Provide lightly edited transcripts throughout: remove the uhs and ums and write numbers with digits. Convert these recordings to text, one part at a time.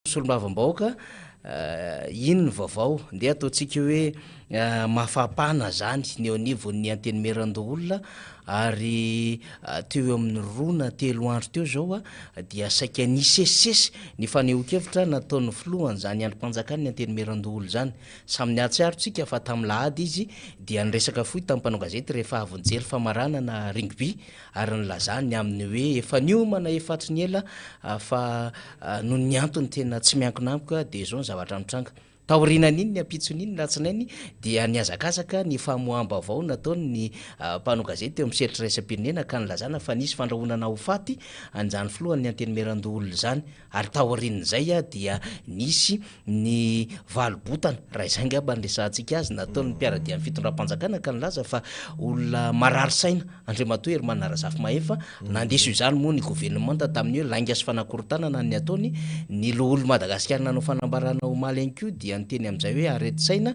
Solombavambahoaka, ino ny vaovao? Ndeha ataontsika hoe mafampana izany ny eo anivon'ny Antenimierandoholona ary teo eo amin'ny roa na telo andro teo izao dia saika nisesisesy ny fanehoan-kevitra nataon'ny filohan'izany andrim-panjakan'ny Antenimierandoholona izany. Samy nihatsiaro tsika fa tamin'ny lahady izy dia niresaka fohy tamin'ny mpanao gazety rehefa avy nijery famaranana rugby ary nilazany ny amin'ny hoe efa niomana efa hatry ny ela fa noho ny antony tena tsy miankina amiko dia izao ny zavatra mitranga. Taorianan'iny ny ampitson'iny alatsinainy dia nihazakazaka ny famoaham-baovao nataon'ny mpanao gazety teo amin'ny sehatra iraisam-pirenena ka nilazana fa nisy fandrahonana ho faty an'izany filohan'ny Antenimierandoholona izany ary taorian'izay dia nisy ny valobotana, raha izay angamba no resahantsika azy, nataon'ny mpiara-dia amin'ny fitondram-panjakana ka nilaza fa olona marary saina Andriamatoa Herman Razafimahefa. Nandiso izany moa ny governemanta tamin'ny hoe lainga sy fanakorontanana ny ataony. Ny loholon'i Madagasikara nanao fanambarana omaly ihany koa dia niteny amin'izay hoe aretin-tsaina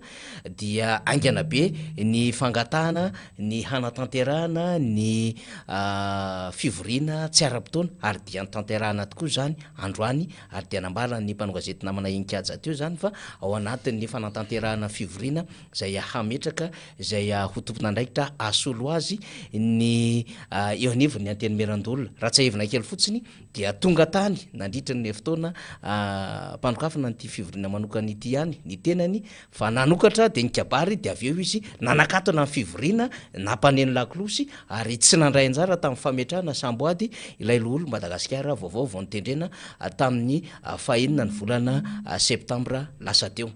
dia haingana be ny fangatahana ny hanatanterahana ny fivoriana tsy ara-potoana ary dia notanterahana tokoa izany androany ary dia nambaran'ny mpanao gazety namana Heninkaja teo izany fa ao anatin'ny fanatanterahana fivoriana izay hametraka izay ho tompon'andraikitra hasolo azy ny eo anivon'ny Antenimierandoholona. Raha tsiahivina kely fotsiny dia tonga tany nandritra ny fotoana mpanokafana an'ity fivoriana manokana ity ihany ny tenany fa nanokatra dia nikabary dia avy eo izy nanakatona ny fivoriana nampaneno lakolosy ary tsy nandray anjara tamin'ny fametrahana samboady ilay loholon'i Madagasikara vaovao vao notendrena tamin'ny fahenina ny volana septambra lasa teo.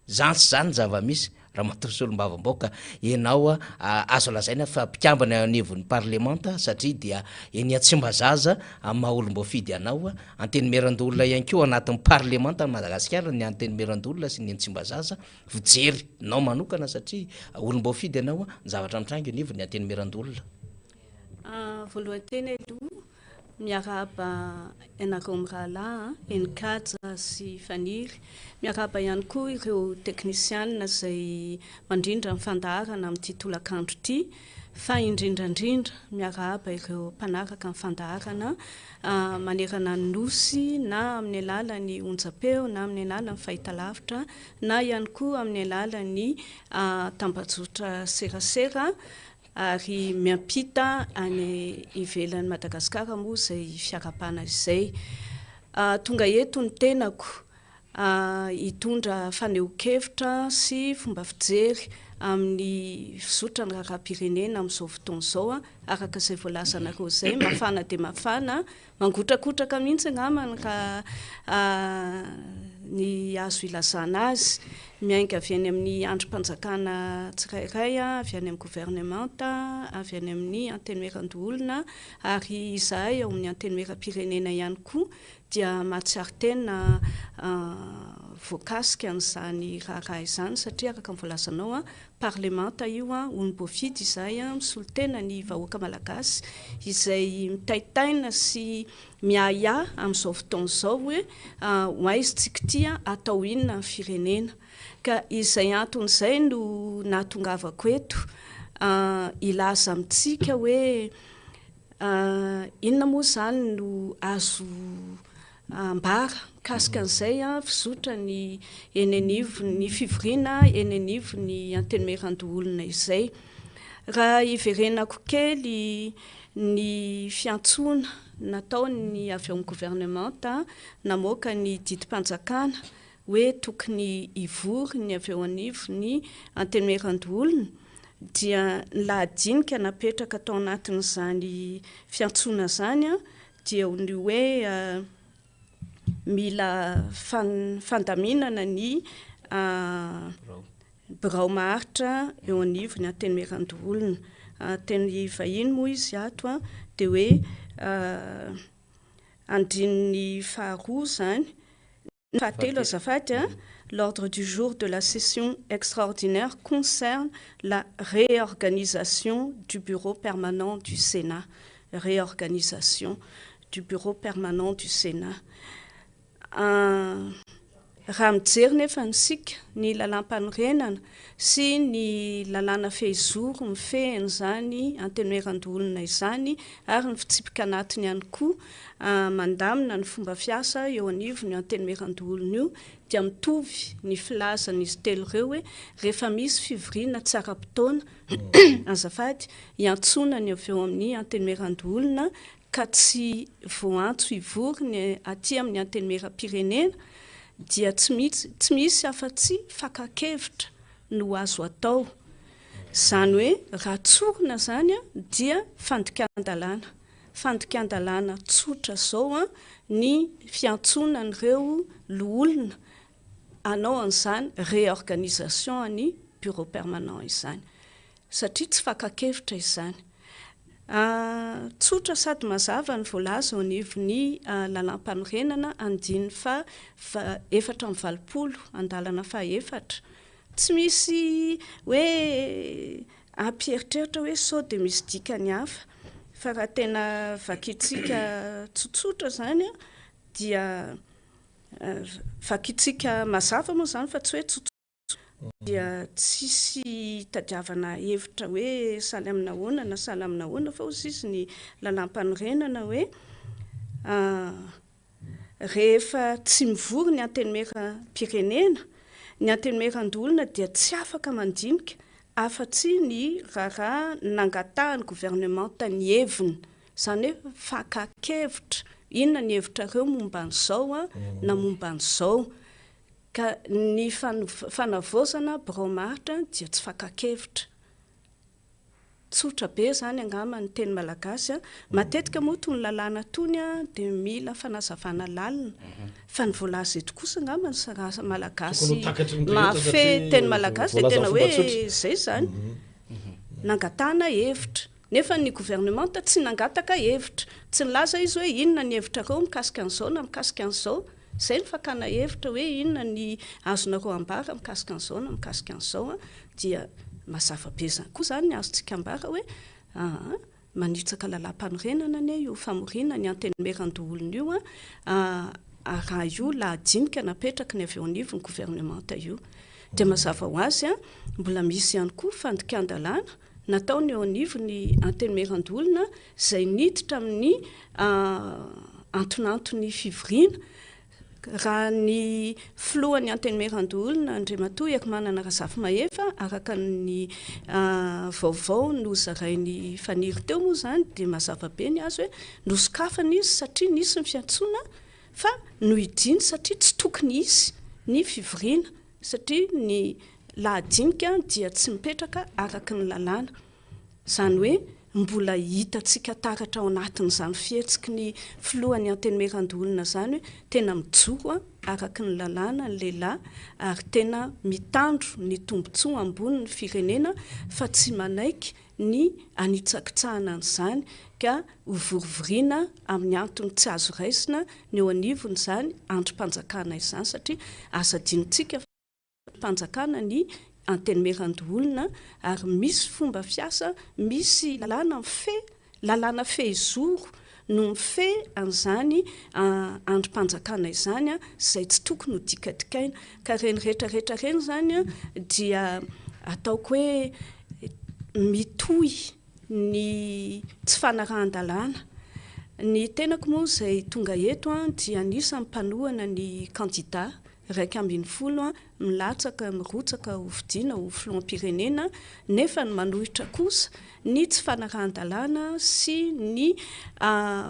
Izany sy izany ny zava-misy, Ramatoa Solombavambahoaka, ianao azo lazaina fa mpikambana eo anivon'ny parlemanta satria dia eny Tsimbazaza amin'ny maha olom-boafidy anao, Antenimierandoholona ihany koa anatin'ny parlemantan'i Madagasikara ny Antenimierandoholona sy ny eny Tsimbazaza, fijery nao manokana satria olom-boafidy ianao, ny zavatra mitranga eo anivon'ny Antenimierandoholona. Voalohany teny aloha, miarahaba anareo mirahalahy, Heninkaja sy Faniry. Miarahaba ihany koa ireo teknisianina izay mandrindra ny fandaharana amin'ity tolakandro ity, fa indrindra indrindra miarahaba ireo mpanaraka ny fandaharana manerana ny Nosy na amin'ny alalan'ny onjam-peo na amin'ny alalan'ny fahitalavitra na ihany koa amin'ny alalan'ny tambajotra serasera ary miampita any ivelan'i Madagasikara moa izay fiarahabana izay. Tonga eto ny tenako hitondra fanehoan-kevitra sy fomba fijery amin'ny fizotran'ny raharaham-pirenena amin'izao fotoana izao, araka izay voalazanareo izay, mafana dia mafana Mangotrakotraka mihitsy angambany raha ny azo ilazana azy. Miainga avy any amin'ny andrim-panjakana tsirairay, avy any amin'ny governemanta, avy any amin'ny antenimierandoholona ary izahay ao amin'ny antenimierampirenena ihany koa dia mahatsiaro tena voakasika an'izany raharaha izany satria araka ny voalazanao, Parlemanta io, olom-boafidy izahay, misolo tena ny vahoaka malagasy izay mitaitaina sy miahiahy amin'izao fotoana izao hoe ho aiza tsika ity, atao inona ny firenena. Ka izay antony izay no nahatongavako eto hilaza amintsika hoe inona moa izany no azo Ambara mikasika an'izay fizotra ny eny anivon'ny fivoriana eny anivon'ny Antenimierandoholona izay. Raha hiverenako kely ny fiantsoana nataon'ny avy ao amin'ny governemanta namoaka ny didim-panjakana hoe tokony hivory ny avy eo anivon'ny Antenimierandoholona dia ny lahadinika napetraka tao anatin'izany fiantsoana izany dia ny hoe mila fandaminana ny birao maharitra eo anivon'ny Antenimierandoholona. Teny vahiny moa izy ato dia hoe andininy faharoa izany. Fahatelo azafady a, l'ordre du jour de la session extraordinaire concerne la réorganisation du bureau permanent du Sénat, réorganisation du bureau permanent du Sénat. Raha mijery nefa isika ny lalàmpanorenana sy ny lalàna fehizoro mifehy an'izany Antenimierandoholona izany ary ny fitsipika anatiny ihany koa mandamina ny fomba fiasa eo anivon'io Antenimierandoholona io dia mitovy ny filazan'izy telo ireo hoe rehefa misy fivoriana tsy ara-potoana azafady iantsoana ny avy eo amin'ny Antenimierandoholona ka tsy voaantso hivory ny aty amin'ny Antenimierampirenena dia tsy misy tsy misy afa-tsy fakan-kevitra no azo atao. Izany hoe raha tsorina izany dia fandikan-dalàna. Fandikan-dalàna tsotra izao ny fiantsoana an'ireo loholona hanao an'izany réorganisation an'ny bureau permanent izany. Satria tsy fakan-kevitra izany. Tsotra sady mazava ny voalaza eo anivon'ny lalàmpanorenana andininy faha 84 andalana faha efatra. Tsy misy hoe hampieritreritra hoe sao dia misy dikany hafa fa raha tena vakintsika tsotsotra izany dia vakintsika mazava moa izany fa tsy hoe tsotsotra. Dia tsisy itadiavana hevitra hoe sahala amin'ny ahoana na sahala amin'ny ahoana fa hozy izy ny lalàmpanorenana hoe rehefa tsy mivory ny antenimieram-pirenena, ny antenimierandoholona dia tsy afaka mandinika afa-tsy ny raharaha nangatahan'ny governemanta ny heviny, izany hoe fakan-kevitra, inona ny hevitrareo momba an'izao na momba an'izao. Ka ny fanavaozana birao maharitra dia tsy fakan-kevitra. Tsotra be izany angamba ny teny malagasy a. Matetika moa itony lalàna itony dia mila fanazavana lalina. Fa ny voalaza eto kosa angamba ny raha malagasy mahafehy teny malagasy dia tena hoe izay izany. Nangatahana hevitra. Nefa ny governemanta tsy nangataka hevitra. Tsy nilaza izy hoe inona ny hevitrareo mikasika an'izao na mikasika an'izao. Izay no fakana hevitra hoe inona ny azonareo ambara mikasika an'izao na mikasika an'izao dia mazava be izany koa izany ny azontsika ambara hoe aa manitsaka lalàmpanorenana anie io famoriana ny antenimierandoholona io raha io lahadinika napetraky ny avy eo anivon'ny governemanta io. Dia mazava ho azy mbola misy ihany koa fandikan-dalàna nataony eo anivon'ny Antenimierandoholona izay niditra amin'ny antonanton'ny fivoriana. Raha ny filohan'ny Antenimierandoholona, Andriamatoa Herimanana Razafimahefa, araka ny vaovao nozarain'i Faniry teo moa izany dia mazava be ny azy hoe nosokafana izy satria nisy ny fiantsoana fa nohidiany satria tsy tokony hisy ny fivoriana satria ny lahadinika dia tsy mipetraka araka ny lalàna. Izany hoe mbola hitantsika taratra ao anatin'izany fihetsiky ny filohan'ny Antenimierandoholona izany hoe tena mijoro araka ny lalàna ny lehilahy ary tena mitandro ny tombontsoa ambonin'ny firenena fa tsy manaiky ny hanitsakitsahana an'izany ka hovorivoriana amin'ny antony tsy azo raisina ny eo anivon'izany andrim-panjakana izany satria aza adinontsika fa Mpanjakana ny Antenimierandoholona ary misy fomba fiasa, misy lalàna mifehy, lalàna fehizoro no mifehy an'izany andrim-panjakana izany izay tsy tokony ho dikadikaina. Ka ireny rehetra rehetra ireny izany dia ataoko hoe mitohy ny tsy fanarahan-dalàna. Ny tenako moa izay tonga eto dia anisan'ny mpanohana ny kandida 11 milatsaka mirotsaka ho fidiana ho filoham-pirenena nefa ny manohitra kosa ny tsy fanarahan-dalàna sy ny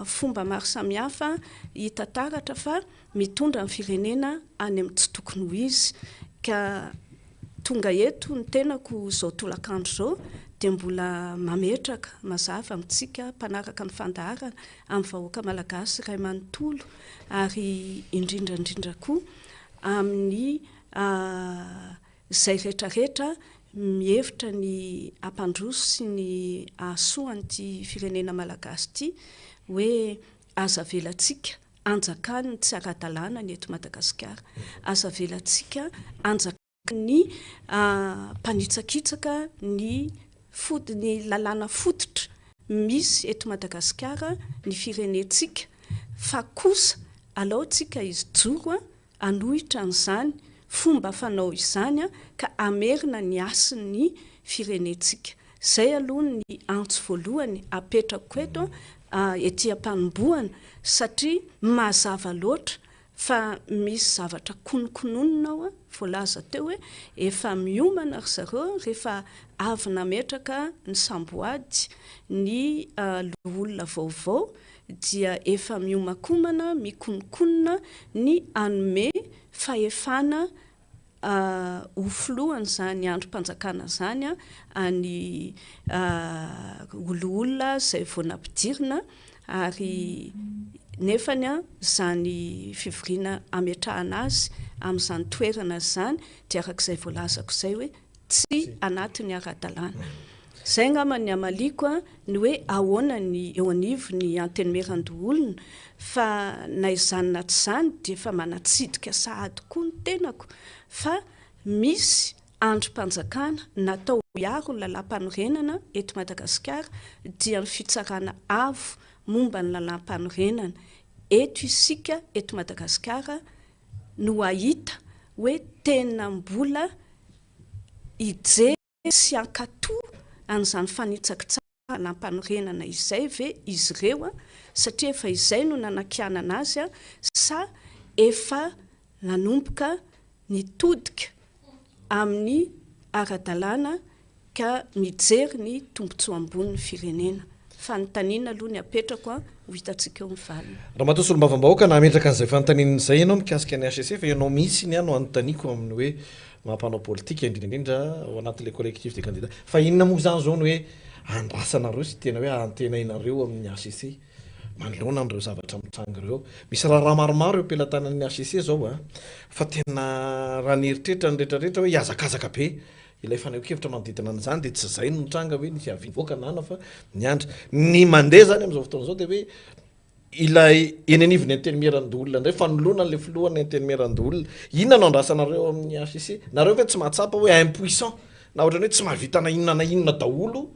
fomba maro samihafa hita taratra fa mitondra ny firenena any amin'ny tsy tokony ho izy ka tonga eto ny tenako izao tolakandro izao dia mbola mametraka mazava amintsika mpanaraka ny fandaharana amin'ny vahoaka malagasy iray manontolo ary indrindra indrindra koa amin'ny izay rehetra rehetra mihevitra ny hampandroso sy ny hahasoa an'ity firenena malagasy ity hoe aza avelantsika hanjakan'ny tsy ara-dalàna ny eto Madagasikara, aza avelantsika hanjakan'ny ny mpanitsakitsaka ny ny lalàna fototra misy eto Madagasikara ny firenentsika fa kosa alao tsika hijoro. hanohitra an'izany fomba fanao izany ka hamerina ny hasin'ny firenentsika. Izay aloha ny antso voalohany apetrako eto ety am-panombohana satria mazava loatra fa misy zavatra kononkononina ao, voalaza teo hoe efa miomana ry zareo rehefa avy nametraka ny samboady ny loholona vaovao dia efa miomankomana, mikononkonona ny hanome fahefana ho filohan'izany andrim-panjakana izany any ho loholona izay vao nampidirina ary nefany izany fivoriana hametrahana azy amin'izany toerana izany dia araka izay voalazako izay hoe tsy anatin'ny ara-dalàna. Izay angamba ny hamaliako ny hoe ahoana ny eo anivon'ny Antenimierandoholona fa na izany na tsy izany dia efa manatsidika sahady koa ny tenako fa misy andrim-panjakana natao hiaro ny lalàmpanorenana eto Madagasikara dia ny Fitsarana Avo momba ny lalàmpanorenana. Eto isika eto Madagasikara no hahita hoe tena mbola hijery sy hankatò an'izany fanitsakitsahana lalàmpanorenana izay ve izy ireo satria efa izay no nanakianana azy sa efa nanomboka nitodika amin'ny ara-dalàna ka mijery ny tombontsoa ambonin'ny firenena. Fanontaniana aloha ny apetrako an, ho hitantsika eo ny valiny. Ramatoa Solombavambahoaka, nametraka an'izay fanontaniana izay ianao mikasika ny HCC fa ianao mihitsy ny ahy no anontaniako amin'ny hoe maha mpanao politika indrindra indrindra ao anatin'ilay collectif des candidats. Fa inona moa izany izao no hoe andrasanareo sy tena hoe antenainareo amin'ny HCC manoloana an'ireo zavatra mitranga ireo? Misy raharaha maromaro eo am-pelatanan'ny HCC izao an, fa tena raha ny eritreritra ny rehetra rehetra hoe hihazakazaka be Ilay fanehoan-kevitra manodidina an'izany dia tsy izay no nitranga hoe nisy avis nivoaka na na fa niandry. Ny mandeha izany amin'izao fotoana izao dia hoe ilay eny anivon'ny Antenimierandoholona indray, fanoloana an'ilay filohan'ny Antenimierandoholona. Inona no andrasanareo amin'ny HCC? Nareo ve tsy mahatsapa hoe impuissant na ohatran'ny hoe tsy mahavita na inona na inona daholo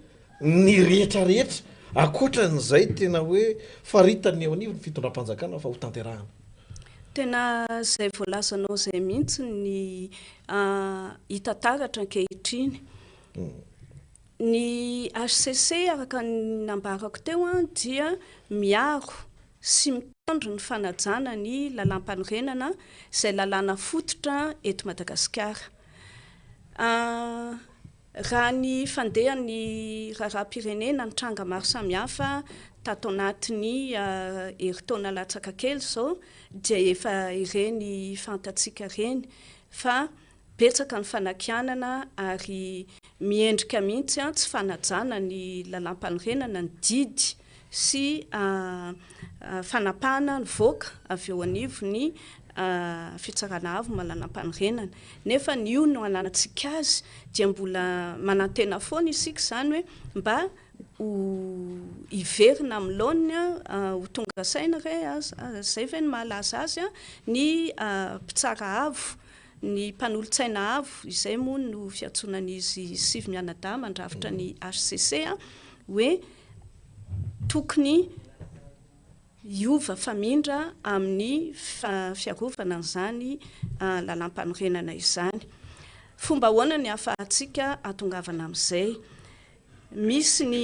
ny rehetra rehetra ankoatra an'izay tena hoe faritany eo anivon'ny fitondram-panjakana fa hotanterahana? Tena izay voalazanao izay mihitsy ny hita taratra ankehitriny. Ny hcc araka ny nambarako teo dia miaro sy mitandro ny fanajana ny lalàmpanorenana izay lalàna fototra eto Madagasikara. Raha ny fandehan'ny raharaham-pirenena nitranga maro samihafa tato anatin'ny herintaona latsaka kely izao dia efa ireny fantatsika ireny fa betsaka ny fanakianana ary miendrika mihitsy tsy fanajana ny lalàmpanorenana ny didy sy fanapahana nivoaka avy eo anivon'ny Fitsarana Avo Malalàm-panorenana. Nefa ny io no ananantsika azy dia mbola manantena foana isika izany hoe mba ho hiverina amin'ny laoniny, ho tonga saina re, izay ve no mahalaza azy, ny mpitsara avo, ny mpanolotsaina avo, izay moa no fiantsoana an'izy sivy mianadahy mandrafitra ny hcc, hoe tokony hiova famindra amin'ny fiarovana an'izany lalàmpanorenana izany. Fomba ahoana ny ahafahantsika hahatongavana amin'izay? Misy ny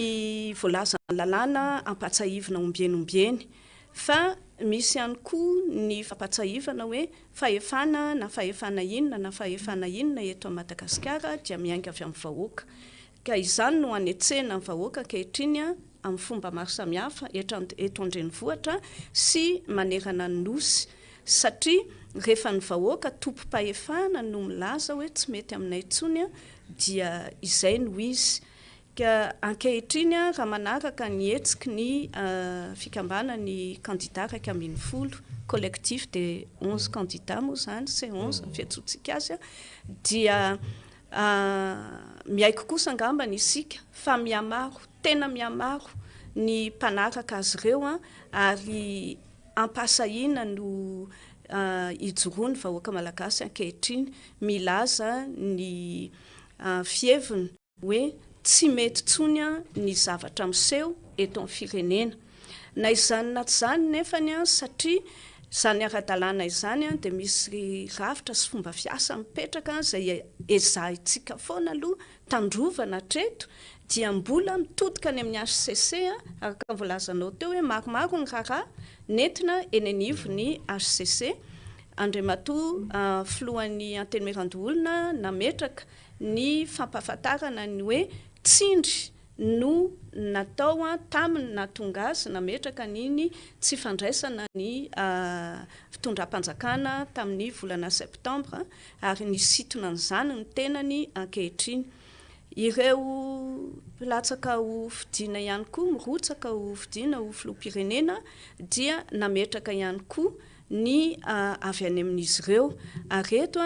voalazan'ny lalàna ampahatsahivina ombieny ombieny, fa misy ihany koa ny fampahatsahivana hoe fahefana na fahefana inona na fahefana inona eto Madagasikara dia miainga avy amin'ny vahoaka. Ka izany no anetsehina ny vahoaka ankehitriny amin'ny fomba maro samihafa eto an-drenivohitra sy manerana ny Nosy satria rehefa ny vahoaka tompom-pahefana no milaza hoe tsy mety aminay intsony dia izay no izy. Ka ankehitriny raha manaraka ny hetsiky ny fikambanan'ny kandida 11, collectif des 11 candidats moa izany, C11 ny fiantsoantsika azy, dia Miaiky kosa angambany isika fa mihamaro, tena mihamaro ny mpanaraka azy ireo ary ampahasahiana no ijoroan'ny vahoaka malagasy ankehitriny milaza ny fiheviny hoe tsy mety intsony ny zavatra miseho eto amin'ny firenena. Na izany na tsy izany nefany satria Izany ara-dalàna izany dia misy rafitra sy fomba fiasa mipetraka izay ezahintsika foana aloha tandrovana hatreto dia mbola mitodika any amin'ny hcc araka ny voalazanao teo hoe maromaro ny raharaha nentina eny anivon'ny hcc. Andriamatoa Filohan'ny Antenimierandoholona nametraka ny fampahafantarana ny hoe tsindry no natao taminy nahatonga azy nametraka an'iny tsy fandraisana ny fitondram-panjakana tamin'ny volana septambra ary nisintona an'izany ny tenany ankehitriny. Ireo mpilatsaka ho fidiana ihany koa, mirotsaka ho fidiana ho filoham-pirenena dia nametraka ihany koa ny avy any amin'izy ireo ary eto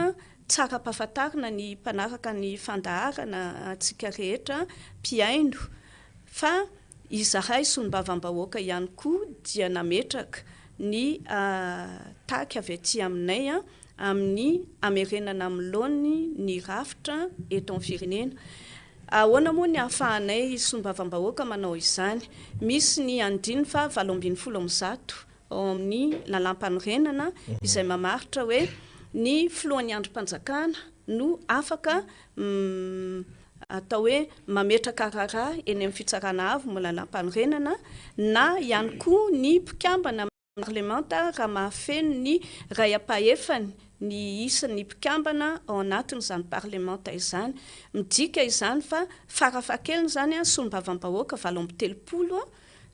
Tsara ampahafantarina ny mpanaraka ny fandaharana antsika rehetra mpihaino fa izahay solombavambahoaka ihany koa dia nametraka ny taky avy aty aminay amin'ny hamerenana amin'ny laoniny ny rafitra eto amin'ny firenena. Ahoana moa ny ahafahanay solombavambahoaka manao izany? Misy ny andininy faha 118 ao amin'ny lalàmpanorenana izay mamaritra hoe ny filohan'ny andrim-panjakana no afaka atao hoe mametraka raharaha eny amin'ny fitsarana avo momba ny lalàmpanorenana na ihany koa ny mpikambana amin'ny parlemanta raha mahafeno ny iray ampahefany ny isan'ny mpikambana ao anatin'izany parlemanta izany. Midika izany fa farafahakeliny izany solombavambahoaka 38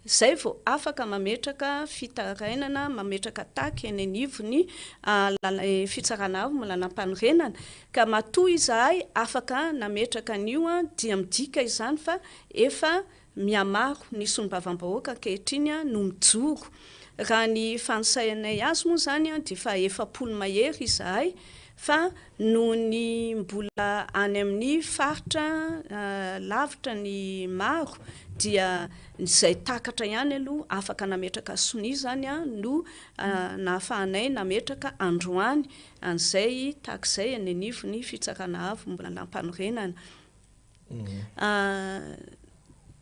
Izay vao afaka mametraka fitarainana, mametraka taky eny anivon'ny Fitsarana Avo momba ny Lalàmpanorenana. Ka matoa izahay afaka nametraka an'io dia midika izany fa efa mihamaro ny solombavambahoaka ankehitriny no mijoro. Raha ny fanisahanay azy moa izany dia efa 40 mahery izahay fa noho ny mbola any amin'ny faritra lavitra ny maro dia izay takatra ihany aloha afaka nametraka sonia izany no nahafahanay nametraka androany an'izay tahaka izay eny anivon'ny Fitsarana Avo momba ny Lalàmpanorenana.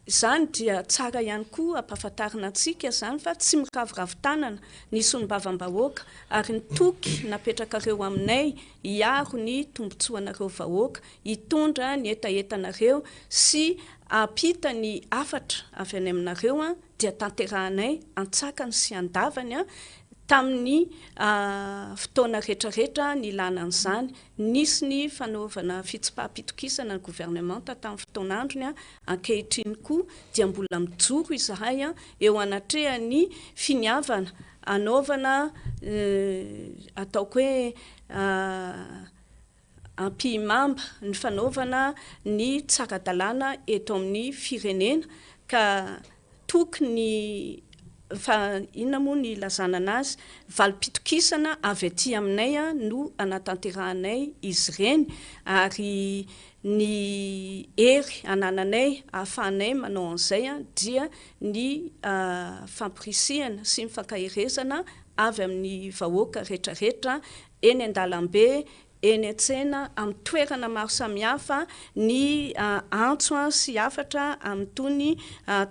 Izany dia tsara ihany koa ampahafantarina antsika izany fa tsy miraviravy tanana ny solombavambahoaka ary ny toky napetrakareo aminay hiaro ny tombotsoanareo vahoaka, hitondra ny hetahetanareo sy hampita ny hafatra avy any aminareo dia tanterahanay antsakany sy andavany tamin'ny fotoana rehetrarehetra nilana an'izany. Nisy ny fanaovana fitsipaham-pitokisana ny governemanta tamin'ny fotoan'androny, ankehitriny koa dia mbola mijoro izahay eo anatrehan'ny finiavana hanaovana ataoko hoe ampihimamba ny fanaovana ny tsara-dalàna eto amin'ny firenena ka Toky ny fa inona moa ny ilazana anazy, valim-pitokisana avy aty aminay no anatanterahanay izy ireny ary ny hery anananay ahafahanay manao an'izay dia ny fampirisihana sy ny fankaherezana avy amin'ny vahoaka retraretra eny an-dalambe, eny an-tsena, amin'ny toerana maro samihafa ny antso sy hafatra amin'itony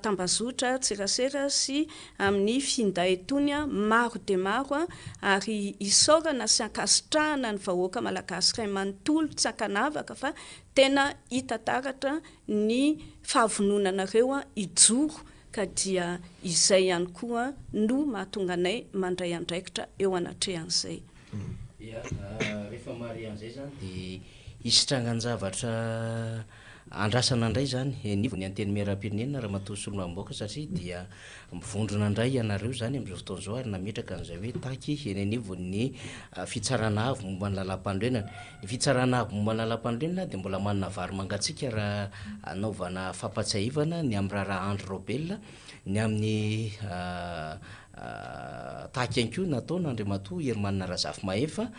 tambazotra tserasera sy amin'ny finday itony maro dia maro ary isaorana sy ankasitrahana ny vahoaka malagasy iray manontolo tsy ankanavaka fa tena hita taratra ny fahavononanareo hijoro ka dia izay ihany koa no mahatonga anay mandray andraikitra eo anatrehan'izay. Ya, rehefa mahare an'izay izany dia hisy trangan-javatra andrasana indray izany anivon'ny Antenimierampirenena Ramatoa Solombavambahoaka satria dia mivondrona indray ianareo izany amin'izao fotoana izao ary nametraka an'izay hoe taky eny anivon'ny Fitsarana Avo momba ny Lalàmpanorenana. Ny Fitsarana Avo momba ny Lalàmpanorenana dia mbola manana vary mangatsiaka raha anaovana fampatsiahivana ny amin'ny raharaha Andry Raobelina, ny amin'ny Tahaka ihany koa nataon'Andriamatoa Herimanana Razafimahefa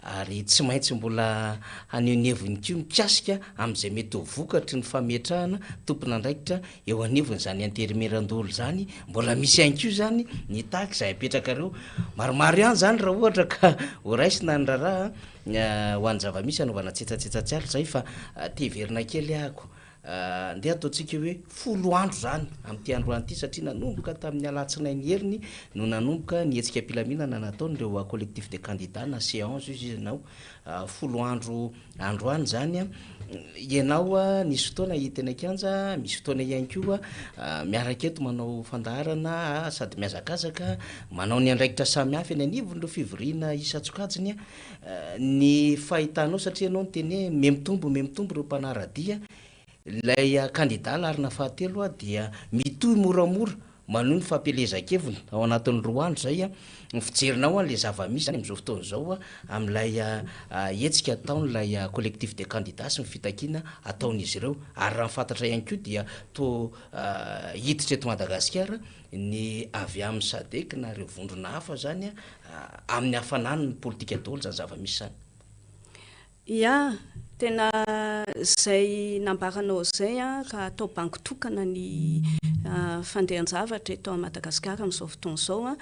ary tsy maintsy mbola haneho ny heviny koa mikasika amin'izay mety ho vokatry ny fametrahana tompon'andraikitra eo anivon'izany antenimierandoholona izany. Mbola misy ihany koa izany ny taky izay apetrakareo. Maromaro ihany izany raha ohatra ka horaisina ny raharaha ho an'ny zava-misy hanaovana tsetsatsetsa tsy ary izay fa te hiverina kely ahako. Ndeha ataontsika hoe folo andro izany amin'ity androany ity satria nanomboka tamin'ny alatsinainy heriny no nanomboka ny hetsika am-pilaminana nataon'ireo collectif des candidats na C11 izy ianao. Folo andro androany izany. Ianao nisy fotoana hita eny an-kianja, misy fotoana ihany koa miaraka eto manao fandaharana sady mihazakazaka manao ny andraikitra samihafa eny anivon'ireo fivoriana isan-tsokajiny. Ny fahitanao satria ianao niteny hoe mihamitombo mihamitombo ireo mpanara-dia, ilay kandida laharana fahatelo dia mitohy moramora manohy ny fampielezan-keviny ao anatin'ny roa andro izay. Ny fijerinao an'ilay zava-misy izany amin'izao fotoana izao amin'ilay hetsika ataon'ilay collectif des candidats sy ny fitakiana ataon'izy ireo. Ary raha ny fantatra ihany koa dia toa hiditra eto Madagasikara ny avy amin'ny Sadec na ireo vondrona hafa izany amin'ny hafanan'ny politika daholo izany zava-misy izany. Ya, tena izay nambaranao izay raha atao bango tokana ny fandehan-javatra eto Madagasikara amin'izao fotoana izao.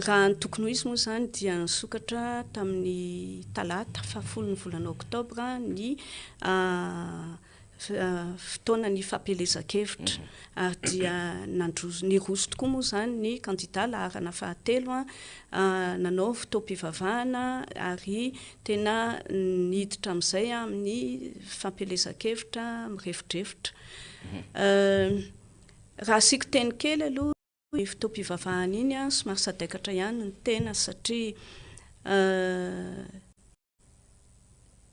Raha ny tokony ho izy moa izany dia nisokatra tamin'ny talata fahafolon'ny volana oktobra ny fotoana ny fampielezan-kevitra ary dia nandroso, niroso tokoa moa izany ny kandida laharana fahatelo nanao fotoam-pivavahana ary tena niditra amin'izay amin'ny fampielezan-kevitra mirefodrefotra. Raha asiako teny kely aloha iny fotoam-pivavahana iny somary sadaikatra ihany ny tena satria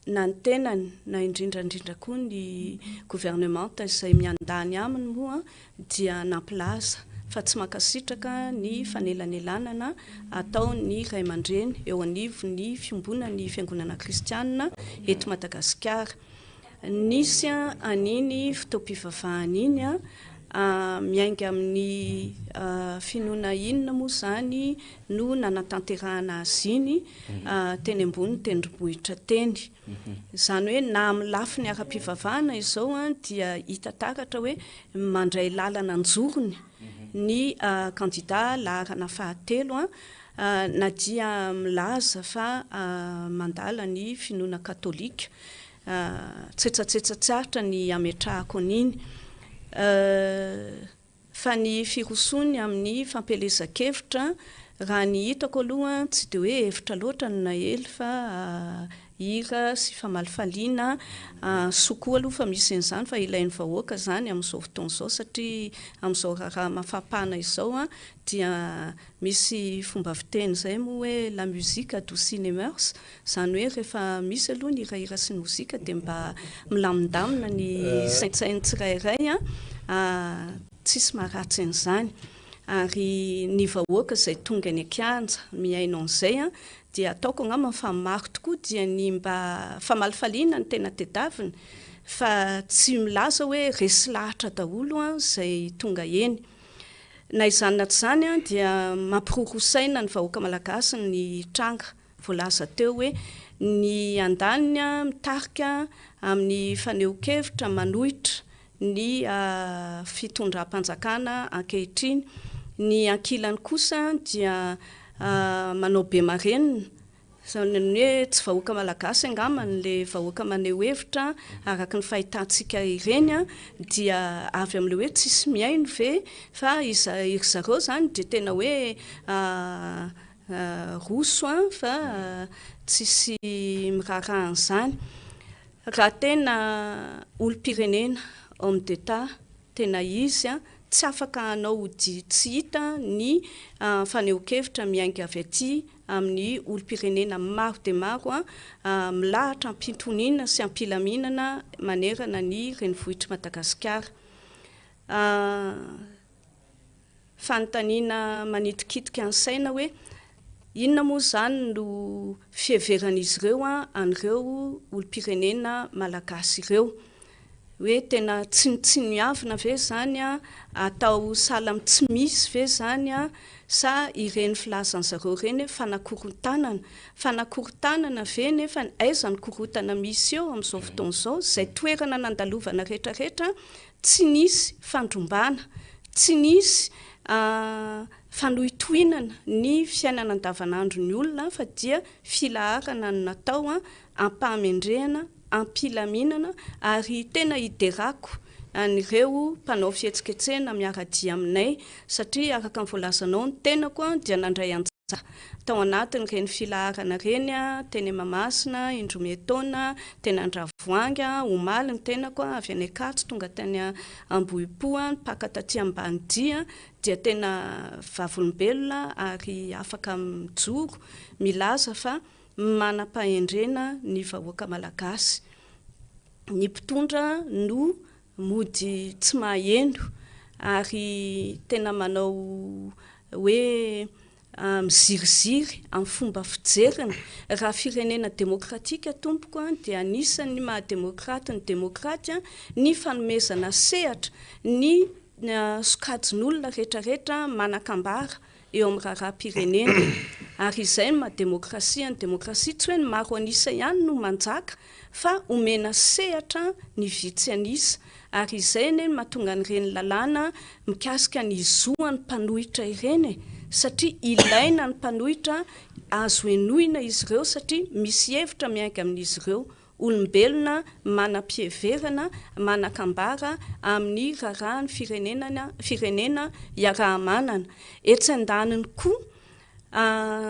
na ny tenany na indrindra indrindra koa ny governemanta izay miandany aminy moa dia nampilaza fa tsy mankasitraka ny fanelanelanana ataon'ny ray aman-dreny eo anivon'ny fiombonan'ny fiangonana kristianina eto Madagasikara. Nisy an'iny fotoam-pivavahana iny, miainga amin'ny finoana inona moa izany no nanatanterahana azy iny teny ambony tendrombohitra teny. Izany hoe na amin'ny lafiny ara-pivavahana izao dia hita taratra hoe mandray lalana an-jorony ny kandida laharana fahatelo na dia milaza fa mandala ny finoana katolika. Tsetsatsetsa tsy aritra ny hametrahako an'iny. Fa ny firosoany amin'ny fampielezan-kevitra, raha ny hitako aloha tsy dia hoe hevitra loatra no naely fa hira sy famalifaliana, soa koa aloha fa misy an'izany fa ilain'ny vahoaka izany amin'izao fotoana izao satria amin'izao raharaha mafampana izao dia misy fomba fiteny izay moa hoe la musique adoucit les mœurs, Izany hoe rehefa misy aloha ny hirahira sy ny mozika dia mba milamindamina ny saintsain'ny tsirairay an, tsisy maharatsy an'izany. Ary ny vahoaka izay tonga eny an-kianja mihaino an'izay an, dia ataoko angamba fa maro tokoa dia ny mba famalifaliana no tena tedaviny fa tsy milaza hoe resy lahatra daholo an izay tonga eny. Na izany na tsy izany an dia mampiroroa saina ny vahoaka malagasy ny tranga Voalaza teo hoe ny andaniny mitarika amin'ny fanehoan-kevitra manohitra ny fitondram-panjakana ankehitriny, ny ankilany kosa dia manao be marenina, izany hoe tsy vahoaka malagasy angamba ilay vahoaka maneho hevitra araka ny fahitantsika ireny dia avy amin'ilay hoe tsisy mihaino ve fa ry zareo izany dia tena hoe Roso an fa tsisy miraharaha an'izany. Raha tena olom-pirenena, homme d'Etat tena izy an, tsy afaka hanao ody tsy hita ny fanehoan-kevitra miainga avy aty amin'ny olom-pirenena maro dia maro milahatra am-pintoniana sy am-pilaminana manerana ny renivohitr'i Madagasikara. Fanontaniana manitikitika ny saina hoe inona moa izany no fiheveran'izy ireo an'ireo olom-pirenena malagasy ireo? Hoe tena tsinontsinoiavina ve izany, atao sahala amin'ny tsy misy ve izany sa ireny filazan-dry zareo ireny hoe fanakorontanana? Fanakorontanana ve nefa aiza ny korontana misy eo amin'izao fotoana izao? Izay toerana nandalovana rehetrarehetra Tsy nisy fandrombana, tsy nisy fanohitohinana ny fiainana andavanandron'ny olona fa dia filaharana no natao am-pahamendrehana, am-pilaminana ary tena hiderako an'ireo mpanao fihetsiketsehana miara-dia aminay satria araka ny voalazanao ny tenako dia nandray anjara tao anatin'ireny filaharana ireny teny Mahamasina, indroa miha-taona, teny Andravoahangy, omaly ny tenako avy any Ankatso tonga tany Ambohipo, nipaka taty Ambanidia dia tena vavolombelona ary afaka mijoro milaza fa manam-pahendrena ny vahoaka malagasy. Ny mpitondra no mody tsy maheno ary tena manao hoe miziriziry amin'ny fomba fijeriny. Raha firenena demokratika tompoko dia anisan'ny maha demokraty ny demokraty ny fanomezana sehatra ny sokajin'olona rehetrarehetra manan-kambara eo amin'ny raharaham-pirenena. Ary izay no maha demokrasia ny demokrasia, tsy hoe ny maro an'isa ihany no manjaka fa omena sehatra ny vitsy an'isa. Ary izay anie no mahatonga an'ireny lalàna mikasika ny zo an'ny mpanohitra ireny e! Satria ilaina ny mpanohitra, azo henoina izy ireo satria misy hevitra miainga amin'izy ireo. Olombelona manam-piheverana, manan-kambara amin'ny raharahan'ny firenena firenena iaraha-manana. Etsy andaniny koa,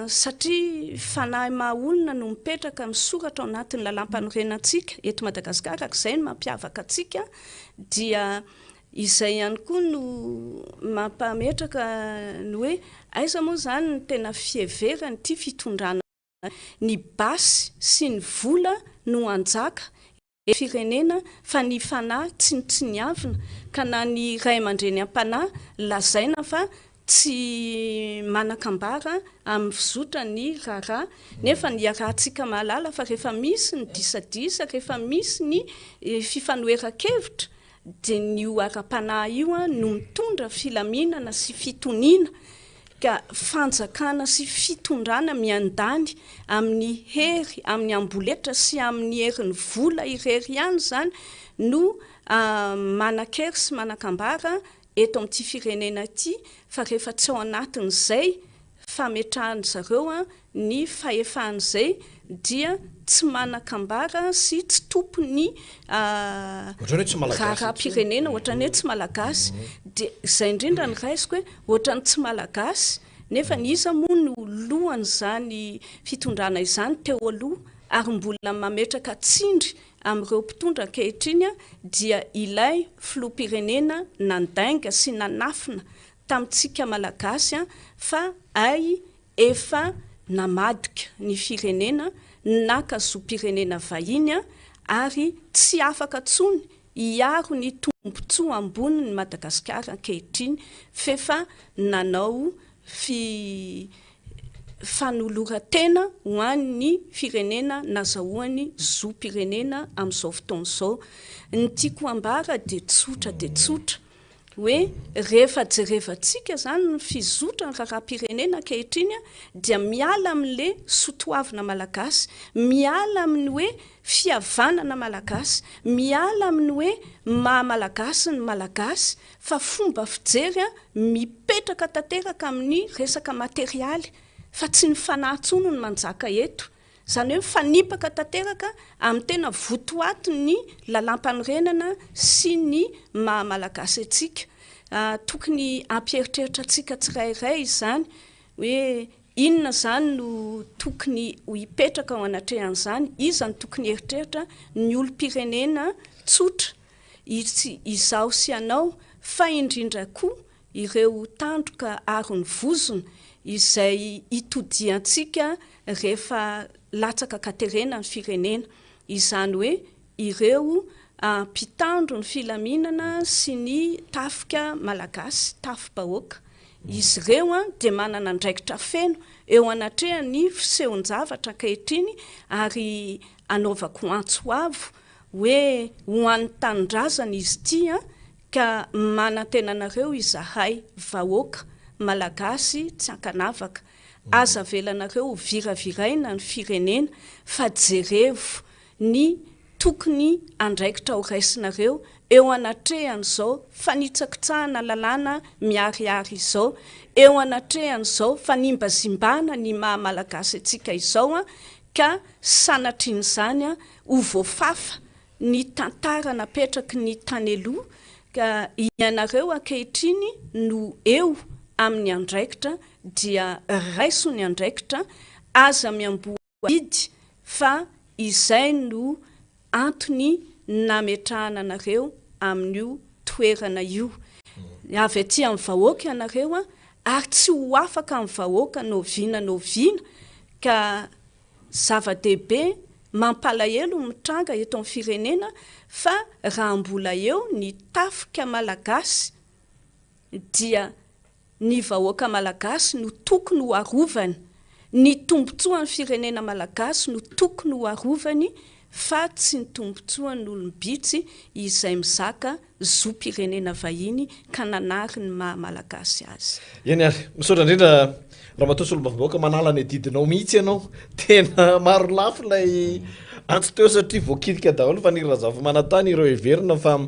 satria fanahy maha olona no mipetraka misoratra ao anatin'ny lalàmpanorenantsika eto Madagasikara, araka izay no mampiavaka antsika, dia izay ihany koa no mampametraka ny hoe aiza moa izany ny tena fiheveran'ity fitondrana Ny basy sy ny vola no hanjaka eto firenena fa ny fanahy tsinontsiniavina ka na ny ray aman-dreny am-panahy lazaina fa tsy manan-kambara amin'ny fizotran'ny raharaha nefa iarahantsika mahalala fa rehefa misy ny disadisa, rehefa misy ny fifanoheran-kevitra dia ny io ara-panahy io no mitondra filaminana sy fitoniana, ka fanjakana sy fitondrana miandany amin'ny hery, amin'ny amboletra sy amin'ny herin'ny vola irery ihany izany no manan-kery sy manan-kambara eto amin'ity firenena ity, fa rehefa tsy ao anatin'izay fametrahan-dry zareo ny fahefany izay dia tsy manan-kambara sy tsy tompon'ny raharaham-pirenena, ohatran'ny hoe tsy malagasy. Dia izay indrindra no raisiko hoe ohatran'ny tsy malagasy, nefa iza moa no lohan'izany fitondrana izany teo aloha ary mbola mametraka tsindry amin'ireo mpitondra ankehitriny dia ilay filoham-pirenena nandainga sy nanafina tamintsika Malagasy fa hay efa namadika ny firenena, naka zom-pirenena vahiny ary tsy afaka tsony hiaro ny tombotsoa ambonin'i Madagasikara ankehitriny f'efa nanao fi fanoloran-tena ho an'ny firenena nazahoany zom-pirenena amin'izao fotoana izao. Ny tiako hambara dia tsotra dia tsotra. Hoe rehefa jerevantsika izany ny fizotran'ny raharaham-pirenena ankehitriny dia miala amin'le sotoavina malagasy, miala amin'ny hoe fihavanana malagasy, miala amin'ny hoe maha malagasy ny malagasy fa fomba fijery mipetraka tanteraka amin'ny resaka materialy fa tsy ny fanahy intsony no manjaka eto. Izany hoe mifanipaka tanteraka amin'ny tena votoatin'ny lalàmpanorenana sy ny maha Malagasy antsika. Tokony hampieritreritra antsika tsirairay izany hoe inona izany no tokony ho hipetraka ao anatrehan'izany, iza no tokony hieritreritra, ny olom-pirenena tsotra, izaho sy ianao, fa indrindra koa ireo tandroka aron'ny vozona izay itodiantsika rehefa latsaka an-katerena ny firenena, izany hoe ireo mpitandro ny filaminana sy ny tafika malagasy, tafi-bahoaka. Izy ireo dia manana andraikitra feno eo anatrehan'ny fisehon-javatra ankehitriny ary anaovako antso avo hoe ho an'ny tanindrazana izy ity Ka manantena anareo izahay vahoaka Malagasy tsy ankanavaka, aza avelanareo ho viraviraina ny firenena fa jerevo ny tokony andraikitra ho raisinareo eo anatrehan'izao fanitsakitsahana lalàna miharihary izao, eo anatrehan'izao fanimbazimbana ny maha Malagasy antsika izao ka sanatrian'izany ho voafafa ny tantara napetraky ny tany aloha. Ka ianareo ankehitriny no eo amin'ny andraikitra dia raiso ny andraikitra, aza miamboho adidy fa izay no antony nametrahana anareo amin'io toerana io. Avy aty amin'ny vahoaka ianareo ary tsy ho afaka amin'ny vahoaka n'oviana n'oviana ka Zava-dehibe mampalahelo ny mitranga eto amin'ny firenena fa raha mbola eo ny tafika malagasy dia ny vahoaka malagasy no tokony ho arovany, ny tombotsoan'ny firenena malagasy no tokony ho arovany fa tsy ny tombotsoan'olom-bitsy izay mizaka zom-pirenena vahiny ka nanary ny maha malagasy azy. Eny ary, misaotra indrindra Ramatoa Solombavambahoaka, manala ny adidinao mihitsy ianao, tena maro lafy ilay antso teo satria voakitika daholo fa ny Razafimanantany ireo heverina fa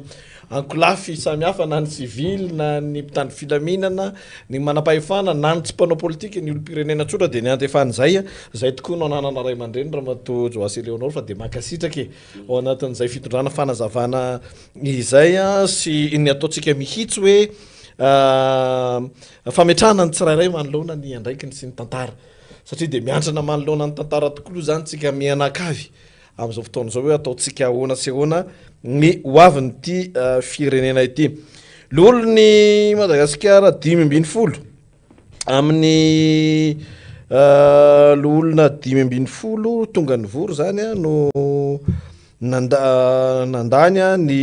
ankolafy samihafa na ny sivily na ny mpitandro filaminana, ny manampahefana na ny tsy mpanao politika, ny olom-pirenena tsotra dia niantefan'izay, izay tokoa no ananana ray aman-dreny Ramatoa Joasy Eleonore fa dia mankasitraka e, ao anatin'izay fitondrana fanazavana izay sy ny ataontsika mihitsy hoe fametrahana ny tsirairay manoloana ny andraikiny sy ny tantara satria dia miantrana manoloana ny tantara tokoa aloha izany tsika mianakavy amin'izao fotoana izao hoe ataontsika ahoana sy ahoana ny hoavin'ity firenena ity. Loholon'i Madagasikara 15 Amin'ny loholona 15 tonga nivory izany no nanda nandany ny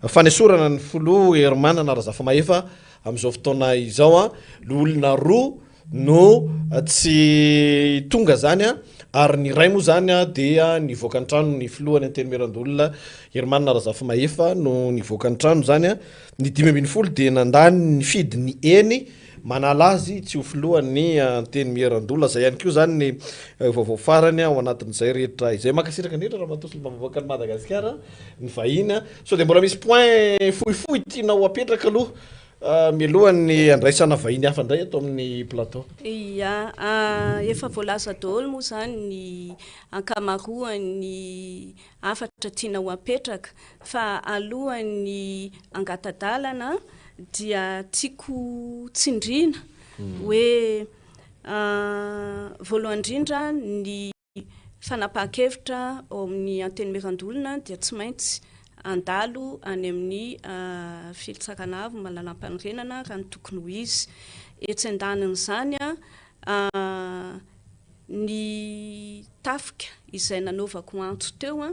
fanesorana ny filoha Herimanana Razafimahefa amin'izao fotoana izao. Loholona roa no tsy tonga izany ary ny iray moa izany dia nivoaka ny trano ny filohan'ny Antenimierandoholona Herimanana Razafimahefa no nivoaka ny trano izany. Ny 15 dia nandany nifidy ny eny manala azy tsy ho filohan'ny Antenimierandoholona. Izay ihany koa izany ny vaovao farany ao anatin'izay rehetra izay. Mankasitraka indrindra Ramatoa Solombavambahoakan'i Madagasikara ny vahiny. Sao dia mbola misy point fohifohy tianao apetraka aloha mialohan'ny handraisana vahiny hafa indray eto amin'ny plateau? Ia, efa voalaza daholo moa izany ny ankamaroan'ny hafatra tiana ho apetraka fa alohan'ny hangata-dalana dia tiako tsindriana hoe voalohany indrindra ny fanapahan-kevitra ao amin'ny Antenimierandoholona dia tsy maintsy handalo any amin'ny Filitsarana Avo Malalampanorenana raha ny tokony ho izy. Etsy andanin'izany, Ny tafika izay nanaovako antso teo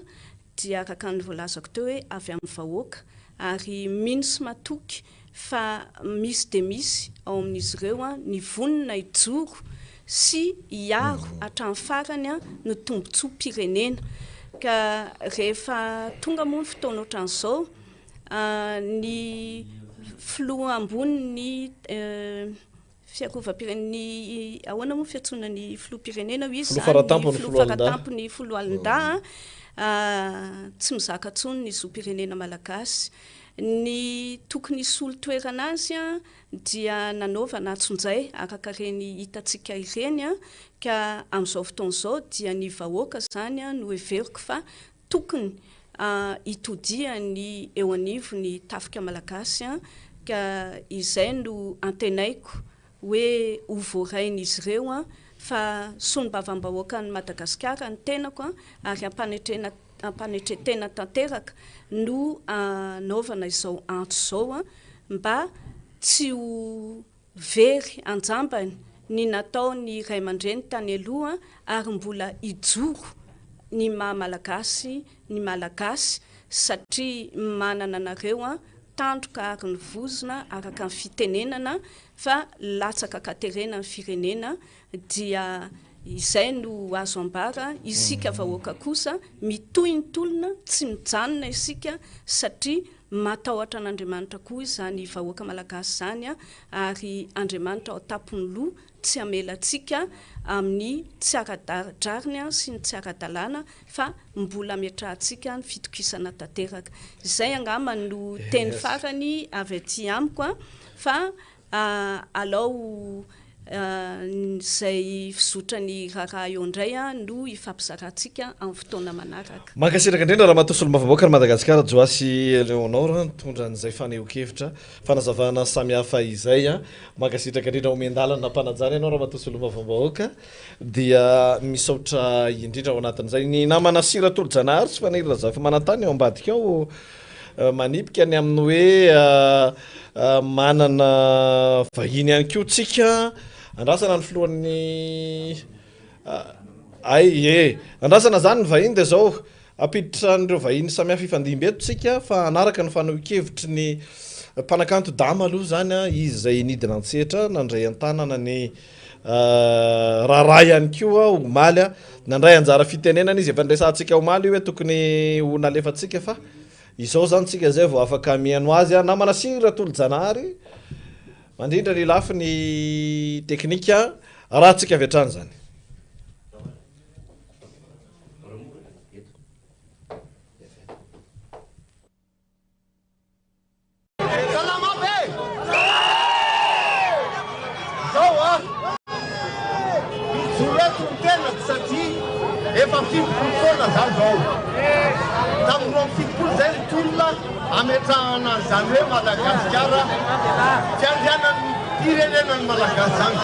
dia araka ny voalazako teo hoe avy amin'ny vahoaka ary mino sy matoky fa misy dia misy ao amin'izy ireo ny vonona hijoro sy hiaro hatramin'ny farany ny tombontsoam-pirenena. Ka rehefa tonga moa ny fotoana ohatran'izao, ny filoha ambonin'ny Fiarovam-pirenena, ny ahoana moa fiantsoana ny filoham-pirenena hoy izy Filoha izany, faratampony, filoha foloalindahy. faratampony foloalindahy tsy mizaka intsony ny zom-pirenena malagasy. Ny tokony hisolo toerana azy dia nanaovana antsonjay araka ireny hitantsika ireny ka amin'izao fotoana izao dia ny vahoaka izany no heveriko fa Tokony hitodihan'ny eo anivon'ny tafika malagasy ka izay no antenaiko hoe ho voarain'izy ireo fa solombavambahoakan'i Madagasikara ny tenako ary ampanetren ampanetren-tena tanteraka no anaovana izao antso izao mba tsy ho Very anjambany ny nataon'ny ray aman-dreny tany aloha ary mbola hijoro ny maha malagasy ny malagasy satria manana anareo an tandroka ary ny vozona araka ny fitenenana fa latsaka ankaterena ny firenena dia izay no azo ambara, isika vahoaka kosa mitohy ny tolona tsy mijanona isika satria Matahotra an'Andriamanitra koa izany vahoaka malagasy izany ary Andriamanitra ao an-tampon'ny loha tsy hamela antsika amin'ny tsy ara-drariny sy ny tsy ara-dalàna fa mbola ametrahantsika ny fitokisana tanteraka. Izay angamba no teny farany avy aty amiko fa alao. Izay fizotran'ny raharaha eo indray no hifampizarantsika amin'ny fotoana manaraka. Mankasitraka indrindra Ramatoa Solombavambahoakan'i Madagasikara Joasy Eleonore nitondra an'izay fanehoan-kevitra, fanazavana samihafa izay. Mankasitraka indrindra omen-dalana am-panajana ianao Ramatoa Solombavambahoaka dia misaotra indrindra ao anatin'izay. Ny namana Sira Tolojanahary sy Faniry Razafimanantany ao ambadika ao Manipika ny amin'ny hoe manana vahiny ihany koa tsika. Andrasana ny filohan'ny ay e. Andrasana izany ny vahiny dia izao hampiditra an'ireo vahiny samihafa hifandimby eto tsika fa hanaraka ny fanehoan-kevitry ny mpanakanto Dama aloha izany izy izay nidina an-tsehatra nandray an-tanana ny raharaha ihany koa omaly. Nandray anjara fitenenana izy, efa niresahantsika omaly io hoe tokony ho nalefantsika fa izao izany tsika izay vao afaka mihaino azy. Namana Siry Ratolojanahary mandrindra ny lafiny teknika, arahantsika avy hatrany izany. Salama be! Zao a! Mijoro eto ny tenako satria efa 70 taona za zao. Tamin'ny 72 zay ny tolona hametrahana an'izany hoe Madagasikara fiandrianan'ny firenena ny Malagasy zany.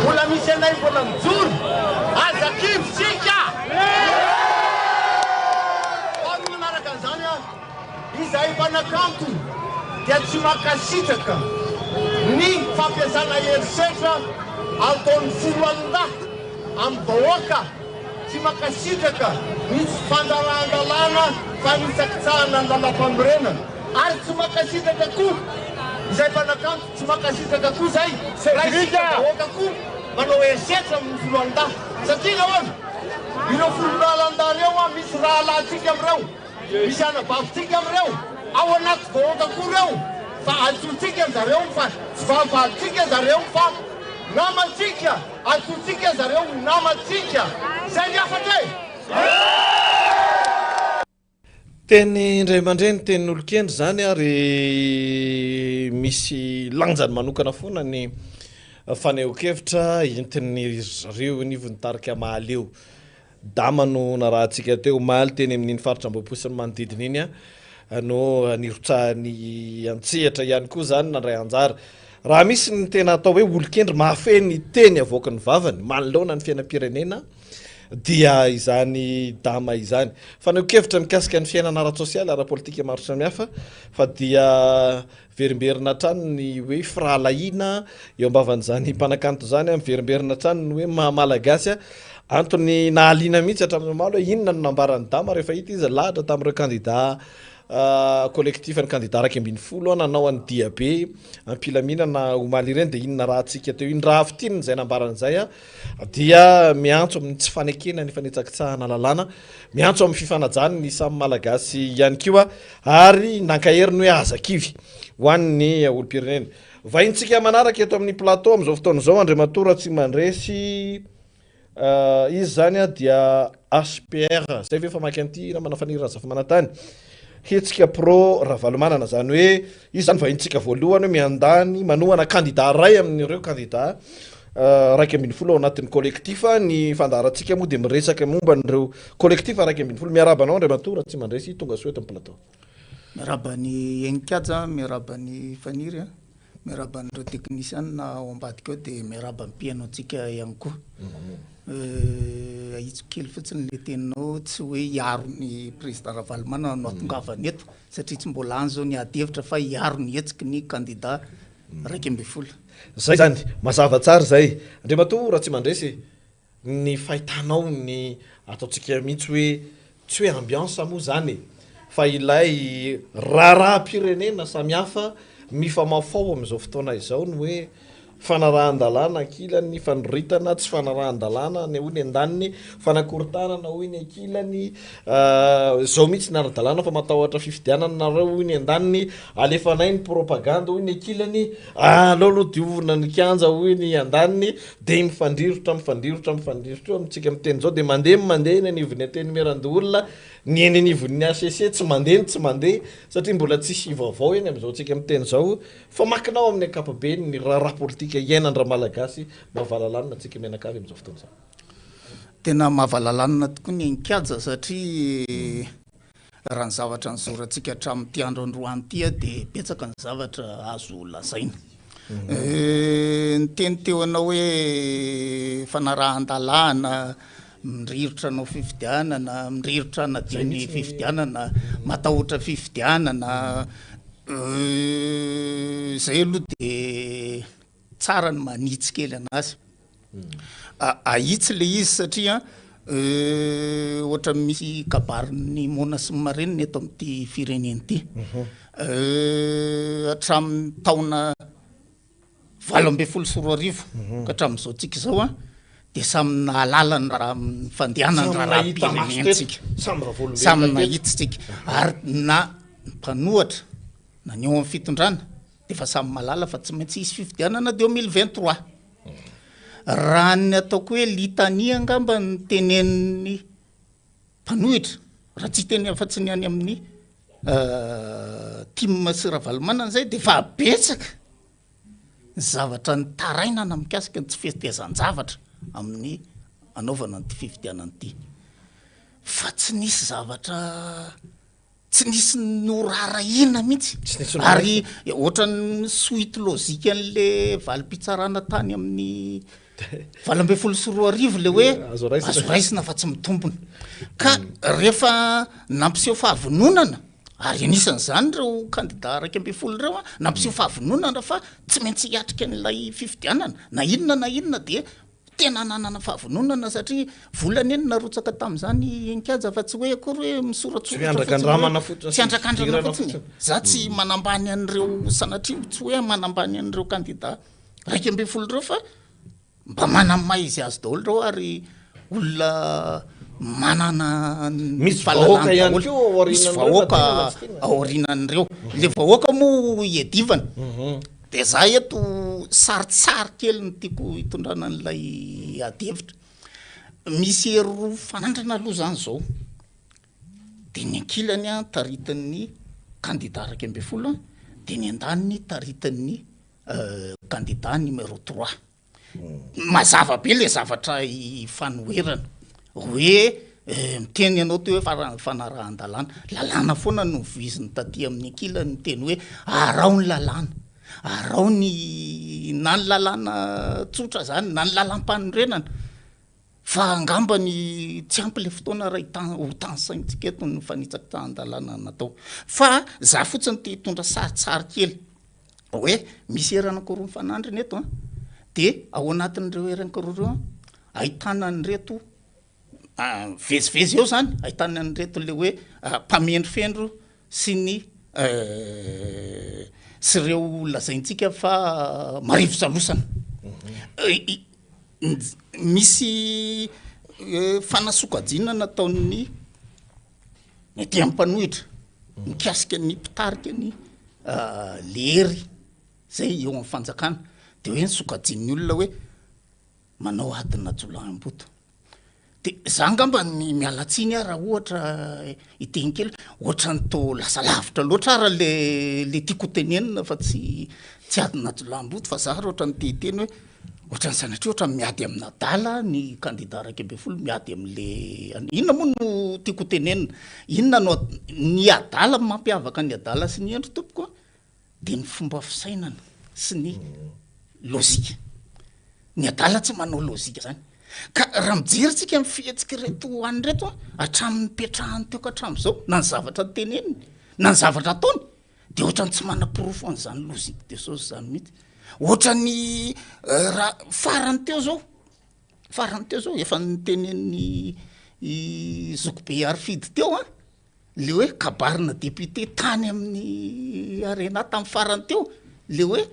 Mbola misy anay mbola mijoro, aza kivy tsika! Faharoa manaraka an'izany a! Izahay mpanakanto dia tsy mankasitraka ny fampiasana herisetra ataon'ny foloalindahy amin'ny vahoaka, tsy mankasitraka ny tsy fanarahan-dalàna fanitsakitsahana ny lalampanorenana ary tsy mankasitraka koa izahay mpanakanto tsy mankasitraka koa izay raha isika vahoaka koa manao herisetra amin'ny foloalindahy satria nahoana? Ireo foloalindahy ireo misy rahalahintsika amin'ireo. Misy anabavintsika amin'ireo, ao anaty vahoaka koa ireo, fa antsointsika zareo fa tsy fahavalontsika zareo fa namantsika, antsointsika zareo ho namantsika. Zay ny hafatra e! Tenin-dray aman-dreny, tenin'olon-kendry izany ary misy lanjany manokana foana ny fanehoan-kevitra entin'ny zareo anivon'ny tarika Mahaleo. Dama no narahantsika teo omaly teny amin'iny faritra Ambohipo sy ny manodidina iny no nirotsahany an-tsehatra ihany koa izany nandray anjara. Raha misy ny tena atao hoe olon-kendry mahafehy ny teny avoaky ny vavany manoloana ny fiainam-pirenena dia izany Dama izany. Fanehoan-kevitra mikasika ny fiainana ara-tsosialy, ara-politika maro samihafa fa dia Miverimberina hatrany ny hoe firahalahiana eo am-bavan'izany mpanakanto izany, miverimberina hatrany ny hoe maha Malagasy. Antony nahaliana mihitsy hatramin'ny omaly hoe inona no nambaran'i Dama rehefa hita izy nilahatra tamin'ireo kandida collectif ny kandida 11 nanao an'ny diabe am-pilaminana omaly ireny dia inona rahantsika teo iny. Raha fintinina izay nambarany izay dia miantso amin'ny tsy fanekena ny fanitsakitsahana lalàna, miantso amin'ny fifanajana ny samy Malagasy ihany koa ary nankahery ny hoe aza kivy ho an'ny olom-pirenena. Vahintsika manaraka eto amin'ny plateau amin'izao fotoana izao Andriamatoa Ratsimandresy, izy izany dia HPR, izay ve famaky an'ity namana Faniry Razafimanantany, hetsika pro Ravalomanana, izany hoe izy izany vahintsika voalohany hoe miandany manohana kandida iray amin'ireo kandida 11 ao anatin'ny collectif. Ny fandaharantsika moa dia miresaka momba an'ireo collectif 11. Miarahaba anao Andriamatoa Ratsimandresy, tonga soa eto amin'ny plateau. Miarahaba an'i Heninkaja, miarahaba an'i Faniry a, miarahaba an'ireo teknisianina ao ambadika ao dia miarahaba ny mpihaino antsika ihany koa. Ahitsiko kely fotsiny ilay teninao, tsy hoe hiaro ny président Ravalomanana no hatongavana eto satria tsy mbola any izao ny ady hevitra fa hiaro ny hetsiky ny kandida 11. Zay zany, mazava tsara izay. Andriamatoa Ratsimandresy, ny fahitanao ny ataontsika mihitsy hoe, tsy hoe ambiance moa zany e, fa ilay raharaham-pirenena samihafa mifamahofaho amin'izao fotoana izao ny hoe Fanarahan-dalàna ankilany, fanoritana tsy fanarahan-dalàna ny hoy ny andaniny, fanakorontanana hoy ny ankilany, izao mihitsy ny ara-dalàna fa matahotra fifidianana nareo hoy ny andaniny, alefanay ny propagandy hoy ny ankilany, aleo aloha diovina ny kianja hoy ny andaniny, dia mifandrirotra, mifandrirotra, mifandrirotra eo amintsika miteny izao dia mandeha ny mandeha eny anivon'ny antenimierandoholona, ny eny anivon'ny HCC tsy mandeha ny tsy mandeha satria mbola tsisy vaovao eny amin'izao tsika miteny izao. Famakinao amin'ny ankapobeny ny raharaha politika. politika iainan-dRamalagasy mahavalalanina antsika mianakavy amin'izao fotoana izao? Tena mahavalalanina tokoa ny Enkaja satria raha ny zavatra nizorantsika hatramin'ity andro androany ity dia betsaka ny zavatra azo lazaina. Niteny teo ianao hoe fanarahan-dalàna, Miriritra hanao fifidianana, miriritra hanadio ny fifidianana, matahotra fifidianana, zay aloha de tsara ny manitsy kely anazy. Ahitsy le izy satria ohatran'ny misy kabarin'ny moana sy ny marenina eto amin'ity firenena ity. Hatramin'ny taona 2018 ka hatramin'izao tsika izao an, dia samy nahalala ny raha ny fandehanan'ny raharaham-pirenentsika. Samy nahita isika. Ary na ny mpanohatra na ny eo amin'ny fitondrana dia efa samy mahalala fa tsy maintsy hisy fifidianana 2023. Raha ny ataoko hoe litanie angamba no tenenin'ny mpanohitra, raha tsy hiteny afa-tsy ny any amin'ny Tim sy Ravalomanana izay dia efa betsaka ny zavatra nitarainana mikasika ny tsy fetezan-javatra amin'ny anaovana an'ity fifidianana ity. Fa tsy nisy zavatra Tsy nisy noraharahiana mihitsy. Tsy nisy noraharahiana. Ary ohatran'ny suite logique an'le valim-pitsarana tany amin'ny 2018 le hoe Azo raisina. azo raisina fa tsy mitombina. Ka rehefa nampiseho fahavononana, ary anisan'izany ireo kandida 11 ireo an, nampiseho fahavononana fa tsy maintsy hiatrika an'ilay fifidianana, na inona na inona dia Tena nanana fahavononana satria vola anie no narotsaka tamin'izany Enkaja fa tsy hoe akory hoe misoratsoratra fotsiny hoe tsy andrakandrana fotsiny e. Za tsy manambany an'ireo sanatria tsy hoe manambany an'ireo kandida 11 ireo fa mba manana ny maha izy azy daholo ireo ary olona manana ny fahalalana daholo. Misy vahoaka aorianan'ireo. Le vahoaka moa iadivana. Dia za eto saritsary kely no tiako hitondrana an'ilay ady hevitra. Misy hery roa mifanandrina aloha zany zao. Dia ny ankilany an taritin'ny kandida 11 an, dia ny andaniny taritin'ny kandida numéro trois. Mazava be le zavatra ifanoherana hoe miteny ianao teo hoe fanarahan-dalàna, lalàna foana no voiziny taty amin'ny ankilany miteny hoe araho ny lalàna, araho ny na ny lalàna tsotra zany na ny lalàm-panorenana fa angamba ny tsy ampy le fotoana raha hita- ho tanisaintsika eto ny fanitsakitsahan-dalàna natao fa za fotsiny te hitondra saritsary kely. Hoe misy hery anankiroa mifanandrina eto an, dia ao anatin'ireo hery anankiroa ireo an, ahitana an'ireto mivezivezy eo zany, ahitana an'ireto le hoe mpamendrofendro sy ny sy ireo lazaintsika fa marivo salosana. Misy fanasokajiana nataon'ny Ny aty amin'ny mpanohitra, mikasika ny mpitarika ny lery zay eo amin'ny fanjakana, de hoe ny sokajian'ny olona hoe manao adina jiolahimboto. De za angamba ny miala tsiny aho raha ohatra hiteny kely, ohatran'ny toa lasa lavitra loatra ara le le tiako ho tenenina fa tsy tsy adina jiolahimboto fa za raha ohatran'ny te hiteny hoe Ohatran'ny sanatria ohatran'ny miady amin'adala ny kandida 11 miady amin'le inona moa no tiako ho tenenina? Inona no ny adala mampiavaka ny adala sy ny hendry tompoko a dia ny fomba fisainana sy ny lozika. Ny adala tsy manao lozika zany. Ka raha mijery tsika ny fihetsik'ireto any ireto a, hatramin'ny nipetrahany teo ka hatramin'izao, na ny zavatra teneniny, na ny zavatra ataony, De ohatran'ny tsy manaporofo an'izany logique des choses zany mihitsy. Ohatran'ny raha farany teo zao, farany teo zao efa notenenin'i i zokibe Harifidy teo an, le hoe kabarina député tany amin'ny Arena tamin'ny farany teo, le hoe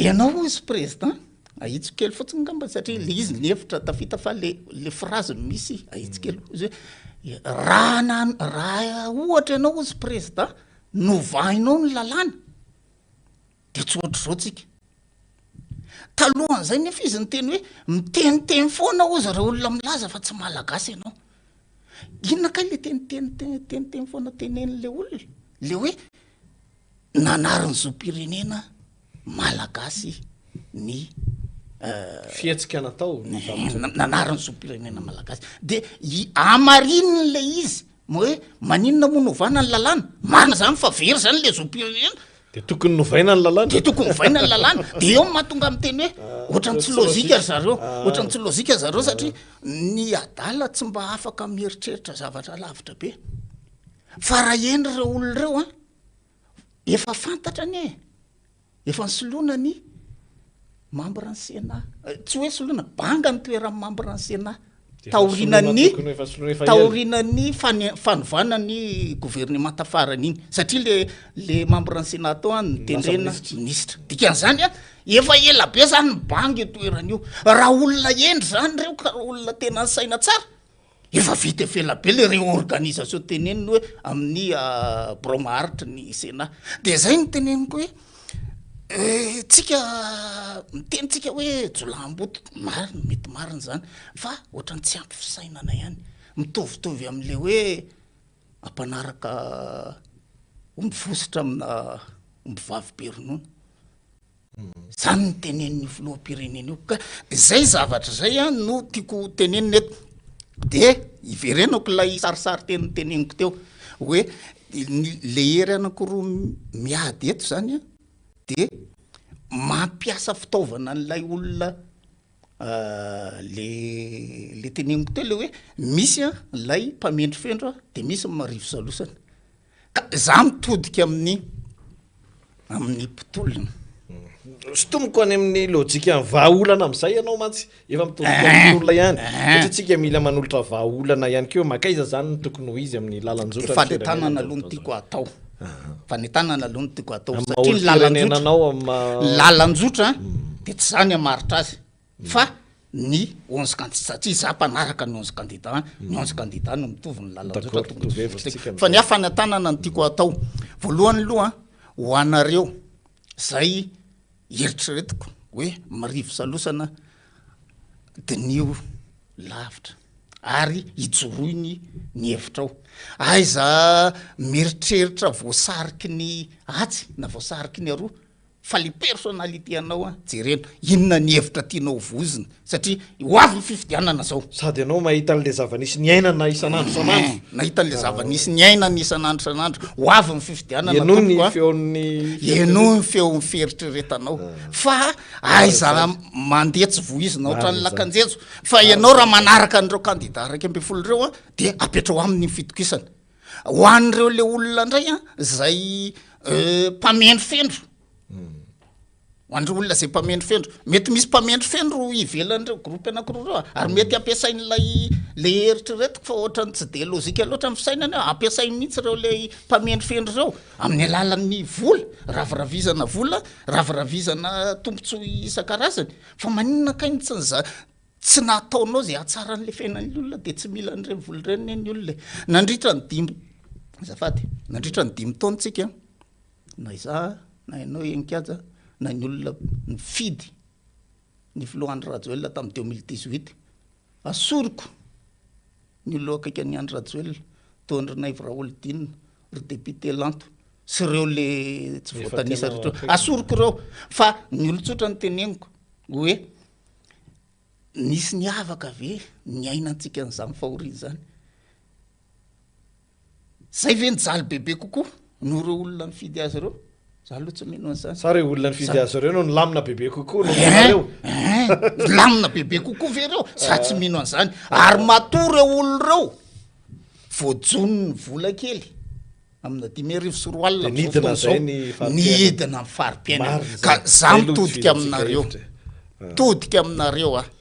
Ianao hozy président, ahitsiko kely fotsiny ngamba satria le izy ny hevitra tafita fa le le phrase no misy ahitsy kely hozy hoe raha na raha ohatra ianao hozy président novainao ny lalàna de tsy ohatr'izao tsika. Talohan'izay nefa izy niteny hoe miteniteny foana hozy ireo olona milaza fa tsy malagasy ianao. Inona kay le teniteny teniteny foana tenenin'le olona? Le hoe nanary ny zom-pirenena. Malagasy ny Fihetsika natao, ny zavatra. Nanary ny zom-pirenena malagasy. De i hamarininy le izy hoe maninona moa novana ny lalàna? Marina zany fa very zany le zom-pirenena. De tokony novaina ny lalàna. De tokony novaina ny lalàna. De eo no mahatonga miteny hoe ohatran'ny tsy lôjika ry zareo, ohatran'ny tsy lôjika zareo satria ny adala tsy mba afaka mieritreritra zavatra lavitra be. Fa raha hendry ireo olona ireo an, efa fantatra anie e. Efa nisoloana ny membre ny Sénat. Tsy hoe soloina, banga ny toeran'ny membre ny Sénat. Taorianan'ny taorianan'ny fanovana ny governemanta farany iny. Satria le le membre ny Sénat tao an notendrena minisitra. Dikan'izany an, efa ela be zany ny banga io toerana io. Raha olona hendry zany ireo ka raha olona tena nisaina tsara, Efa vita efa ela be le réorganisation teneniny hoe amin'ny birao maharitry ny Sénat. De zay no teneniko hoe tsika miteny tsika hoe jiolahimboto, marina, mety marina zany fa ohatran'ny tsy ampy fisainana ihany. Mitovitovy am'le hoe ampanaraka omby fositra amina omby vavy be ronono. Zany no tenenin'io filoham-pirenena io ka zay zavatra zay an no tiako tenenina eto de iverenako ilay sarisary teny noteneniko teo hoe ny le hery anankiroa miady eto zany an de mampiasa fitaovana an'ilay olona le le teneniko teo le hoe misy an lay mpamendrofendro an de misy ny marivo salosana Ka za mitodika amin'ny amin'ny mpitolona. Sintomiko any amin'ny lojikan'ny vahaolana amin'izay ianao mantsy, efa mitodika amin'ny mpitolona ihany, satria tsika mila manolotra vahaolana ihany koa, mankaiza zany no tokony ho izy amin'ny lalan-jotra ny firenena Fanentanana aloha no tiako hatao, fanentanana aloha no tiako hatao, satria ny lalan-jotra, ny lalan-jotra dia tsy za ny hamaritra azy. Fa ny 11 candidats, satria za mpanaraka ny 11 candidats, ny 11 candidats no mitovy ny lalan-jotra tokony tsy voatery. Fa ny ahy fanentanana no tiako hatao. Voalohany aloha, ho anareo zay eritreretiko hoe marivo salosana, diniho lavitra ary ijoroy ny ny hevitrao. Aiza mieritreritra voasariky ny atsy na voasariky ny aroa. Fa le personnalité anao an, jerena, inona ny hevitra tianao voizina, satria ho avy ny fifidianana zao. Sady ianao mahita an'le zava-nisy niainana isan'andro isan'andro. Hein, nahita an'le zava-nisy niainana isan'andro isan'andro, ho avy ny fifidianana Henoy ny tompoko a. feon'ny Henoy ny feon'ny fieritreretanao. Fa aiza mandeha tsy voizina ohatran'ny lakan-jejo, fa ianao raha manaraka an'ireo kandida 11 ireo an, dia apetrao aminy ny fitokisana. Ho an'ireo le olona indray an, zay mpamendrofendro, ho an'ireo olona zay mpamendrofendro, mety misy mpamendrofendro ivelan'ireo groupe anakiroa ireo a, ary mety ampiasain'ilay le eritreretiko fa ohatran'ny tsy de lojika loatra ny fisainany eo, ampiasainy mihitsy ireo le mpamendrofendro ireo amin'ny alalan'ny vola, raviravizana vola, raviravizana tombontsoa isan-karazany, fa maninona kay no tsy ny za-. Tsy nataonao izay hahatsaran'ilay fiainan'ny olona dia tsy mila an'ireny vola ireny anie ny olona e. Nandritra ny dimy, azafady, nandritra ny dimy taona tsika, na izaho na ianao Heninkaja na ny olona nifidy ny filoha Andry Rajoelina tamin'ny 2018, asoriko ny olona eo akaiky an'i Andry Rajoelina, toa an-dry Naivo Raholdina, ry député Lanto sy ireo le tsy voatanisa rehetra ireo, asoriko ireo fa ny olon-tsotra no teneniko hoe Nisy niavaka ve niainantsika an'izany fahoriana izany? Zay ve nijaly bebe kokoa noho ireo olona nifidy azy ireo? Za aloha tsy mino an'izany. Sa ireo olona nifidy azy ireo no nilamina bebe kokoa noho ianareo? Hein, nilamina bebe kokoa ve ireo? Za tsy mino an'izany. Ary matoa ireo olona ireo voajonon'ny vola kely. Amina 2005 Dia amin'izao nidina fotoana izay izao, ny fari-piainana. nidina ny fari-piainana. Marina Ka izany. za Zay aloha mitodika tohizantsika aminareo, hevitra e. mitodika aminareo aho,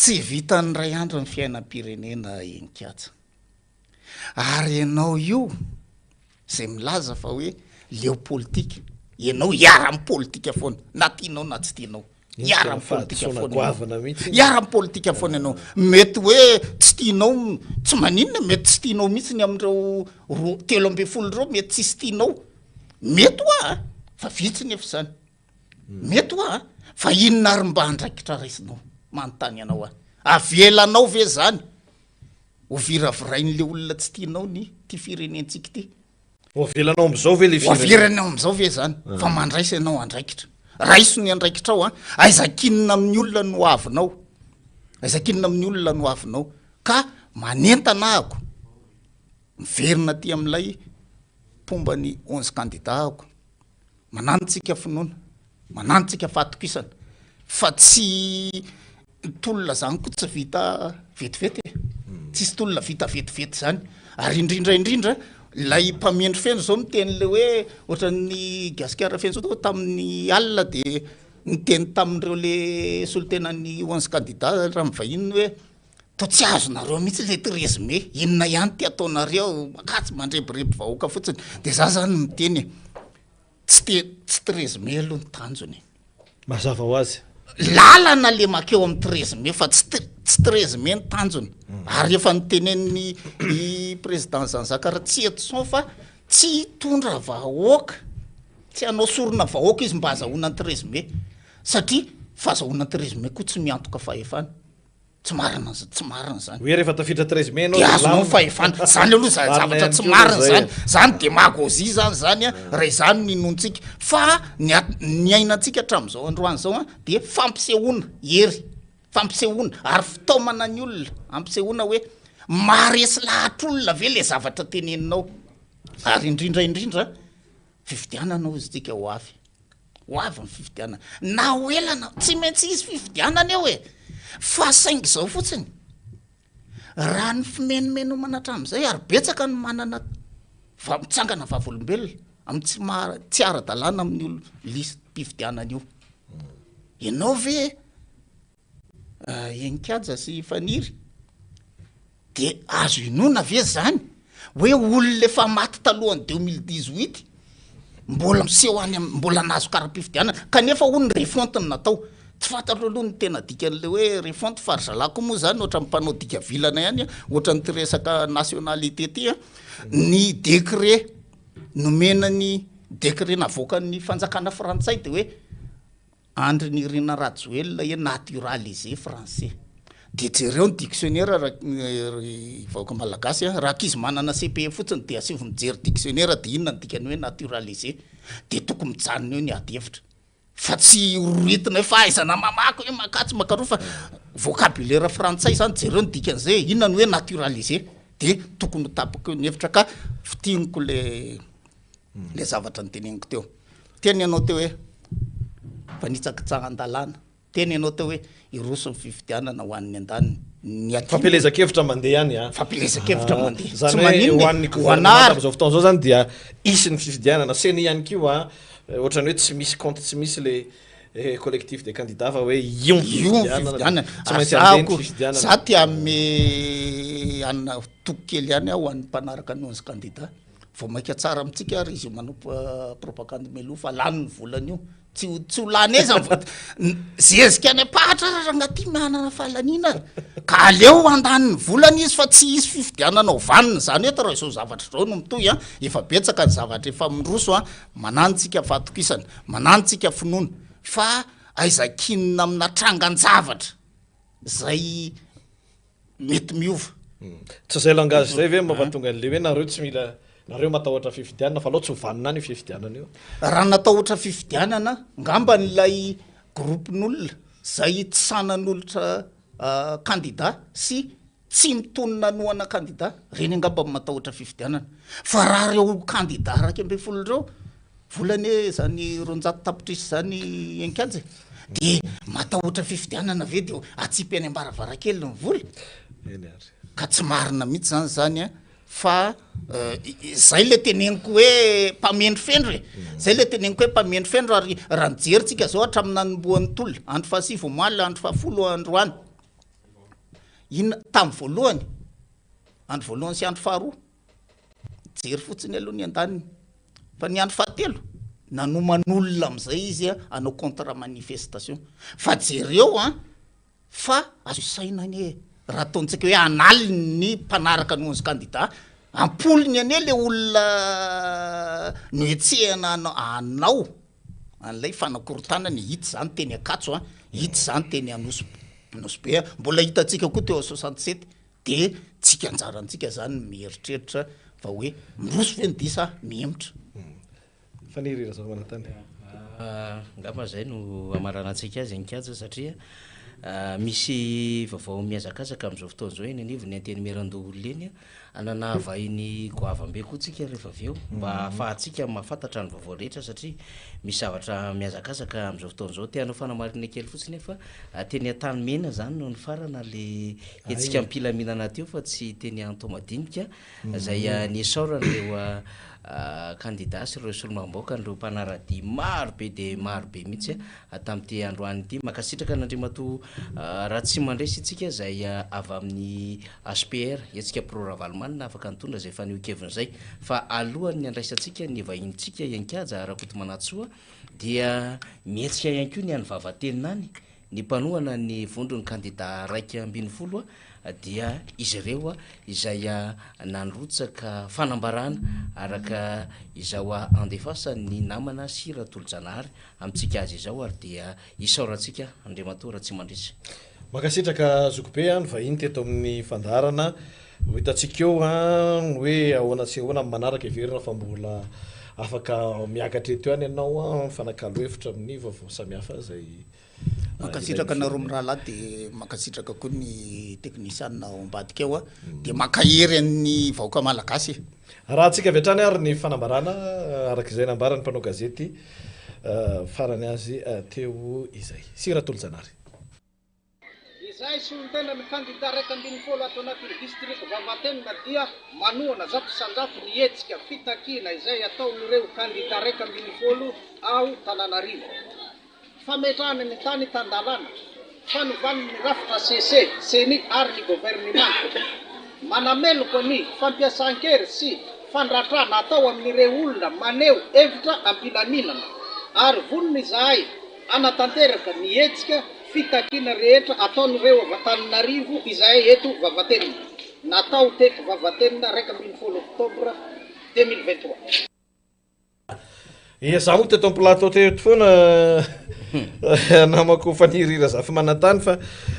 tsy vitan'ny iray andro ny fiainam-pirenena Henikatsa. Ary ianao io izay milaza fa hoe leo politika, ianao hiharan'ny politika foana, na tianao na tsy tianao. Hiharan'ny politika foana ianao. Hiharan'ny politika foana ianao. Mety hoe tsy tianao, tsy maninona, mety tsy tianao mihitsy ny amin'ireo roa, 13 ireo, mety tsisy tianao. Mety hoa a, fa vitsy nefa izany. Mety hoa a, fa inona ary mba andraikitra raisinao? Manontany anao aho. Avelanao ve izany ho viravirain'ilay olona tsy tianao ny ity firenentsika ity? Ho avelanao amin'izao ve ilay firenena? Ho avelanao amin'izao ve izany? Fa mandraisa ianao andraikitra. Raiso ny andraikitrao a! Aiza kinina amin'ny olona ny hoavinao. Aiza kinina amin'ny olona ny hoavinao. Ka manentana ahako, miverina aty amin'ilay mpomba ny 11 candidats ahako. Manantsika finoana, manantsika fahatokisana fa tsy ny tolona zany koa tsy vita vetivety e. Tsisy tolona vita vetivety zany. Ary indrindra indrindra ilay mpamendry feno zao miteny le hoe ohatran'ny Gasikara feno zao tamin'ny alina de niteny tamin'ireo le solontenan'ny 11 candidats raha mivahiny hoe Toa tsy azonareo mihitsy le 13 mai, inona ihany ty ataonareo, makatsy mandrebireby vahoaka fotsiny, de za zany miteny e, tsy te tsy 13 mai aloha ny tanjona e. Mazava ho azy. Lalana le makeo amin'ny 13 mai fa tsy tsy 13 mai ny tanjona, ary efa notenenin'ny i président Jean Jacques Ratsietison fa tsy hitondra vahoaka, tsy hanao sorona vahoaka izy mba hazahoana ny 13 mai, satria fahazahoana ny 13 mai koa tsy miantoka fahefana. Tsy marina zany, tsy marina zany. Hoe rehefa tafiditra 13 mai ianao dia azonao ny fahefana. Zany aloha zany zavatra tsy marina zany. Zany démagogie zany zany a, raha izany no inoantsika. Fa ny ny iainantsika hatramin'izao androany izao a, dia fampisehoana hery, fampisehoana ary fitaomana ny olona, ampisehoana hoe maharesy lahatr'olona ve le zavatra teneninao. Ary indrindra indrindra, fifidianana hozy tsika ho avy. Ho avy ny fifidianana. Na ho ela na, tsy maintsy hisy fifidianana eo e! Fa saingy izao fotsiny, raha ny fimenomenomana hatramin'izay, ary betsaka ny manana va- mitsangana vavolombelona amin'ny tsy maha, tsy ara-dalàna amin'io lisi-pifidianana io. Ianao ve Heninkaja sy Faniry, de azo inoana ve zany hoe olona efa maty talohan'ny 2018 mbola miseho any am- mbola nahazo kara-pifidianana kanefa hono refonte no natao, tsy fantatro aloha ny tena dikan'le hoe refonte fa ry zalahy koa moa zany ohatran'ny mpanao dika vilana ihany a, ohatran'ity resaka nationalité ty a, ny décret nomena ny décret navoakan'ny fanjakana frantsay de hoe Andry Nirina Rajoelina est naturalisé français. Dia jereo ny dictionnaire ra ry vahoaka malagasy a, raha ankizy manana CPE fotsiny dia asaivo mijery dictionnaire dia inona ny dikan'ny hoe naturalisé, dia tokony mijanona eo ny ady hevitra. Fa tsy roritina hoe fahaizana mamaky hoe makatsy makaroa fa vocabulaire frantsay zany jereo ny dikan'izay e, inona ny hoe naturalisé, dia tokony ho tapaka eo ny hevitra ka fintiniko le le zavatra noteneniko teo. Teny ianao teo hoe fanitsakitsahan-dalàna, teny ianao teo hoe hiroso ny fifidianana ho an'ny andaniny, ny aty. Fampielezan-kevitra mandeha ihany an. Fampielezan-kevitra ah, mandeha. Tsy maninona. Ho an'ny gouvernement amin'izao fotoana izao zany dia hisy ny fifidianana. Ceni ihany koa an, ohatran'ny hoe tsy misy compte tsy misy le eh, collectif des candidats fa hoe io ny fifidianana. Tsy maintsy handeha ny fifidianana. Za te hanome anona toky kely ihany aho ho an'ny mpanaraka ny 11 candidats. Vao maika tsara amintsika ary izy io manao propagande mialoha fa lany ny volany io. Tsy ho tsy ho lany aiza ny vola. Zezika any am-pahatra ary rangahy ty manana fahalaniana ary. Ka aleo handany ny volany izy fa tsy hisy fifidianana ho vanona izany eto raha izao zavatra izao no mitohy an. Efa betsaka ny zavatra efa miroso an. Manantsika fahatokisana, manantsika finoana fa aiza kinina amina trangan-javatra izay mety miova. Tsy izay langage izay ve no mampatonga an'ilay hoe nareo tsy mila, nareo matahotra fifidianana fa aleo tsy ho vanona any io fifidianana io. Raha natahotra fifidianana ngambany ilay groupe-n'olona izay tsy sahy nanolotra candidat sy tsy mitonona hanohana candidat, ireny angamba no matahotra fifidianana. Fa raha ireo candidat 11 ireo, Vola anie zany 200 tapitrisa zany Enkaja e! De matahotra fifidianana ve de atsipy any am-baravarakely ny vola? Eny ary. Ka tsy marina mihitsy zany zany an, fa zay le teneniko hoe mpamendrofendro e! Zay le teneniko hoe mpamendrofendro ary raha nijery tsika zao hatramin'ny nanombohan'ny tolona, andro fahasivy omaly, andro fahafolo androany, inona, tamin'ny voalohany, andro voalohany sy andro faharoa, Nijery fotsiny aloha ny andaniny. Fa ny andro fahatelo, nanoman'olona amin'izay izy hanao contre manifestation. Fa jereo an, fa azo isaina anie e. Raha ataontsika hoe an'aliny ny mpanaraka ny 11 candidats, am-polony anie le olona nohetsehina hanao an'ilay fanakorontanana e. Hita izany teny Ankatso an, hita izany teny Anosy Nosy Be an, mbola hitantsika koa teo 67. De tsika anjarantsika zany ny mieritreritra fa hoe miroso ve ny dia sa mihemotra? Faniry Razafimanantany. Angamba izay no hamaranantsika azy Inkaja satria misy vaovao mihazakazaka amin'izao fotoana izao eny anivon'ny Antenimierandoholona eny. Hanana vahiny goavam-be koa tsika rehefa avy eo mba hahafahantsika mahafantatra ny vaovao rehetra satria misy zavatra mihazakazaka amin'izao fotoana izao. Te hanao fanamarihana kely fotsiny aho fa teny Antanimena izany no nifarana ilay hetsika am-pilaminana teo fa tsy teny Antohomadinika izay nisaoran'ireo kandida sy ireo solombavambahoakan'ireo mpanara-dia maro be dia maro be mihitsy tamin'ity androany ity. Mankasitraka an'Andriamatoa Ratsimandresy isika izay avy amin'ny HPR, Hetsika Pro Ravalomanana, afaka nitondra izay fanehoan-keviny izay. Fa alohan'ny handraisantsika ny vahinintsika Iankaja Rakotomanantsoa dia mihetsika ihany koa ny any Vavatenina any, ny mpanohana ny vondron'ny kandida 11 dia izy ireo izay nandrotsaka fanambarana araka izao andefasan'ny namana sy Ratolojanahary amintsika azy izao ary dia isaorantsika Andriamatoa Ratsimandresy. Mankasitraka zokibe a, nivahiny teto amin'ny fandaharana, ho hitantsika eo a, ny hoe ahoana sy ahoana amin'ny manaraka, heverina fa mbola afaka miakatra eto ihany ianao a, mifanakalo hevitra amin'ny vaovao samihafa izay Mankasitraka anareo mirahalahy dia mankasitraka koa ny teknisianina ao ambadika ao a, dia mankahery an'ny vahoaka malagasy e. Arahantsika avy hatrany ary ny fanambarana araka izay nambaran'ny mpanao gazety farany azy teo izay. Sy Ratolojanahary. Izahay solontenan'ny kandida 11 ato anatin'ny distrika Vavatenina dia manohana 100% ny hetsika fitakiana izay ataon'ireo kandida 11 ao Tananarivo. Fametrahana ny tany tan-dalàna, fanovana ny rafitra CC, Ceni ary ny governemanta. Manameloka ny fampiasan-kery sy fandratrana atao amin'ireo olona maneho hevitra am-pilaminana ary vonona izahay hanatanteraka ny hetsika fitakiana rehetra ataon'ireo avy Antananarivo izahay eto Vavatenina. Natao teto Vavatenina 11 oktobra 2023. Ia, za moa teto am-plateau teto foana namako Faniry Razafimanantany fa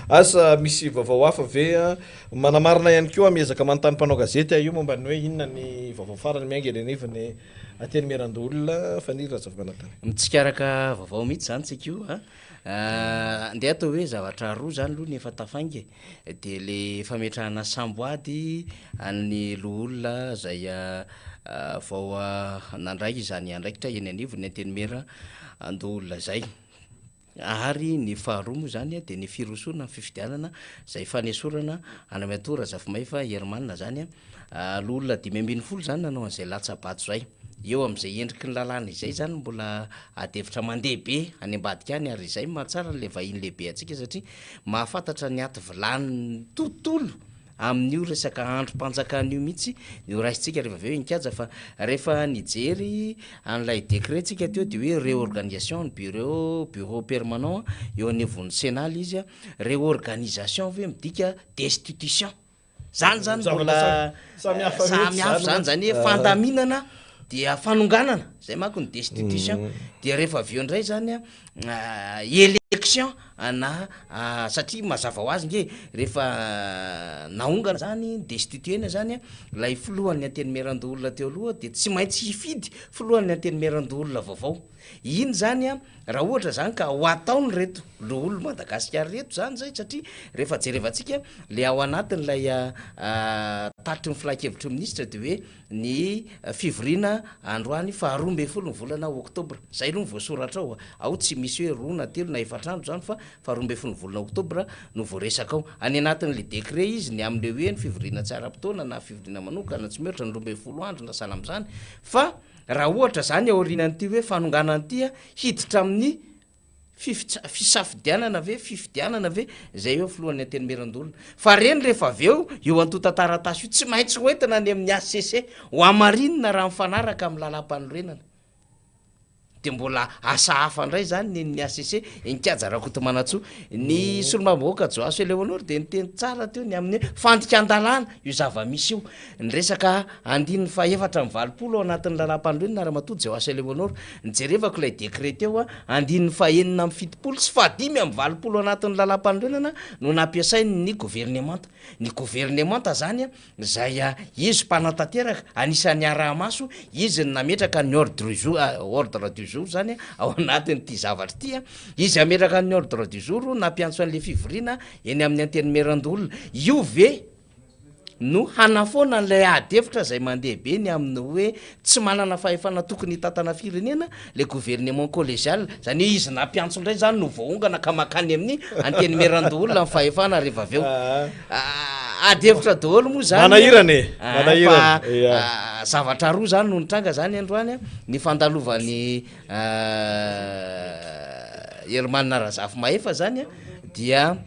asa misy vaovao hafa ve an? Manamarina ihany koa miezaka manontany mpanao gazety aho io momba ny hoe inona ny vaovao farany miainga eny anivon'ny Antenimierandoholona Faniry Razafimanantany. Mitsikaraka vaovao mihitsy zany tsika io a. Ndeha atao hoe zavatra roa zany aloha ny efa tafainga e, de le fametrahana samboady an'ny loholona zay vao nandray izany andraikitra eny anivon'ny antenimiera andoholona zay, ary ny faharoa moa zany de ny firosoana amin'ny fifidianana zay fanesorana an'Andriamatoa Razafimahefa Herman zany. Loholona 15 izany nanao an'izay latsa-bato izay. Eo amin'izay endriky ny lalàna izay izany mbola ady hevitra mandeha be any ambadika any ary izay no mahatsara an'ilay vahiny lehibe antsika satria mahafantatra ny aty vilanin'ny tontolo amin'io resaka andrim-panjakana io mihitsy no raisintsika rehefa avy eo Inkaja fa rehefa nijery an'ilay décret tsika teo dia hoe réorganisation ny bureau bureau permanent eo anivon'ny Sénat ilay izy, réorganisation ve midika destitution? Zany zany mbola samy hafa zany, zany hoe fandaminana dia fanonganana, zay manko ny destitution, dia rehefa avy eo indray zany a election na satria mazava ho azy nge rehefa naongana zany destituer-na zany ilay filohan'ny antenimierandoholona teo aloha dia tsy maintsy hifidy filohan'ny antenimierandoholona vaovao, iny zany a Raha ohatra zany ka ho ataon'ireto loholon'i Madagasikara ireto zany zay satria rehefa jerevantsika le ao anatin'ilay tatitry ny filankevitry ny minisitra de hoe ny fivoriana androany faha 12 ny volana oktobra, zay aloha ny voasoratra ao, ao tsy misy hoe roa na telo na efatra andro zany fa faha 12 ny volana oktobra no voaresaka ao. Any anatin'le décret izy ny amin'le hoe ny fivoriana tsy ara-potoana na fivoriana manokana tsy mihoatra ny 12 andro na sahala amin'izany fa Raha ohatra izany aorianan'ity hoe fanonganana ity hiditra amin'ny fisafidianana ve, fifidianana ve izay eo filohan'ny Antenimierandoholona. Fa reny rehefa avy eo io antontan-taratasy io tsy maintsy ho entina any amin'ny HCC ho hamarinina raha mifanaraka amin'ny lalàmpanorenana. Dia mbola asa hafa indray izany ny an'ny HCC, Inkaja Rakotomanantsoa. Ny solombavambahoaka Joaso Eleonore dia niteny tsara teo ny amin'ny hoe fandikan-dalàna io zava-misy io. Ny resaka andininy faha-84 ao anatin'ny lalàmpanorenana Ramatoa Joaso Eleonore, nijerevako ilay décret teo, andininy faha-76 sy faha-85 ao anatin'ny lalàmpanorenana no nampiasain'ny governemanta. Ny governemanta izany Izay izy mpanatanteraka, anisan'ny araha-maso, izy no nametraka ny ordre du jour, ordre du jour. jour zany ao anatin'ity zavatra ity a, izy hametraka ny ordre du jour nampiantso an'le fivoriana eny amin'ny antenimierandoholona, io ve no hanafoana an'ilay ady hevitra izay mandeha be ny amin'ny hoe tsy manana fahefana tokony hitantana firenena le gouvernement collégial, zany hoe izy nampiantso indray zany no voaongana ka mankany amin'ny antenimierandoholona ny fahefana rehefa avy eo. Ady hevitra daholo moa zany. Manahirana e! Fa Manahirana, ia. zavatra roa zany no nitranga zany androany, ny fandalovan'i Herman Razafimahefa zany dia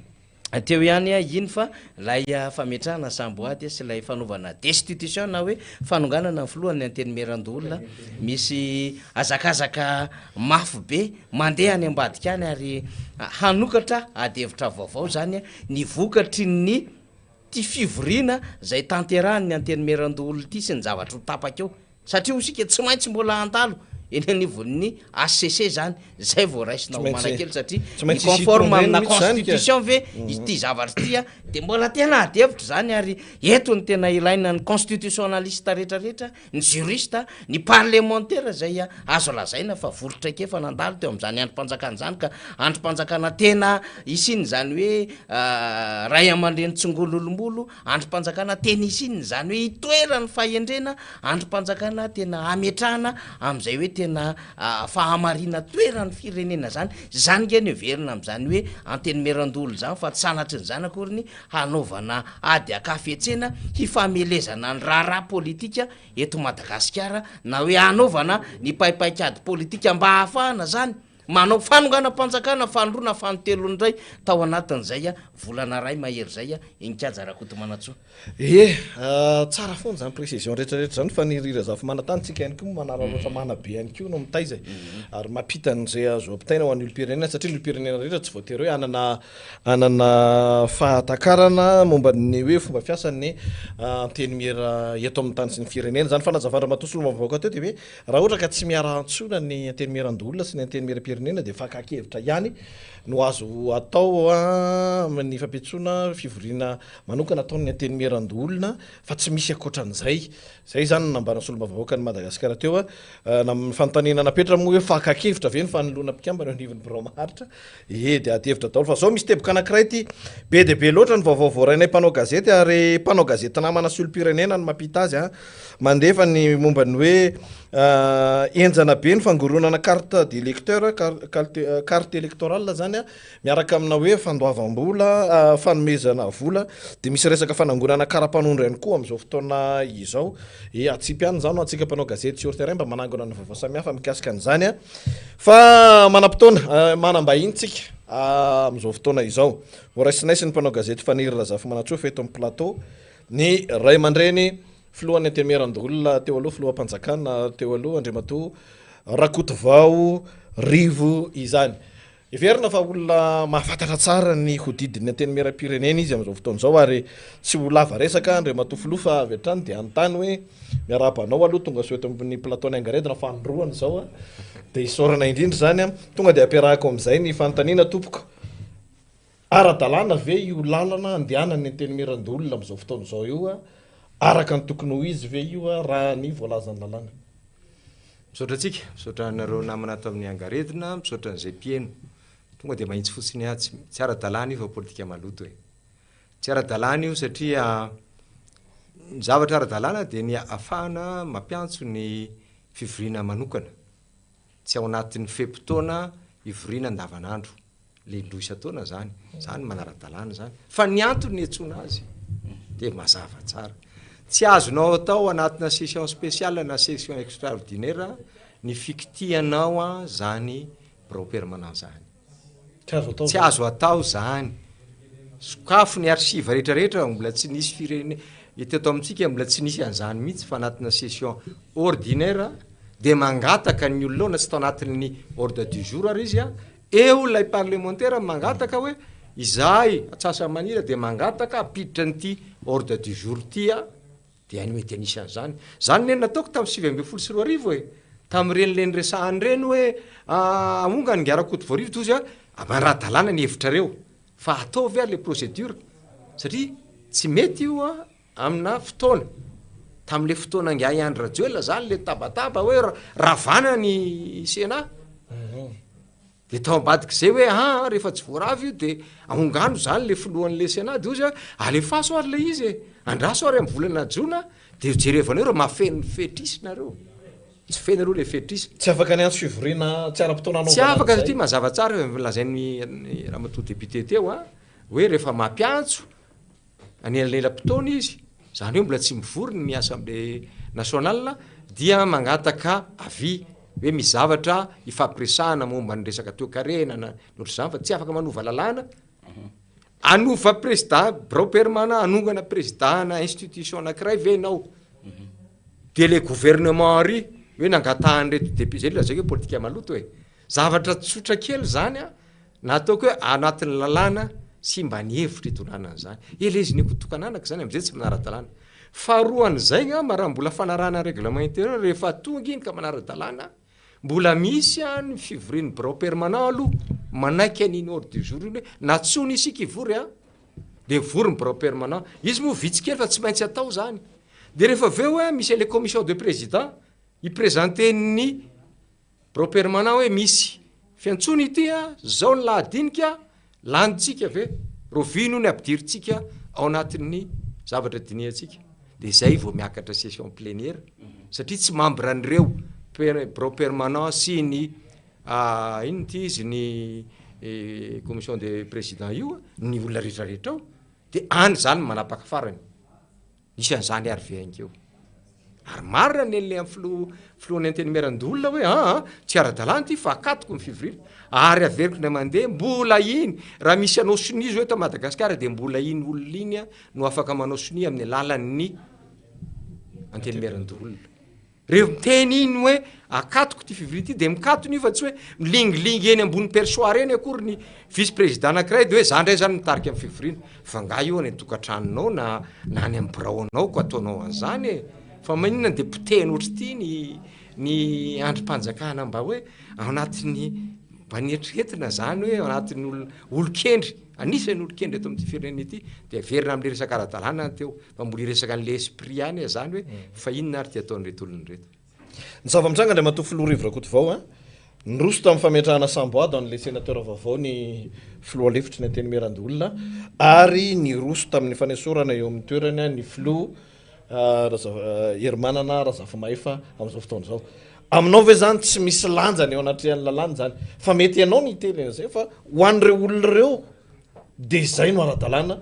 Teo ihany iny fa ilay fametrahana samboady sy ilay fanaovana destitution na hoe fanonganana ny filohan'ny Antenimierandoholona misy hazakazaka mafy be mandeha any ambadika any ary hanokatra adihevitra vaovao izany ny vokatry ny ity fivoriana izay tanterahan'ny Antenimierandoholona ity sy ny zavatra ho tapaka eo. Satria hoy isika tsy maintsy mbola handalo eny anivon'ny HCC izany izay vao raisina ho manakely satria Tsy maintsy mi-conforme hisy amina hitondra eny mihitsy izany ka. constitution ve ity zavatra ity a, dia mbola tena ady hevitra izany ary eto no tena ilaina ny constitutionnaliste rehetra rehetra, ny juriste, ny parlemantera izay azo lazaina fa vory traikefa nandalo teo amin'izany andrim-panjakana izany ka andrim-panjakana tena hisian'izany hoe ray aman-dreny tsingololomolo Andrim-panjakana tena hisiana izany hoe hitoeran'ny fahendrena, andrim-panjakana tena hametrahana amin'izay hoe tena fahamarinan-toeran'ny firenena izany. Izany nge no heverina amin'izany hoe antenimierandoholona izany fa tsy sanatrin'izany akory ny hanaovana ady an-kafetsena hifamelezana ny raharaha politika eto Madagasikara na hoe hanaovana ny paipaik'ady politika mba hahafahana izany Manao fanonganam-panjakana faharoa na fanintelony indray tao anatin'izay volana iray mahery izay i Nikaja Rakotomanantsoa. Ie, tsara foana izany précision rehetra rehetra izany fa ny ry Razafimanantany tsika ihany koa manararaotra manabe ihany koa no mitaiza e, ary mampita an'izay azo ampitaina ho an'ny olom-pirenena satria ny olom-pirenena rehetra tsy voatery hoe hanana hanana fahatakarana momba ny hoe fomba fiasan'ny antenimiera eto amin'ny tany sy ny firenena. Izany fanazavan-dRamatoa Solombavambahoaka teo dia hoe Raha ohatra ka tsy miara-antsoina ny Antenimierandoholona sy ny Antenimierampirenena dia fakan-kevitra ihany no azo atao amin'ny fampiantsoana fivoriana manokana ataon'ny Antenimierandoholona fa tsy misy ankoatran'izay. Izay izany no nambaran'ny Solombavambahoakan'i Madagasikara teo. Fanontaniana napetrany moa hoe fakan-kevitra ve ny fanoloana mpikambana eo anivon'ny birao maharitra? Ee dia ady hevitra daholo fa zao misy teboka anakiray ity, be dia be loatra ny vaovao voarainay mpanao gazety ary mpanao gazety namana sy olom-pirenena no mampita azy an, mandefa ny momba ny hoe henjana be ny fangoronana carte d'électeur, carte électorale zany an, miaraka amina hoe fandoavam-bola, fanomezana vola, dia misy resaka fanangonana kara-panondro ihany koa amin'izao fotoana izao, ee atsipy ihany izany ho antsika mpanao gazety sur terrain mba manangona ny vaovao samihafa mikasika an'izany an. Fa manam-potoana, manam-bahiny tsika amin'izao fotoana izao. Ho raisinay sy ny mpanao gazety Faniry Razafimanantsoa eto amin'ny plateau ny ray aman-dreny filohan'ny Antenimierandoholona teo aloha, filoham-panjakana teo aloha, Andriamatoa Rakotovao Rivo izany. Heverina fa olona mahafantatra tsara ny hodidin'ny Antenimierampirenena izy amin'izao fotoana izao ary tsy ho lava resaka Andriamatoa Filoha fa avy hatrany dia hanontany hoe miarahaba anao aloha tonga soa eto amin'ny plateau ny Angaredona fanindroany izao a! dia isaorana indrindra izany a! Tonga dia ampiarahako amin'izay ny fanontaniana tompoko, ara-dalàna ve io lalana andehanan'ny Antenimierandoholona amin'izao fotoana izao io a? Araka ny tokony ho izy ve io raha ny voalazan'ny lalàna? Misaotra antsika, misaotra anareo namana ato amin'ny Angaredona, misaotra an'izay mpiheno. Tonga dia mahitsy fotsiny aho, tsy tsy ara-dalàna io fa politika maloto e. Tsy ara-dalàna io satria ny zavatra ara-dalàna dia ny ahafahana mampiantso ny fivoriana manokana, tsy ao anatin'ny fe-potoana ivoriana andavanandro. Le indroa isan-taona zany, zany manara-dalàna zany. Fa ny antony niantsoana azy dia mazava tsara. Tsy azonao atao anatina session spéciale na session extraordinaire ny fikitihanao zany birao permanent zany. Tsy azo atao zany. Sokafo ny archive rehetra rehetra, mbola tsy nisy firene teto amintsika mbola tsy nisy an'izany mihitsy fa anatina session ordinaire dia mangataka ny olona ao na tsy tao anatin'ny ordre du jour ary izy Eo ilay parlemantera mangataka hoe izahay Antsasamanila dia mangataka hampiditra an'ity ordre du jour ity aho, dia ny mety anisan'izany. Izany ne nataoko tamin'ny 2019 e! Tamin'ireny le niresahana ireny hoe ahongany ingahy Rakotovoarivo toa izy a, manara-dalàna ny hevitrareo fa ataovy ary le procédure satria tsy mety io amina fotoana. Tamin'le fotoana ingahy Andry Rajoelina zany le tabataba hoe ravana ny Sénat. De tao ambadik'izay hoe aa rehefa tsy voarava io de ahongano zany le filohan'le Sénat de hoy izy hoe alefaso ary le izy e, andraso ary amin'ny volana jona de jerevana eo raha mahafeno ny fetr'isa nareo. Tsy feno aloha le fetr'isa. Tsy afaka niantso fivoriana tsy ara-potoana Tsy hanaovana afaka an'izay. satria mazava tsara eo lazain'ny ramatoa député teo a, hoe rehefa mampiantso anelanelam-potoana izy, izany hoe mbola tsy mivory ny assemblée nationale dia mangataka avis hoe misy zavatra ifampiresahana momba ny resaka toekarena na ny ohatr'izany fa tsy afaka manova lalàna, hanova président birao permanent, hanongana président-na institution anankiray ve ianao? Dia le gouvernement ary hoe nangatahan'ireto député, zay lazaiko hoe politika maloto e, zavatra tsotra kely zany an, Na ataoko hoe anatin'ny lalàna sy mba ny hevitra itondrana an'izany. Eleziny ko tokan'anaka izany amin'izay tsy manara-dalàna. Faharoa an'izay angamba raha mbola fanarahana règlement intérieur rehefa tonga iny ka manara-dalàna, mbola misy ny fivorian'ny birao permanent aloha manaiky an'iny ordre du jour iny hoe nantsoina isika hivory an, dia mivory ny birao permanent. Izy moa vitsy kely fa tsy maintsy atao izany. Dia rehefa avy eo misy an'ilay commission de président hi-presenter-n'ny Birao permanent hoe misy fiantsoana ity a, zao ny lahadinika, lanintsika ve? Raoviana io ny ampidirintsika ao anatin'ny zavatra dinihantsika? Dia zay vao miakatra session plenière satria tsy membre an'ireo birao permanent sy ny inona ity izy ny commission des présidents io ny olona rehetrarehetra ao dia any zany manapaka farany. Nisy an'izany ary ve aingeo? Ary marina ny an'ilay filoha filohan'ny antenimierandoholona hoe aa tsy ara-dalàna ity fa akatoko ny fivoriana. Ary averiko indray mandeha, mbola iny, raha misy hanao sonia izao eto Madagasikara dia mbola iny olona iny no afaka manao sonia amin'ny alalan'ny antenimierandoholona. Rehefa miteny iny hoe akatoko ity fivoriana ity dia mikatona io fa tsy hoe milingilingy eny ambony perchoir eny akory ny vice président anankiray dia hoe za ndray zany mitarika ny fivoriana. Fa nga io any an-tokantranonao na na any amin'ny biraonao ko ataonao an'izany e! Fa maninona dia potehina ohatr'ity ny ny andrim-panjakana mba hoe ao anatin'ny mba nieritreretina zany hoe ao anatin'ny olona olon-kendry, anisan'ny olon-kendry eto amin'ity firenena ity dia averina amin'ilay resaka ara-dalàna ny teo. Fa mbola hiresaka an'ilay esprit ihany aho zany hoe fa inona ary ty ataon'ireto olona ireto. Ny zava-mitranga Andriamatoa Filoha Rivo Rakotovao a, niroso tamin'ny fametrahana samboady an'ilay Senateur vaovao ny Filoha lefitry ny Antenimierandoholona ary niroso tamin'ny fanesorana eo amin'ny toerany ny Filoha Herimanana Razafimahefa amin'izao fotoana izao. Aminao ve izany tsy misy lanjany eo anatrehan'ny lalàna izany? Fa mety ianao no hiteny an'izay fa ho an'ireo olona ireo dia izay no ara-dalàna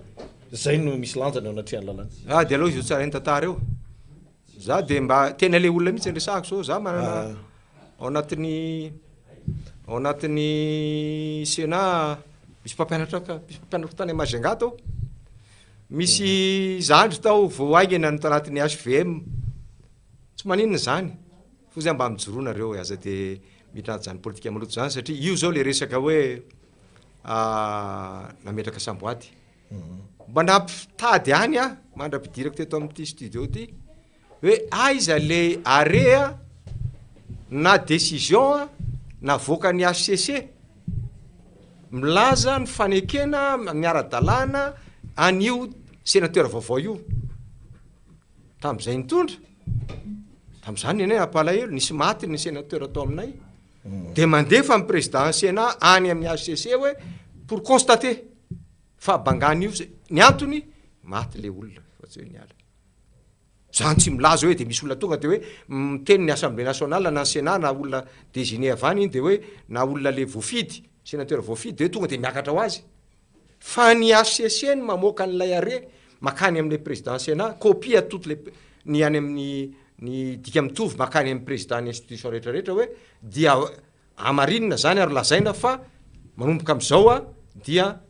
Zay no misy lanjany eo anatrehan'ny lalàna. Ah dia aleo izy ho tsarain'ny tantara eo. Za dia mba tena le olona mihitsy resahako zao, za manana ao anatin'ny ao anatin'ny Sénat misy mpampianatra misy mpampianatra tany Majunga tao. Misy zandry tao vao haingana no tanatin'ny HVM. Tsy maninona izany. Fo zay mba mijoroa nareo e, aza dia miditra anaty zany politika maloto zany satria io zao le resaka hoe nametraka samboady. Mba nampitady any aho mandra-pidirako teto amin'ity studio ity hoe aiza le arrêt na décision navoakan'ny HCC milaza ny fanekena miara-dalàna an'io sénateur vaovao io. Tamin'izay nitondra, tamin'izany ny anay nampalahelo, nisy maty ny sénateur tao aminay. Dia mandefa ny président ny Sénat any amin'ny HCC hoe pour constater fa bangana io, ny antony maty le olona fa tsy hoe niala. Zany tsy milaza hoe dia misy olona tonga dia hoe miteny ny Assemblée nationale na ny Sénat na olona désigné avy any iny dia hoe na olona le voafidy, sénateur voafidy dia hoe tonga dia miakatra ho azy. Fa ny HCC no mamoaka an'ilay arrêt makany amin'ilay président Sénat, copie à toutes les ny any amin'ny ny dika mitovy makany amin'ny président ny institution rehetra rehetra hoe dia amarinina zany ary lazaina fa manomboka amin'izao a dia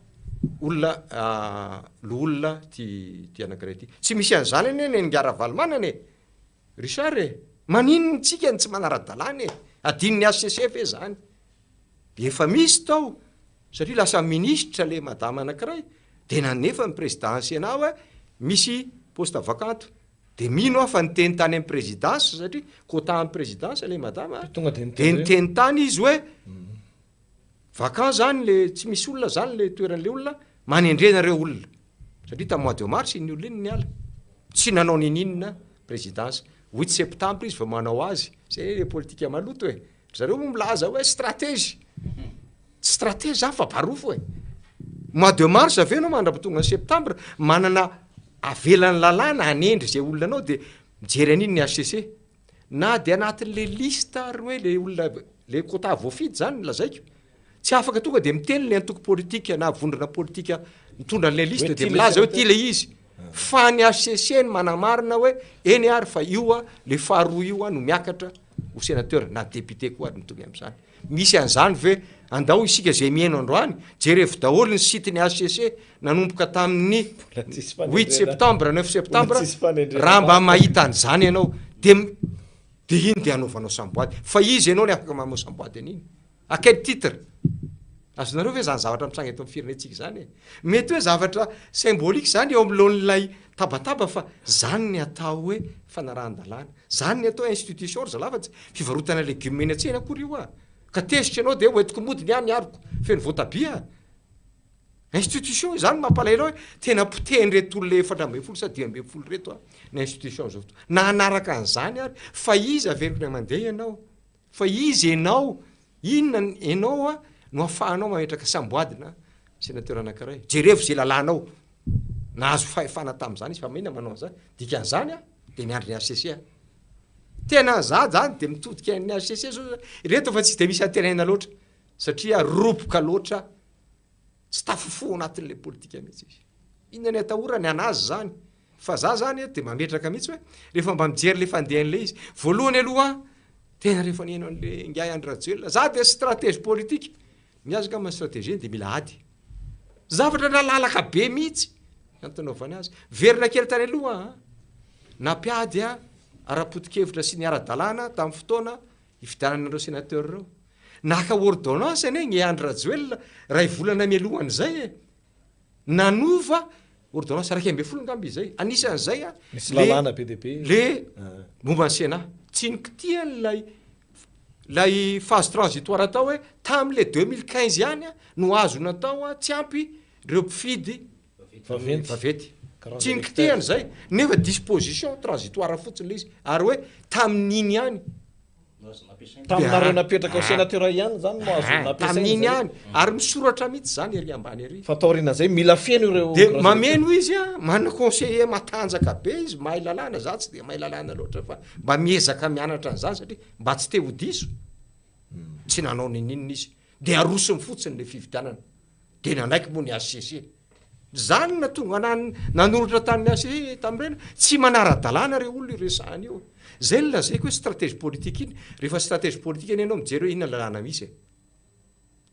olona loholona ty ty anankiray ty. Tsy misy an'izany anie ny an'i Ravalomanana e! Richard e! Maninona tsika no tsy manara-dalàna e! Adinon'ny HCC ve zany? Efa misy tao satria lasa minisitra le madama anakiray de nanefa ny président ny sénat hoe misy poste vacante de mino aho fa niteny tany amin'ny présidence satria quota amin'ny présidence le madama Tonga de de niteny tany izy hoe vacant zany le tsy misy olona zany le toeran'le olona manendrena reo olona satria tamin'ny mois de mars iny olona iny niala tsy nanao nininona. présidence. Huit septembre izy vao manao azy. Zay anie le politika maloto e. Ry zareo moa milaza hoe stratégie. Tsy stratégie zany fa barofo e. Mois de mars ve ianao mandra-pahatonga ny septembre manana avelan'ny lalàna hanendry izay olona anao dia mijery an'iny ny HCC. Na dia anatin'le liste ary hoe le olona le quota voafidy zany no lazaiko. Tsy afaka tonga dia miteny ny antoko politika na vondrona politika mitondra an'ilay liste dia milaza hoe ty le izy. Fa ny HCC no manamarina hoe eny ary fa io a le faharoa io a no miakatra ho sénateur na député koa ary mitovy amin'izany. Misy an'izany ve? Andao isika izay mihaino androany, jerevo daholo ny site ny HCC nanomboka tamin'ny huit septembre, neuf septembre, raha mba mahita an'izany ianao dia dia iny dia anaovanao samboady. Fa iza ianao ny afaka manao samboady an'iny? À quel titre? Azonareo ve izany zavatra mitranga eto amin'ny firenentsika izany e? Mety hoe zavatra symbolique izany eo anoloan'ilay tabataba fa izany ny atao hoe fanarahan-dalàna. Izany ny atao hoe institution ry zalahy fa tsy fivarotana legioma eny an-tsena akory io a! Ka tezitra ianao dia hoentiko mody ny ahy ny aroko feno voatabia a! Institution izany mampalahelo hoe tena potehin'ireto olona 14 sa 15 ireto a ny institution amin'izao fotoana. Na hanaraka an'izany ary fa iza averiko indray mandeha ianao? Fa iza ianao, inona ianao a no afahanao mametraka samboadina senateur anakiray? Jerevo ze lalàna ao. Nahazo fahefana tamin'izany izy fa maninona manao an'izany? Dikan'izany a de miandry ny HCC a. Tena za zany de mitodika ny HCC zao, ireto efa tsy de misy antenaina loatra satria roboka loatra. Tsy tafifoha ao anatin'ilay politika mihitsy izy. Inona ny atahorany? An'azy izany. Fa za zany dia mametraka mihitsy hoe rehefa mba mijery ilay fandehan'ilay izy. Voalohany aloha aho, tena rehefa niheno an'ilay ingahy Andry Rajoelina, za dia stratège politique. Ny azy angamba ny stratégie-ny dia mila ady. Zavatra nalalaka be mihitsy ny antony nanaovany azy. Verina kely tany aloha an, nampiady ara-potokevitra sy ny ara-dalàna tamin'ny fotoana hifidianana ireo sénateur ireo. Naka ordonnance anie i Andry Rajoelina iray volana mialohan'izay e. Nanova ordonnance 11 angamba izay. Anisan'izay a, Misy lalàna be dia be. le momba ny Sénat. Tsy nikitihany ilay ilay phase transitoire atao hoe tamin'ilay 2015 ihany no azo natao tsy ampy ireo mpifidy Vaventy. Vaventy. Tsy nikitihany izay, nefa disposition transitoire fotsiny ilay izy. Ary hoe tamin'iny ihany. Taminareo napetraka ho sénateur ihany izany no azo nampiasaina izay. Tamin'iny ihany. Ary misoratra mihitsy izany ery ambany ery. Fa taorian'izay mila feno ireo Dia mameno izy an, manana conseiller matanjaka be izy, mahay lalàna, za tsy dia mahay lalàna loatra fa mba miezaka mianatra an'izany satria mba tsy te ho diso. Tsy nanao n'inon'inona izy. Dia arosony fotsiny ilay fifidianana. Dia nanaiky moa ny HCC. Zany no nahatonga anah nanoratra tamin'ny HCC tamin'ireny, tsy manara-dalàna re olona io resahana io. Zay no lazaiko hoe stratégie politique iny, rehefa stratégie politique anie ianao mijery hoe inona lalàna misy e.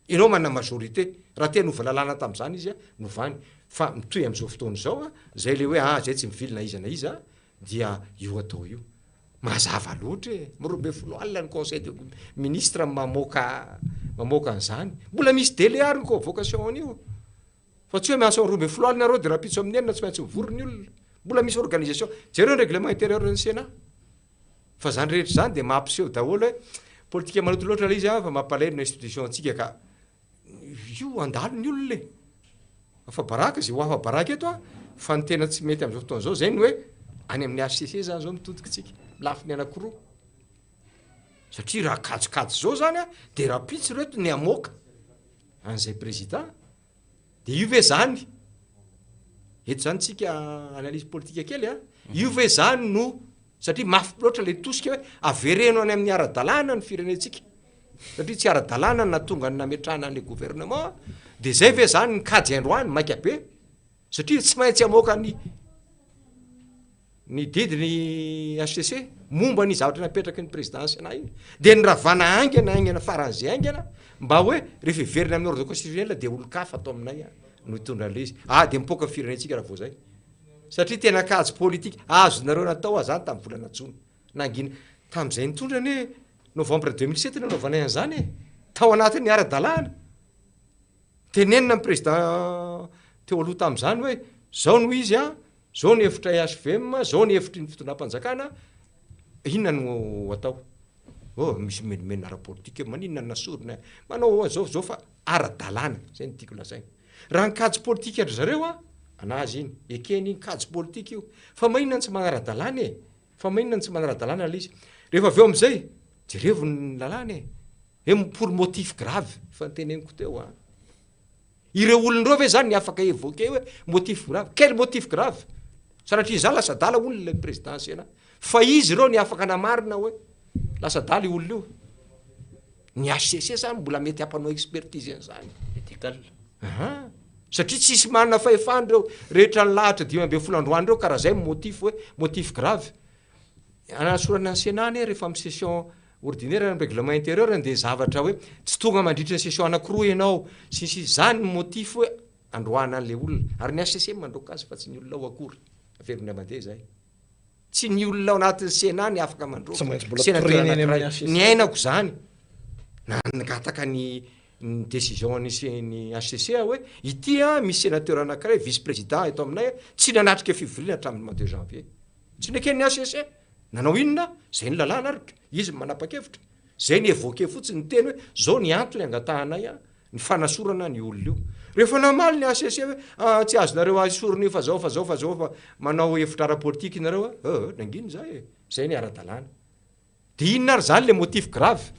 Ianao manana majorité, raha te hanova lalàna tamin'izany izy novany, fa mitohy amin'izao fotoana izao, zay le hoe ah zay tsy mivily na iza na iza dia io atao io. Mazava loatra e! 12 alina ny conseil de ministre mamoaka mamoaka an'izany. Mbola misy délai ary ny convocation an'io. Fa tsy hoe miantso amin'ny 12 alina nareo dia rahampitso amin'ny enina tsy maintsy mivory ny olona. Mbola misy organisation. Jereo ny règlement intérieur ny Sénat. Fa izany rehetra izany dia mampiseho daholo hoe politika maloto loatra ilay izy fa mampalahelo ny institution antsika ka. Io handalo ny olona e! Afa-baraka izay ho afa-baraka eto an, fa ny tena tsy mety amin'izao fotoana izao izay ny hoe any amin'ny HCC izany izao mitodika isika, lafiny anankiroa. Satria raha kajikajy izao izany an, dia rahampitso ireto ny hamoaka an'izay président, dia io ve izany, eto izany tsika analyse politique kely an, io ve izany no, satria mafy loatra ilay tosika hoe avereno any amin'ny ara-dalàna ny firenentsika. Satria tsy ara-dalàna ny nahatonga ny nametrahana an'ilay gouvernement, dia izay ve izany ny kajy androany maika be? Satria tsy maintsy hamoaka ny ny didy ny HCC momba ny zavatra napetraky ny président Sénat iny. Dia niravana haingana haingana faran'izay haingana mba hoe rehefa hiverina amin'ny ordre constitutionnel dia olon-kafa ato aminay no hitondra an'ilay izy. Ah dia mipoaka ny firenentsika raha vao izay. Satria tena kajy politika azonareo natao aza zany tamin'ny volana jona. Nangina tamin'izay nitondra anie novembre 2007 nanaovanay an'izany e! Tao anatin'ny ara-dalàna. Tenenina ny président teo aloha tamin'izany hoe zao no izy an, zao ny hevitra HVM, zao ny hevitry ny fitondram-panjakana, inona no atao? Oh, misy menomenona ara-politika eo, maninona no nasorina? Manao zao zao fa ara-dalàna, zay no tiako lazaina. Raha ny kajy politika-dry zareo an, an'azy iny, ekeny iny, kajy politika io. Fa maninona no tsy manara-dalàna e? Fa maninona no tsy manara-dalàna ilay izy? Rehefa avy eo amin'izay, jerevo ny lalàna e! Hoe pour motif grave, efa noteneniko teo an! Ireo olona ireo ve zany ny afaka évoquer hoe motif grave? Quel motif grave? Sanatria izany lasa adala hono ilay président Sénat. Fa izy ireo ny afaka namarina hoe lasa adala io olona io. Ny HCC zany mbola mety hampanao expertise an'izany. Médical. Aha. Satria tsisy manana fahefana ireo rehetra nilahatra 15 androany ireo ka raha zay ny motif hoe motif grave. Anasorana ny Sénat anie rehefa amin'ny session ordinaire ny règlement intérieur dia zavatra hoe tsy tonga mandritra ny session anakiroa ianao sy ny sisa izany ny motif hoe androahana an'ilay olona ary ny HCC mandroaka azy fa tsy ny olona ao akory averiko indray mandeha izay tsy ny olona ao anatin'ny Sénat ny afaka mandroaka Tsy maintsy mbola sénateur torina eny amin'ny anankiray HCC. niainako izany nangataka ny ny décision ny ny HCC aho hoe ity an misy sénateur anankiray vice président eto aminay tsy nanatrika fivoriana hatramin'ny mois de janvier Tsy neken'ny HCC. Nanao inona? Zay ny lalàna ary izy no manapa-kevitra. Zay ny évoquer fotsiny niteny hoe zao ny antony angatahanay ny fanasorana ny olona io. Rehefa namaly ny HCC hoe ah tsy azonareo esorina io fa zao fa zao fa zao fa manao hevitra ara-politika nareo a, euh nangina izahay e. Zay ny ara-dalàna. De inona ary zany le motif grave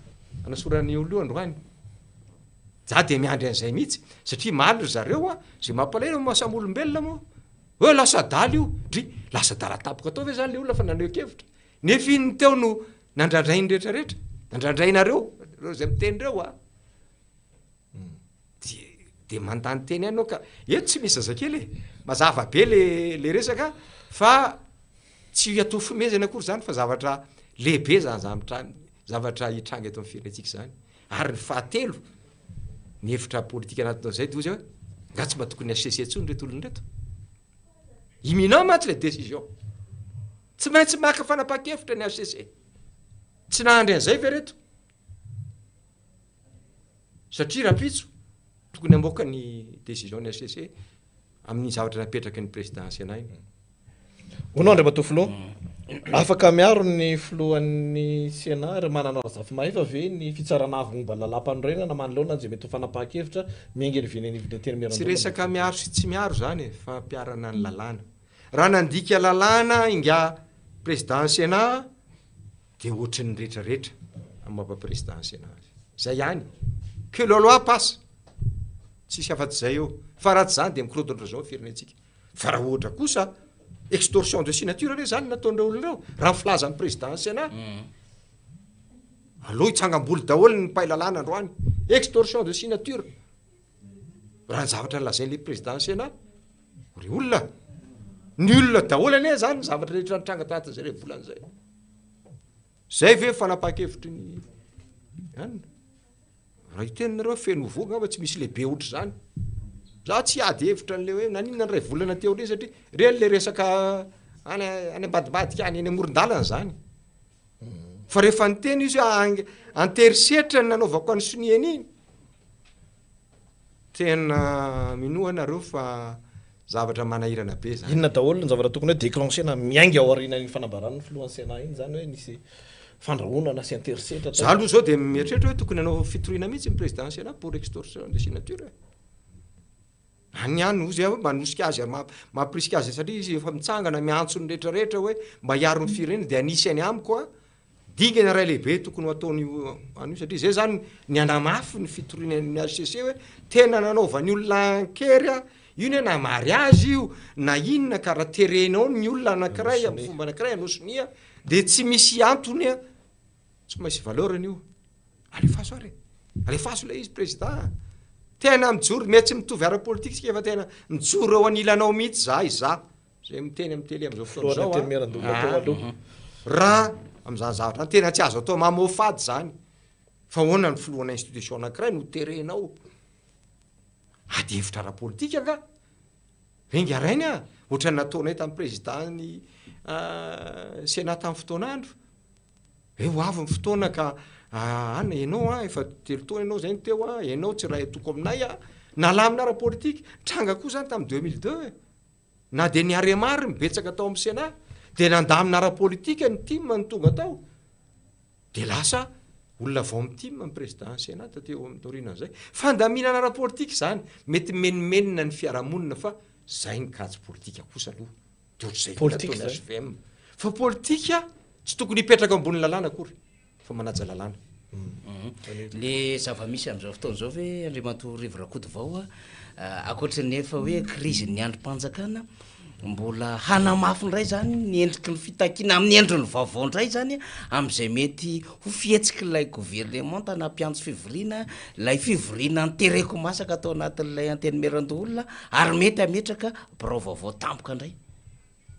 anasorana io olona io androany? Za de miandry an'izay mihitsy satria maly ry zareo a, zay mampalahelo maha samy olombelona moa. Hoe lasa adala io, dry, lasa adala tampoka tao ve zany le olona fa naneho kevitra? Nefa iny teo no nandrandrainy rehetra rehetra, nandrandrainareo, reo zay miteny reo a. De, de mandany teny ihany anao ka, eto tsy misy zazakely e, mazava be le, le resaka fa tsy atao fimezana akory zany fa zavatra lehibe zany zavatra, zavatra hitranga eto amin'ny firenentsika zany. Ary ny fahatelo, ny hevitra politika anatinao zay de hozy hoe, nga tsy mba tokony HCC intsony reto olona reto? Imminent mantsy le décision. Tsy maintsy maka fanapahan-kevitra ny HCC. Tsy nahandry an'izay ve reto? Satria rahampitso tokony hamoaka ny décision ny HCC amin'ny zavatra napetraky ny président Sénat iny. Hono Andriamatoa Filoha, afaka miaro ny filohan'ny Sénat Rimanana Razafimahefa ve ny fitsarana avo momba ny lalàmpanorenana manoloana izay mety ho fanapahan-kevitra miainga avy eny anivon'ny Tsy Antenimierandoholona? resaka miaro sy tsy miaro izany e, fampiharana ny lalàna. Raha nandika lalàna ingahy président Sénat dia ohatry ny rehetra rehetra amin'ny maha président ny Sénat azy. Zay ihany. Que la loi passe. Tsisy afa-tsy zay eo. Fa raha tsy zany dia mikorontana ohatran'izao ny firenentsika. Fa raha ohatra kosa extorsion de signature anie zany nataon'ireo olona ireo, raha ny filazan'ny président ny Sénat. Aleo hitsangam-bolo daholo ny mpahay lalàna androany. Extorsion de signature. Raha ny zavatra nolazain'ilay président ny Sénat. Ry olona, nul daholo anie zany ny zavatra rehetra nitranga tanatin'izay iray volana izay. Zay ve fanapahan-kevitry ny anona? Raha hiteny nareo feno voa angamba tsy misy lehibe ohatr'izany. Za tsy hiady hevitra an'le hoe naninona ny iray volana teo aoriana satria reny le resaka any any ambadimbadika any, any amoron-dalana zany. Fa rehefa niteny izy hoe an-terisetra ny nanaovako an'i sonia an'iny, Tena minoa nareo fa zavatra manahirana be zany. Inona daholo ny zavatra tokony hoe declencher-na miainga ao aorianan'iny fanambaran'ny filohan'ny Sénat iny zany hoe nisy fandrahonana sy an-terisetra tao? Za aloha zao dia mieritreritra hoe tokony hanao fitoriana mihitsy ny président ny Sénat pour extorsion de signature e. Any ihany hozy aho manosika azy ary mampirisika azy satria izy efa mitsangana miantso ny rehetra rehetra hoe mba hiaro ny firenena dia anisany amiko a Dingana iray lehibe tokony ho ataon'io an'io satria izay zany ny hanamafy ny fitoriana ny HCC hoe tena nanaovan'ny olona an-kery a, io ne na mariazy io na inona ka raha terenao ny olona anankiray amin'ny fomba anankiray hanao sonia de tsy misy antony a, tsy maintsy valeur-ny io, alefaso ary e, alefaso ilay izy président a, tena mijoro, mety tsy mitovy ara-politika isika fa tena mijoro eo anilanao mihitsy za izaho. Zay miteny amin'ny télé amin'izao fotoana izao a, raha amin'izany zavatra zany, tena tsy azo atao mamoafady zany, fa ahoana ny filohana institution anankiray no terenao ady hevitra ara-politika angaha? Enga rainy a, ohatran'ny nataonay tamin'ny président-n'ny Sénat tamin'ny fotoan'andro, hoe ho avy ny fotoana ka an, ianao an, efa telo taona ianao zay no teo an, ianao tsy iray antoko aminay an, nalamina ara-politika, tranga koa zany tamin'ny 2002 e. Na dia ny Arema ary ny betsaka tao amin'ny Sénat dia nandamina ara-politika ny tim no tonga tao dia lasa olona vao amin'ny tim ny président ny Sénat taty aorianan'izay. Fandaminana ara-politika izany, mety mimenomenona ny fiarahamonina fa zay ny kajy politika kosa aloha. Dia ohatr'izay koa ny ataon'ny hvm. Fa politika tsy tokony hipetraka ambonin'ny lalàna akory fa manaja lalàna. Le zava-misy amin'izao fotoana izao ve Andriamatoa Rivo Rakotovao a, ankoatry ny efa hoe krizin'ny andrim-panjakana, mbola hanamafy indray izany ny endriky ny fitakiana amin'ny endriny vaovao indray izany amin'izay mety ho fihetsik'ilay governemanta nampiantso fivoriana, ilay fivoriana an-tereko masaka tao anatin'ilay antenimierandoholona ary mety hametraka birao vaovao tampoka indray.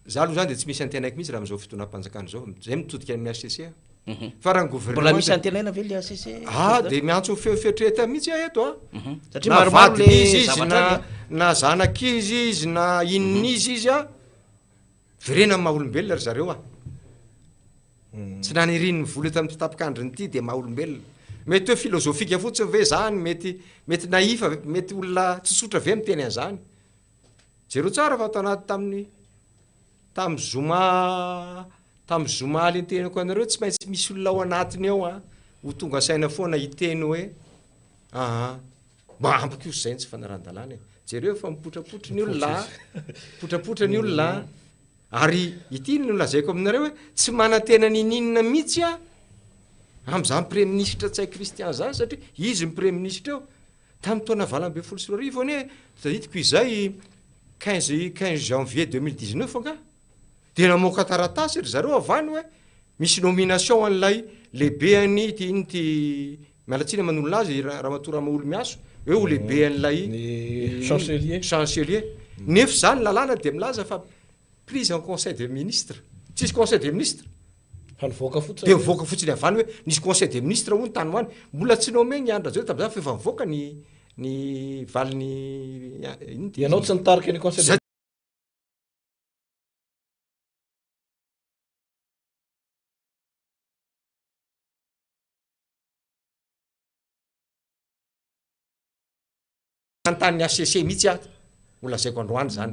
Za aloha zany dia tsy misy antenaiko mihitsy raha amin'izao fitondram-panjakana izao. Zay mitodika any amin'ny HCC aho. Fa raha ny Mbola gouvernement misy dia antenaina ve le HCC? Ah, dia miantso feo fieritreretana mihitsy aho eto a. Satria Na maromaro le vadin'izy izy, zavatra na any a. na zanak'izy izy, na inona izy izy a. Verena amin'ny maha olombelona ry zareo a. Tsy naniriany ny vola eto amin'ity tapikandriny ity dia maha olombelona. Mety hoe filozofika fotsiny ve izany, mety mety naïf, mety olona tsotsotra ve miteny an'izany. Jereo tsara fa ato anaty tamin'ny tamin'ny zoma tamin'ny zoma le niteneniko anareo tsy maintsy misy olona ao anatiny ao an, ho tonga saina foana hiteny hoe aa mba ampy kosa izay ny tsy fanarahan-dalàna e. Jereo fa mipotrapotra ny olona a, mipotrapotra ny olona a. Ary ity no lazaiko aminareo hoe tsy manantena n'ininona mihitsy aho amin'izany praiminisitra Ntsay Christian izany satria izy no praiminisitra eo. Tamin'ny taona 2018 anie, tadidiko izay quinze quinze janvier 2019 angaha, dia namoaka taratasy ry zareo avy any hoe misy nomination an'ilay lehibean'ny ity ino ity, miala tsiny manolona azy Ramatoa Ramaholimihaso, hoe ho lehibean'ilay Ny chancelier. chancelier. Nefa izany lalàna dia milaza fa prise en conseil des ministres. Tsisy conseil des ministres. Fa nivoaka fotsiny. Dia nivoaka fotsiny avy any hoe nisy conseil des ministres hono tany ho any. Mbola tsy nommé ny Andry Rajoelina tamin'izany fa efa nivoaka ny ny valin'ny inona ity? Ianao tsy nitarika ny conseil des Nanontany ny HCC mihitsy aho, ho lazaiko androany izany,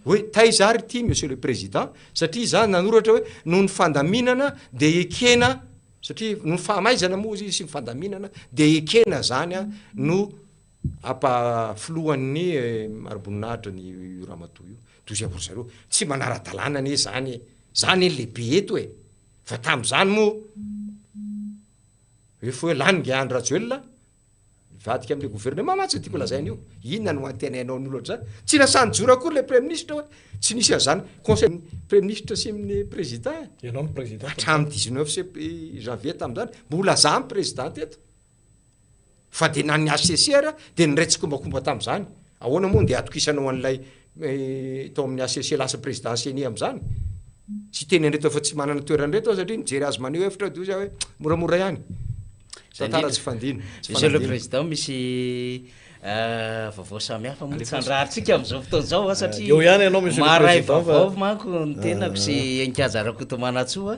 hoe taiza ary ity Monsieur le Président, satria izaho nanoratra hoe noho ny fandaminana dia ekena, satria noho ny fahamaizana moa izy sy ny fandaminana dia ekena izany no hampa filohan'ny mari-boninahitra ny io ramatoa io. Toy izay ry zareo, tsy manara-dalàna anie izany e, za anie ny lehibe eto e, fa tamin'izany moa efa hoe lany ingahy Andry Rajoelina, Mivadika amin'ilay gouvernement mantsy no tiako lazaina io. Inona no antenainao ny olona ohatr'izany? Tsy nasahy nijoro akory ilay praiminisitra hoe tsy nisy an'izany conseil praiminisitra sy ny président e. Ianao no président. Hatramin'ny 19 sept janvier tamin'izany, mbola za ny président teto. Fa dia na ny HCC ary dia niray tsikombakomba tamin'izany. Ahoana moa no dia atokisanao an'ilay tao amin'ny HCC lasa président ceni amin'izany? Tsy hiteny an'ireto fa tsy manana toerana ireto aho satria mijery azy maneho hevitra aho dia hoy aho hoe moramora ihany. Tantara tsy fandino. Tsy Monsieur le fanadino. Président, misy vaovao samihafa moa tsy andrahantsika amin'izao fotoana izao satria Eo ihany ianao Monsieur le maharay Président fa vaovao manko ny tenako sy Enikaja Rakotomanantsoa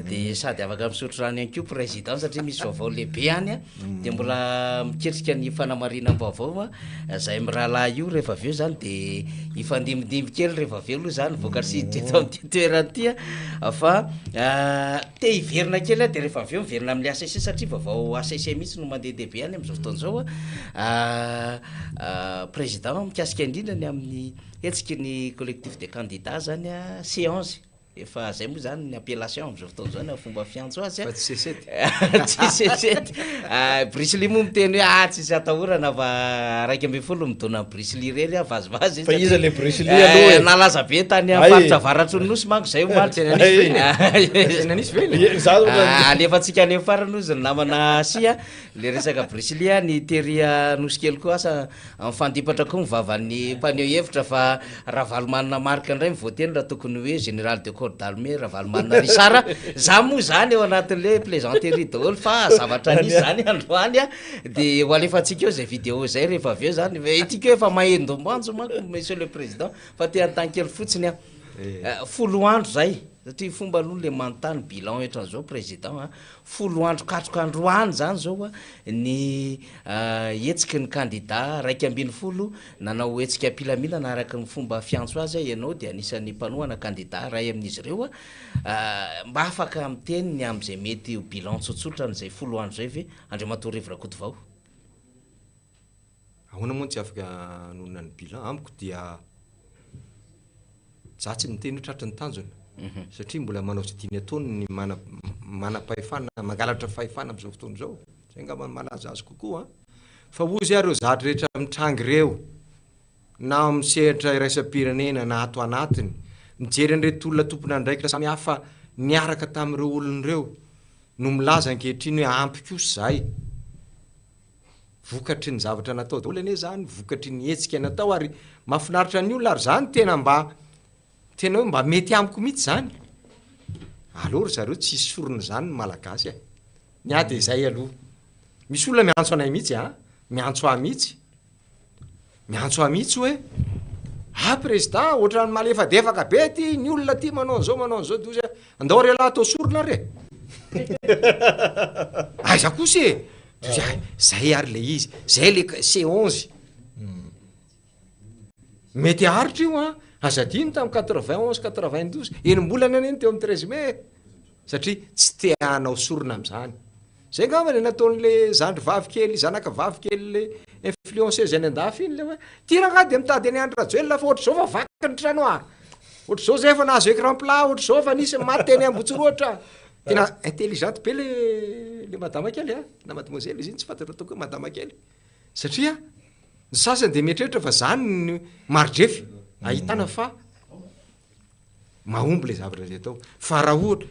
dia sady afaka misotro rano ihany koa Président satria misy vaovao lehibe any dia mbola miketrika ny fanamarinam-baovao Zay mirahalahy io rehefa avy eo zany de hifandimbindimby kely rehefa avy eo aloha zany vao kasiditra eto amin'ity toerana ity a, fa te hiverina kely aho de rehefa avy eo miverina amin'ny HCC satria vaovao HCC mihitsy no mandehandeha be any amin'izao fotoana izao a, président mikasika indrindra ny amin'ny hetsiky ny collectif des candidats zany a, C onze. Efa zay moa zany ny appellation am'zao fotoana zao na fomba fiantso azy a. Fa tsy C7. Tsy C7. Ah, Bruce Lee moa miteny hoe ah tsisy atahorana fa 11 midona an'i Bruce Lee irery aho vazivazy Fa iza le Bruce Lee aloha e? Nalaza be tany Ay. amin'ny faritra avaratry ny nosy manko zay omaly. Tena nisy ve iny? Tena nisy ve iny? Ie, za ohatran'ny- Ah, alefantsika any amin'ny farany ozy ny namana Asia, le resaka Bruce Lee a, ny tery Anosikely koa asa Mifandipatra koa ny vavan'ny mpaneho hevitra fa Ravalomanana Marc indray no voateny raha tokony hoe Général de corps d'armée Ravalomanana Richard. Za moa zany eo anatin'le plaisanterie daholo fa zavatra nisy zany androany a, de ho alefantsika eo zay vidéo zay rehefa avy eo zany. Ity koa efa mahendombanjo manko Monsieur le Président fa te hanontany kely fotsiny aho. 10 andro zay, satria fomba aloha le manontany bilan ohatran'izao Président a, 10 andro katroka androany zany zao ny hetsiky ny kandida 11 nanao hetsika am-pilaminana araka ny fomba fiantso azy, ianao dia anisan'ny mpanohana kandida iray amin'izy ireo, mba afaka miteny ny amin'izay mety ho bilan tsotsotra an'izay 10 andro izay ve Andriamatoa Rivo Rakotovao? Ahoana moa no tsy afaka hanonona ny bilan? Amiko dia za tsy miteny hoe tratry ny tanjona. Satria mbola manao izay tiany ataony ny mana, manam-pahefana, mangalatra fahefana amin'izao fotoana izao. Izay angamba no malaza azy kokoa an. Fa hozy aho ireo zavatra rehetra mitranga ireo, na amin'ny sehatra iraisam-pirenena na ato anatiny, mijery an'ireto olona tompon'andraikitra samihafa niaraka tamin'ireo olona ireo, no milaza ankehitriny hoe ampy kosa izahay. Vokatry ny zavatra natao daholo anie izany, vokatry ny hetsika natao ary mahafinaritra ny olona ary izany tena mba tena hoe mba mety amiko mihitsy izany. Aleo ry zareo tsy hisy sorona izany ny Malagasy e. Ny ahy dia izay aloha. Misy olona miantso anay mihitsy an, miantso ahy mihitsy. Miantso ahy mihitsy hoe, ah président, ohatran'ny malefadefaka be aty ny olona aty manao an'izao manao an'izao, dia hozy aho, andao re lahy atao sorona ary e. Aiza kosa e? Dia hozy aho, zay ary le izy, zay le C11. Mety haharitra io an, aza adino tamin'ny 91, 92, enim-bolana anie ny teo amin'ny 13 mai e. Satria tsy te hanao sorona amin'izany. Zay angamba le nataon'le zandry vavy kely, zanaka vavy kely le influenceuse any andafy iny le hoe ty rangahy de mitady an'i Andry Rajoelina fa ohatr'izao fa vaky ny trano ah! Ohatr'izao zay efa nahazo écran plat, ohatr'izao fa nisy ny maty teny Ambohitsirohitra. Tena intelligente be le le madama kely a, na mademoiselle izy iny tsy fantatro ataoko hoe madama kely. Satria ny sasany de mieritreritra fa zany ny mari-drefy ahitana fa Mahomby ilay zavatra izay atao. Fa raha ohatra,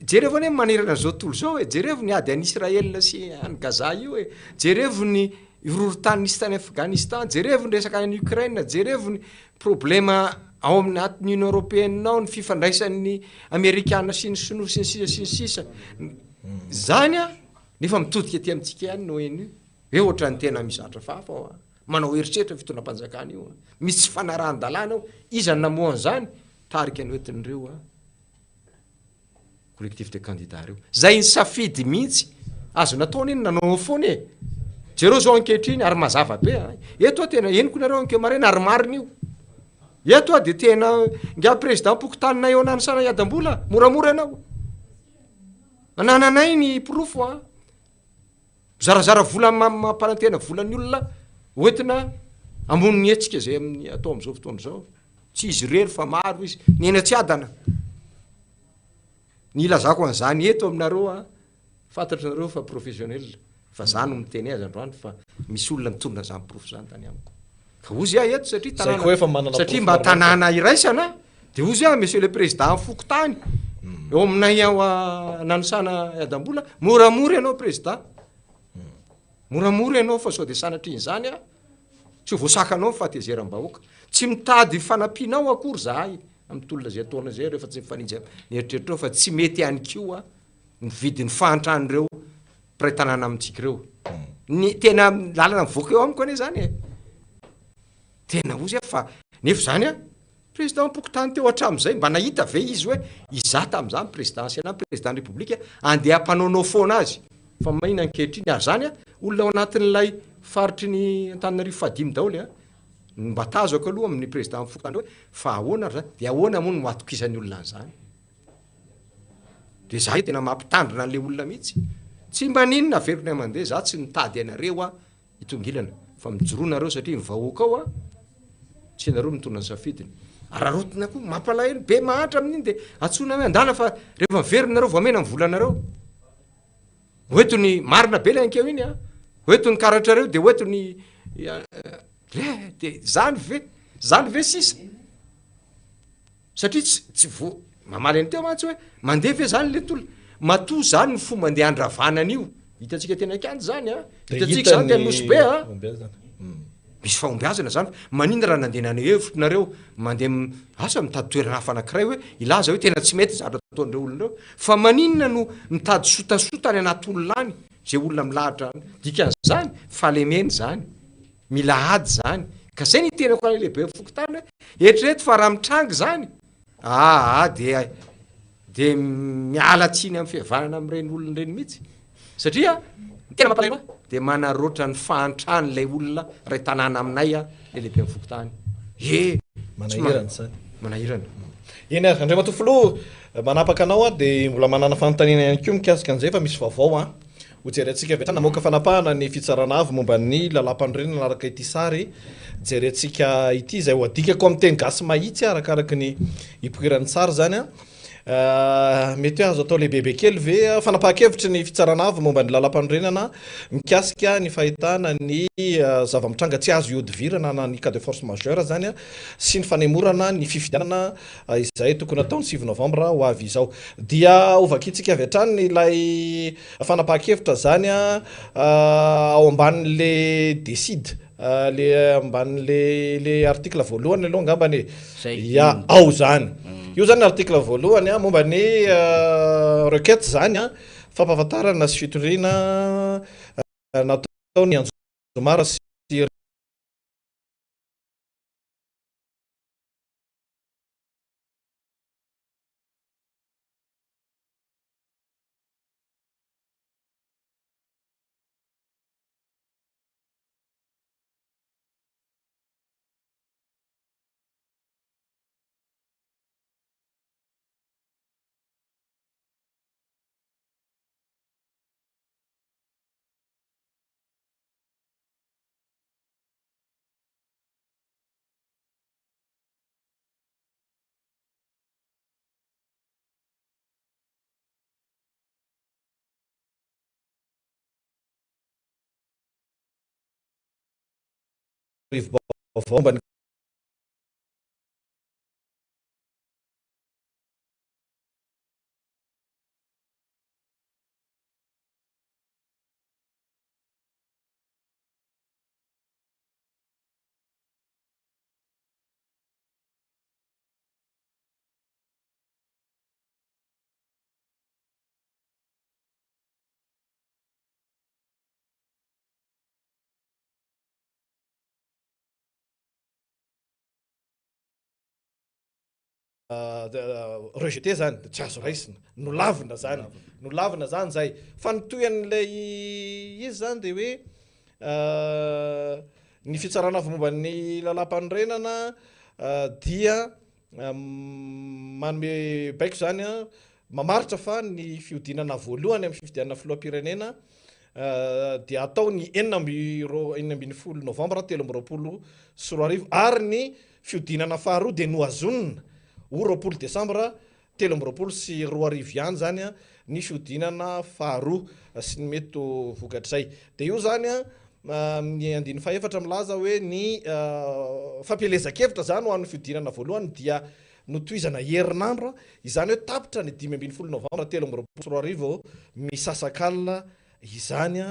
jerevo anie ny manerana an'izao tontolo izao e, jerevo ny ady any Israël sy any Gaza io e, jerevo ny horohorontany nisy tany Afghanistan, jerevo ny resaka any Ukraine, jerevo ny problema ao amin'ny anatin'ny Union Européenne ao, ny fifandraisan'ny Amerikana sy ny Sinoa sy ny sisa sy ny sisa. Zany an, nefa mitodika aty amintsika ihany ny ONU. Hoe ohatran'ny tena mizatra fafa ao an. Manao herisetra io fitondram-panjakana io an. Misy tsy fanarahan-dalàna ao. Iza no namoha an'izany? Tarika noentin'ireo an. Collectif de candidats ireo. Zay nisafidy mihitsy. Azo natao anie ny nanao foana e. Jereo zao ankehitriny ary mazava be an. Eto aho tena henoko nareo ankeo maraina ary marina io. Eto aho dia tena ingahy président-pokotaninay eo Nanisana Iadambola, moramora ianao. Anananay ny porofo an. Mizarazara vola mampanantena vola ny olona hoentina hamono ny hetsika izay amin'ny atao amin'izao fotoana izao. Tsy izy irery fa maro izy. Ny eny Antsiadana. Ny ilazako an'izany eto aminareo an, fantatrareo fa professionnel, fa za no miteny azy androany fa misy olona mitondra an'izany porofo izany tany amiko. Ka hozy aho eto satria Zay koa efa manana tanàna, satria porofo mba maromaro. tanàna iraisana, dia hozy aho monsieur le président fokontany eo aminay ao Nanisana Iadambola, moramora ianao président, moramora ianao fa sao dia sanatrian'izany aho tsy ho voasakanao ny fahatezeram-bahoaka. Tsy mitady fanampianao akory zahay amin'ny tolona izay ataonay izay rehefa tsy mifanitsy amin'ny eritreritrao fa tsy mety ihany koa ny vidin'ny fahantran'ireo mpiray tanàna amintsika ireo. Ny tena lalana mivoaka eo amiko anie zany e. Tena ozy aho fa nefa zany a, président pokontany teo hatramin'izay mba nahita ve izy hoe izaho tamin'izany président sénat, président république andeha hampanaonao foana azy fa maina ankehitriny ary zany a, olona ao anatin'ilay faritry ny Antananarivo fahadimy daholo a, ny mba tazako aloha amin'ny président fokontany hoe fa ahoana ary zany, dia ahoana moa no hatokisan'ny olona an'izany? De za tena mampitandrina an'le olona mihitsy. Tsy maninona averiko indray mandeha, za tsy mitady anareo aho hitongilana fa mijoroa nareo satria ny vahoaka ao an, tsy ianareo mitondra ny safidiny. Araraotina koa, mampalahelo, be mahantra amin'iny de antsoina hoe andana fa rehefa miverina nareo vao omena ny volanareo. Hoeto ny, marina be le ankeo iny an, hoeto ny karatrareo de hoeto ny, eh, de zany ve, zany ve sisa? Satria tsy tsy vo mamaly an'i teo mantsy hoe mandeha ve zany le tolona? Matoa zany ny fomba andeha handravana an'io, hitantsika teny Ankianja zany a, Dia hitantsika hita zany teny ny Nosy Be a, fahombiazana. misy fahombiazana zany, maninona raha nandeha naneho hevitra nareo, mandeha m- asa mitady toerana hafa anankiray hoe hilaza hoe tena tsy mety ny zavatra ataon'ireo olona ireo, fa maninona no mitady sotasota any anaty olona any, zay olona milahatra any, dikan'izany fahalemena izany. Mila ady izany. Ka zay ny itenako any lehiben'ny fokontany hoe eritrereto fa raha mitranga izany, aa dia dia miala tsiny amin'ny fihavanana amin'ireny olona ireny mihitsy. Satria ny tena mampalahelo ahy dia manararaotra ny fahantran'ilay olona iray tanàna aminay aho, ilay lehiben'ny fokontany. Ee, tsy ma- Manahirana izany. Manahirana. Eny ary, Andriamatoa Filoha, manapaka anao aho dia mbola manana fanontaniana ihany koa mikasika an'izay fa misy vaovao an. Hojerentsika avy hatrany. Namoaka fanapahana ny Fitsarana Avo momba ny lalàmpanorenana araka ity sary jerentsika ity, izay ho adikako amin'ny teny gasy mahitsy arakaraky ny hipoiran'ny sary izany. Mety hoe azo atao lehibebe kely ve fanapahan-kevitry ny Fitsarana Avo momba ny Lalàmpanorenana mikasika ny fahitana ny zava-mitranga tsy azo ihodivirana na ny cas de force majeure izany sy ny fanemorana ny fifidianana izay tokony hatao ny 9 novambra ho avy izao. Dia hovakintsika avy hatrany ilay fanapahan-kevitra izany ao ambanin'ilay décide. Le ambanin'le le article voalohany aloha angambany e. Zay. Ya, ao zany. Io zany article voalohany a, momba ny requête zany a, fampahafantarana sy fitoriana natao ny Anjomara sy rivo-baovao momba ny rejeté zany tsy azo raisina, nolavina zany, nolavina zany zay, fa ny tohin'ilay izy zany de hoe ny fitsarana avo momba ny lalàmpanorenana dia manome baiko zany mamaritra fa ny fihodinana voalohany amin'ny fifidianana filoham-pirenena dia atao ny 16 novambra 2023 ary ny fihodinana faharoa dia nohazonina ho 20 desambra 2023 ihany izany ny fihodinana faharoa sy ny mety ho vokatr'izay. Dia io izany ny andininy fahefatra milaza hoe ny fampielezan-kevitra izany ho an'ny fihodinana voalohany dia notohizana herinandro, izany hoe tapitra ny 15 novambra 2023 misasakalina izany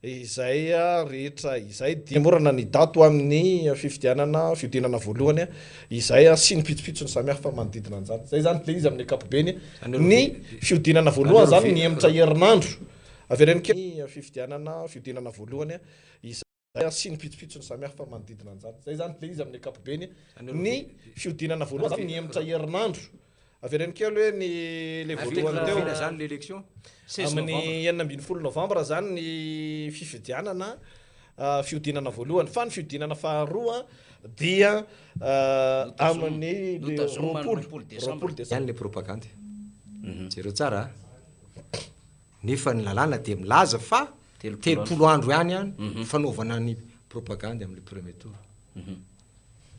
izay rehetra izay dia morana ny daty ho amin'ny fifidianana fihodinana voalohany izay sy ny pitsopitsony samihafa manodidina an'izany. Izay izany ilay izy amin'ny ankapobeny ny fihodinana voalohany izany nihemotra herinandro. Avereno kely ny fifidianana fihodinana voalohany izay. Sy ny pitsopitsony samihafa manodidina an'izany. Izay izany ilay izy amin'ny ankapobeny. Ny fihodinana voalohany izany nihemotra herinandro. Avereno kely hoe ny ilay voalohany teo. Oviana izany ilay élection? Amin'ny 16 novambra izany ny fifidianana fihodinana voalohany. Fa ny fihodinana faharoa dia amin'ny 20 desambra. Ihany ilay propagandy. Jereo tsara a. Nefa ny lalàna dia milaza fa 30 andro ihany an fanaovana ny propagandy amin'ny premier tour.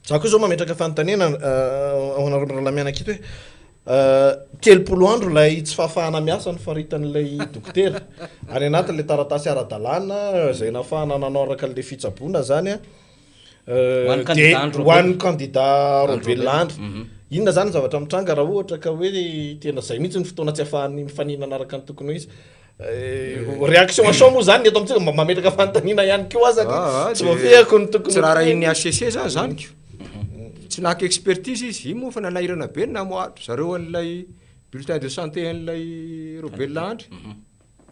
Za koa zao mametraka fanontaniana ao anareo mirahalahy mianaka ito hoe 30 andro ilay tsy fahafahana miasa nofaritan'ilay dokotera any anatin'ilay taratasy ara-dalàna izay nahafahana nanao araka an'ilay fitsaboana zany an. Ho an'ny Dia kandida Andry ho an'ny Rajoelina. kandida Andry Rajoelina Rajoelina. Andry. Inona izany ny zavatra mitranga raha ohatra ka hoe tena izay mihitsy ny fotoana tsy ahafahany mifaninana araka ny tokony ho izy? Réaction à chaud moa izany ny eto amintsika, mba mametraka fanontaniana ihany koa aho satria Ah, ah, tsy dia voafehiko ny tokony Tsy ho raharahian'ny teny. HCC zany zany ko. Tsy naka expertise izy. Iny moa fa nanahirana be ny namoahan-dry zareo an'ilay bulletin de santé an'ilay Raobelina Andry.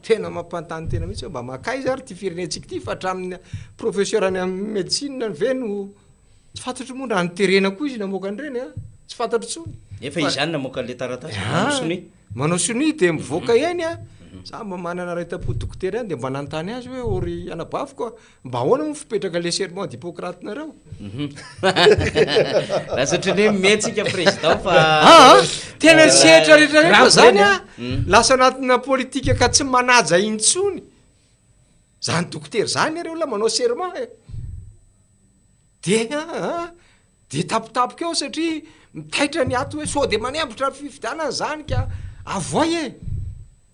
Tena mampanontany tena mihitsy hoe mba mankaiza ary ity firenentsika ity fa hatramin'ny professeur any amin'ny médecine ve no tsy fantatro moa raha noterena koa izy namoaka an'ireny a, tsy fantatro intsony. Nefa izy ihany namoaka an'ilay taratasy, manao sonia. Manao sonia dia mivoaka eny a, za mba manana ray tam-po dokotera ihany dia mba nanontany azy hoe ô ry anabaviko a, Mba ahoana moa fipetraka le serment d'Hippocrate nareo? Lasa ohatran'ny hoe mihetsika président fa Ah, ah, tena ny sehatra rehetra rehetra Grave zany ireny, a, ah. Mm. lasa anatina politika ka tsy manaja intsony. Zany dokotera zany re olona manao serment e. Dia ah, dia tapitapoka eo satria. Mitaitra ny ato hoe sao dia manembotra ny fifidianana izany ka avoay e!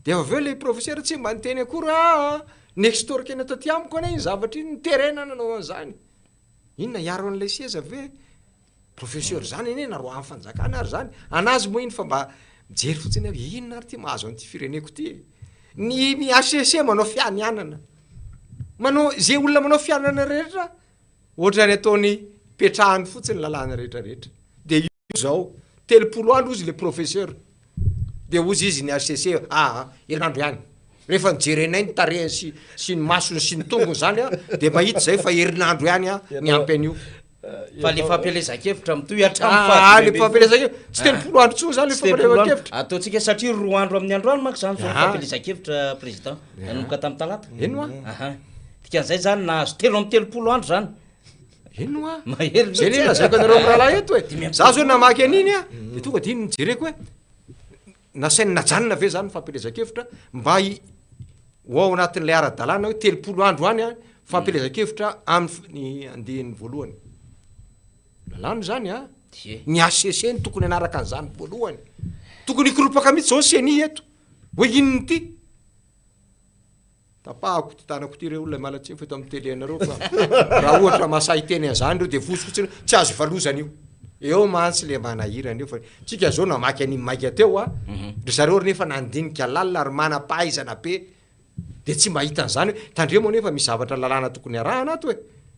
Dia avy eo ilay professeur tsy mba niteny akory hoe aa ni-extorquer-na taty amiko anie iny zavatra iny, niterena nanao an'izany. Inona hiaro an'ilay seza ve? Professeur zany anie naroahan'ny fanjakana ary zany. Anazy moa iny fa mba mijery fotsiny hoe inona ary ty mahazo an'ity fireneko ty e. Ny ny HCC manao fianianana. Manao ze olona manao fianianana rehetra ohatrany ataony petrahany fotsiny lalàna rehetra rehetra. Dia io zao 30 andro ozy le professeur. Dia hozy izy ny HCC aa herinandro ihany. Rehefa nojerenay ny tarehiny sy sy ny masony sy ny tongony zany a dia mahita zay fa herinandro ihany a ny ampy an'io. Fa le fampielezan-kevitra mitohy hatramin'ny faha Ah, le fampielezan-kevitra tsy 30 andro intsony zany le fampielezan-kevitra. Ataontsika satria roa andro amin'ny androany manko zany zao ny fampielezan-kevitra président nanomboka tamin'ny talata. Eny hoa. Aha. Dikan'izay zany nahazo 33 andro zany. Eny hoa. Mahery Zay mihitsy. le lazaiko anareo mirahalahy eto e. Za zao namaky an'iny a, de tonga de iny nojereko hoe nasainy najanona ve zany ny fampielezan-kevitra mba hi- ho ao anatin'ilay ara-dalàna hoe 30 andro any a fampielezan-kevitra amin'ny andiany voalohany. Lalàna izany a. Ie. Ny HCC no tokony hanaraka an'izany voalohany. Tokony hikoropaka mihitsy izao ny CENI eto. Hoe inona ity? Tapahako ity tanako ity re olona miala tsiny fa eto amin'ny télé anareo fa raha ohatra mahasahy hiteny an'izany ireo dia voso fotsiny tsy azo ivalozana io. Eo mantsy le manahirana eo fa tsika zao namaky an'iny maika teo a, ry zareo ry nefa nandinika lalina ary manam-pahaizana be de tsy mahita an'izany hoe tandremo anefa misy zavatra lalàna tokony arahana ato e,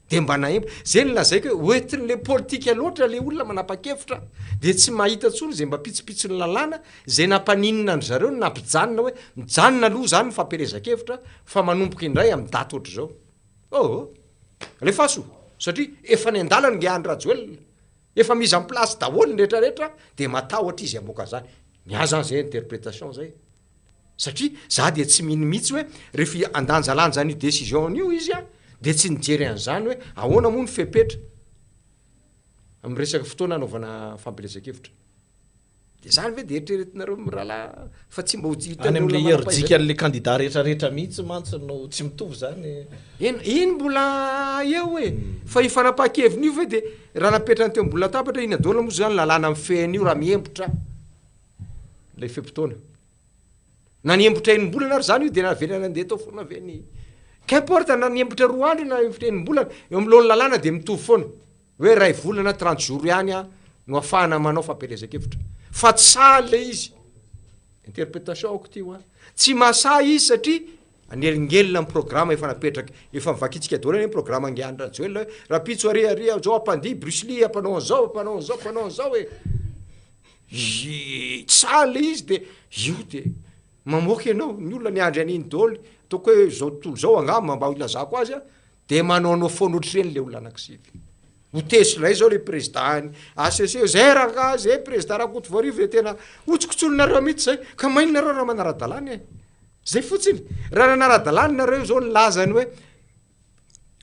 de mba nahemba, zay no lazaiko hoe hoentin'le politika loatra le olona manapa-kevitra de tsy mahita intsony zay mba pitsopitson'ny lalàna zay nampaninona an-dry zareo no nampijanona hoe mijanona aloha zany ny fampielezan-kevitra fa manomboka indray amin'ny daty ohatr'izao. Oh! Alefaso! Satria efa any an-dalana ingahy Andry Rajoelina, efa mise en place daholo ny rehetra rehetra dia matahotra izy hamoaka an'izany. Ny ahy zany zay interpretation zay. Satria za dia tsy mino mihitsy hoe rehefa handanjalanja an'io décision io izy an, dia tsy nijery an'izany hoe ahoana moa ny fepetra amin'ny resaka fotoana hanaovana fampielezan-kevitra. Dia zany ve dia eritreretinareo mirahalahy fa tsy mba ho Any hitan'ny amin'le olona manam-pahaizana? herijika-n'le kandida rehetrarehetra mihitsy mantsy no tsy mitovy zany e. Eny, iny mbola eo e! Fa io fanapahan-keviny io ve dia raha napetrany teo ambony latabatra iny daholo moa zany lalàna mifehy an'io raha mihembotra ilay fe-potoana. Na nihembotra enim-bolana ary zany io dia navelany nandeha tao foana ve ny. Qu'importe na nihembotra 2 andro io na nihembotra enim-bolana, eo amin'ny lohan'ny lalàna dia mitovy foana. Hoe iray volana, 30 jours ihany no afahana manao fampielezan-kevitra. Fa tsy sahy ilay izy. Interprétation aoka ity hoa. Tsy mahasahy izy satria anelingelina ny programa efa napetraka. Efa novakintsika daholo anie ny programa an'i Andry Rajoelina hoe rahampitso ary ary zao hampandihy Bruce Lee hampanao an'izao hampanao an'izao hampanao an'izao e. Tsy sahy ilay izy dia io dia mamoaka ianao. Ny olona miandry an'iny daholo. Ataoko hoe izao tontolo izao angamba mba hilazako azy an. Dia manaonao foana ohatr'ireny le olona anankisivy. Ho tezitra indray zao le président ny HCC, zay rangahy zay président Rakotovoarivo dia tena hotsokotsoninareo mihitsy zay, ka maninona nareo raha manara-dalàna e? Zay fotsiny, raha nanara-dalàna nareo zao nilaza ny hoe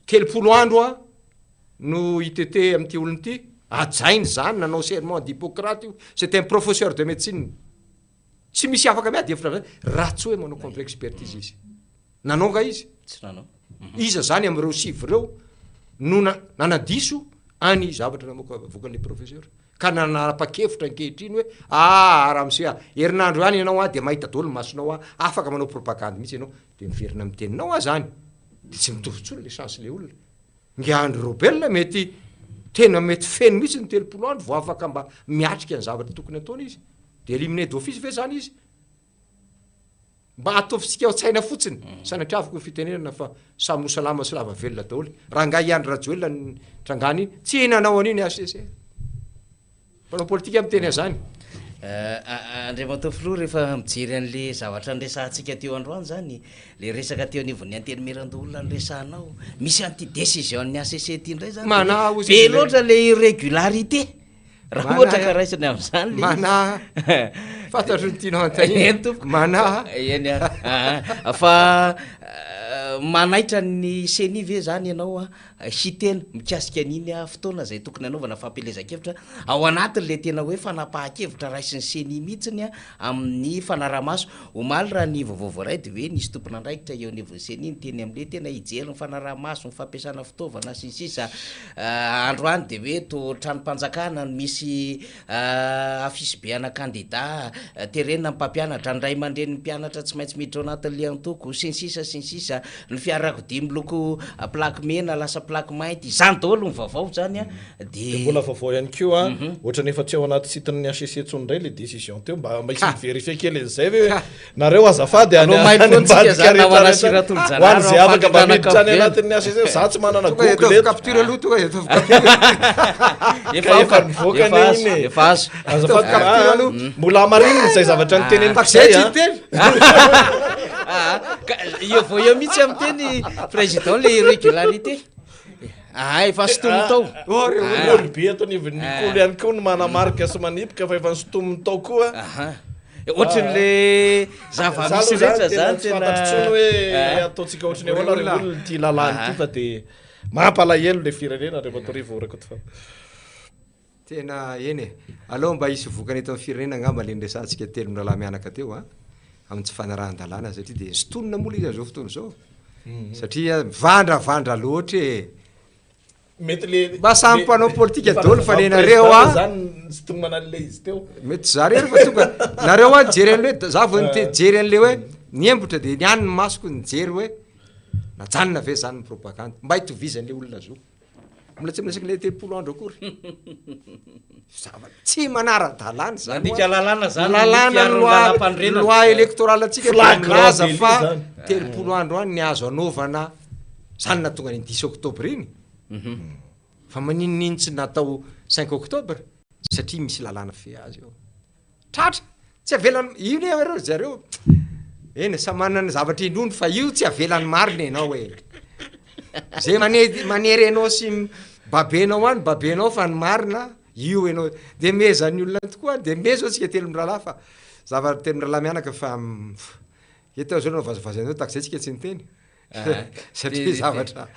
30 andro a no hitete amin'ity olona ity, hajainy zany, nanao serment d'Hippocrate io, c'est un professeur de médecine, tsy misy afaka miady hevitra am'zany raha tsy hoe manao contre-expertise izy. Nanao nga izy? Tsy nanao. Iza zany amin'ireo sivy ireo no nanadiso any zavatra namoaka avoakan'ilay professeur? Ka nanapa-kevitra ankehitriny hoe ah ramose ah, herinandro ihany ianao ah dia mahita daholo ny masonao ah, afaka manao propagande mihitsy ianao, dia miverina amin'ny teninao ah zany, dia tsy mitovy intsony le chance le olona. Nge Andry Robel mety tena mety feno mihitsy ny 30 andro vao afaka mba miatrika ny zavatra tokony ataony izy. Dia éliminé d'office ve zany izy? Mba ataovintsika ao an-tsaina fotsiny, sanatriaviko ny fitenenana fa samy ho salama sy lava velona daholo. Rangahy i Andry Rajoelina ny trangany iny, tsy nanao an'io ny HCC. Mpanao politika miteny an'izany. Andriamatoa Filoha, rehefa mijery an'le zavatra niresahantsika teo androany zany, le resaka teo anivon'ny Antenimierandoholona niresahanao, misy an'ity décision-n'ny HCC ity indray zany, be loatra le irrégularité. Raha ohatra ka raisiny amin'izany le izy. Manahy. Fantatro ny tianao anontaniana. Eny tompoko. Manahy. Eny ary. Aa. Fa Manaitra ny ceni ve zany ianao hiteny mikasika an'iny fotoana izay tokony hanaovana fampielezan-kevitra ao anatin'ilay tena hoe fanapahan-kevitra raisin'ny ceni mihitsiny amin'ny fanaraha-maso? Omaly raha ny vaovao voaray dia hoe nisy tompon'andraikitra eo anivon'ny ceni niteny amin'ilay tena hijery ny fanaraha-maso, ny fampiasana fitaovana sy ny sisa. Androany dia hoe toa tranom-panjakana no misy Affiche be ana kandida, terena ny mpampianatra, ny ray aman-drenin'ny mpianatra tsy maintsy miditra ao anatin'ilay antoko, sy ny sisa sy ny sisa, ny fiarakodia miloko plaque mena lasa plaque mainty, izany daholo ny vaovao izany an, Dia mbola vaovao ihany koa an, ohatran'ny efa tsy ao anaty site-n'ny HCC intsony indray ilay décision teo, mba mba hisy mi-verifier kely an'izay ve hoe nareo azafady any Aleo mailo foana any tsika ambadika zany rehetra namana rehetra sy Ratolojanahary ho an'izay ao afaka mba am-pandrindrana miditra any ankapobeny. anatin'ny HCC, za tsy manana Tonga dia Google ataovy eto. capture aloha, tonga dia ataovy capture. Efa Ka efa aoka, nivoaka efa anie azo, iny e. efa azo. Azafady Ataovy capture ah, aloha. mbola hamarinina izay zavatra noteneniko Fa zay izay tsy an. hiteny. Ah, ka eo vao eo mihitsy amin'ny teny président le irrégularité. Ah, efa sintominy tao. Oh, re olona. Olo be eto anivon'ny kolo ihany koa no manamarika sy manipika fa efa nosintominy tao koa. Aha. Ohatran'le zava-misy rehetra zany tena tsy fantatro intsony hoe ataontsika ohatran'ny ahoana re olona ity lalàna ity fa dia mampalahelo le firenena Andriamatoa Rivo Rakotovao. Tena eny e. Aleo mba hisy vokany eto amin'ny firenena angamba le niresahantsika telo mirahalahy mianaka teo a, amin'ny tsy fanarahan-dalàna satria dia sintonina moa le izy amin'izao fotoana izao. Satria mivandravandra loatra e. Mety le Mba samy le mpanao politika le daholo fa fanazavan'ny nenareo président a. zany nisintomana an'le izy teo. Mety za rery fa tonga nareo a nijery an'le hoe za vao nite- nijery an'le hoe niembotra de niany ny masoko nijery hoe najanona ve zany ny propagande mba hitovizan'le olona zo. Mbola tsy miresaka le 30 andro akory. Zava tsy manara-dalàna zany. Nandika lalàna zany ny Lalàna mpiaro ny loi lalàm-panorenana. loi électorale antsika dia Flagrant milaza délit fa zany. 30 andro any ny azo anaovana Zany nahatonga an'iny dix octobre iny. Fa maninona iny tsy natao cinq octobre? Satria misy lalàna mifehy azy eo. Tratra! Tsy avelan'ny, io ne reo zareo, eny e, samy manana ny zavatra inoany fa io tsy avelan'ny marina ianao e. Zay mane- manery anao sy babenao any, babenao fa ny marina io ianao. De mehezan'ny olona tokoa, de mehy zao tsika telo mirahalahy fa zava- telo mirahalahy mianaka fa eto aho zao nanao vazivazy anareo tahaka izay tsika tsy niteny. satria zavatra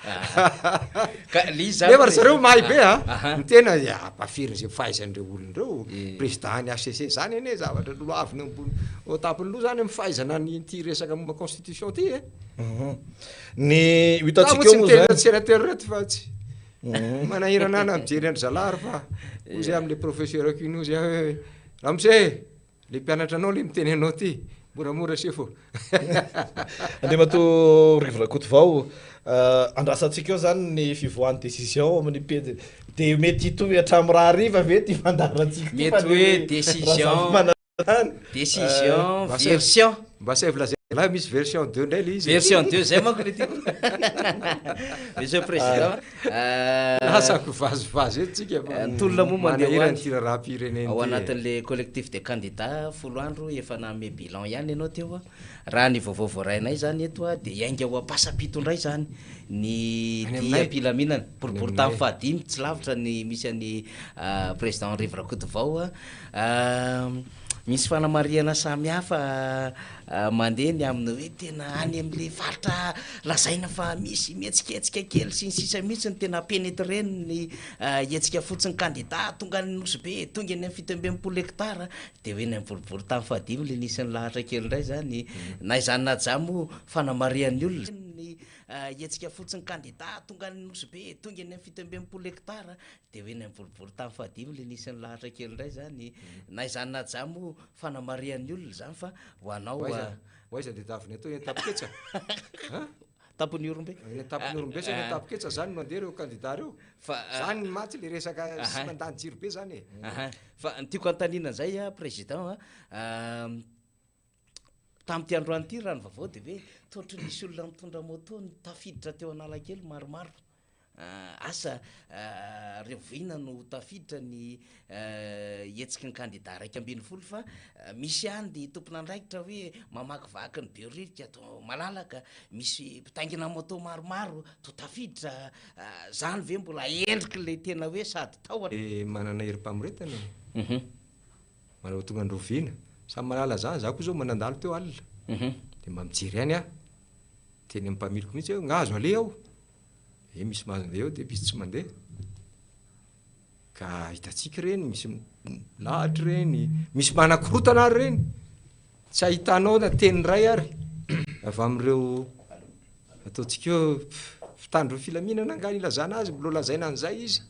Ka le izy zany nefa ry zareo mahay be a Aha. ny tena ya ampafirin'izay izay fahaizan'ireo olona ireo Eh. président ny HCC zany anie zavatra lolohavina eo ambony eo an-tampon'ny loha zany amin'ny fahaizana ny ity resaka momba constitution ity e Ny ho Za hitantsika moa tsy eo moa miteny zany. ireto sénateur ireto fa tsy manahirana ahy na mijery an-dry zalahy ary fa hoy zay amin'le professeur-ko iny hoy zay hoe ramose e Le mpianatra anao le miteny anao ty, moramora sefo. Andriamatoa Rivo Rakotovao, andrasantsika eo zany ny fivoahan'ny décision amin'ny pejy, dia mety hitohy hatramin'ny rahariva ve ity fandaharantsika ity fa Mety hoe ny décision, Razafimanantany. décision, version. Mba asaivo lazaina lahy misy version deux ndray le izy e. Version deux zay manko le tiako. Monsieur le Président. Lasa kivazivazy eto tsika fa Ny tolona moa mandeha ho manahirana any. ity raharaham-pirenena Ao ity e. anatin'le collectif des candidats folo andro efa nanome bilan ihany ianao teo. Raha ny vaovao voarainay izany eto dia hiainga ho Ampasampito indray izany ny Any dia aminay. am-pilaminana. Any Boriborintany aminay. fahadimy tsy lavitra ny misy an'i Président Rivo Rakotovao. Misy fanamarihana samihafa mandeha ny amin'ny hoe tena any amin'ilay faritra lazaina fa misy mihetsiketsika kely sy ny sisa mihitsy no tena pénétrer-n'ny hetsika fotsiny kandida tonga any Nosy Be, tonga eny amin'ny 67 hectares dia hoe eny amin'ny boriborintany fahadimy ilay nisy nilahatra kely indray izany. Na izany na izany moa fanamarihan'ny olona ny hetsika fotsiny kandida tonga any Nosy Be, tonga eny amin'ny 67 hectares Dia hoe eny amin'ny boriborintany fahadimy ilay nisy nilahatra kely indray izany. Na izany na izany moa fanamarihan'ny olona izany fa ho anao. Ho aiza, ho aiza dia davina eto eny Tampoketsa? An? Tampon'ny Ihorombe. Eny Tampon'Ihorombe sa eny Tampoketsa izany no handeha ireo kandida ireo? Fa Izany ny maty ilay resaka sy mandany jiro be izany e. Aha. Fa ny tiako hanontaniana an'izay a, Président a, tamin'ity androany ity raha ny vaovao dia hoe toa ohatran'ny nisy olona nitondra moto tafiditra teo Analakely maromaro. Asa rahoviana no ho tafiditra ny hetsiky ny kandida 11 fa misy ihany ny tompon'andraikitra hoe mamakivaky ny Behoririka toa malalaka, misy mpitaingina moto maromaro toa tafiditra, zany ve mbola endrik'ilay tena hoe sady tahotra. Manana herim-pamoretana e. Manao tonga ny rahoviana. Samy mahalala zany, za koa zao mba nandalo teo alina. Dia mba mijery ihany aho. Miteny amin'ny mpamiliko mihitsy aho hoe nga azo aleha ao? Dia misy mandeha eo dia misy tsy mandeha. Ka hitantsika ireny, misy milahatra ireny, misy manakorotana ary ireny. Tsy ahitanao na teny iray ary avy amin'ireo ataontsika hoe mpitandro ny filaminana angaha ilazana azy, mbola lazaina an'izay izy.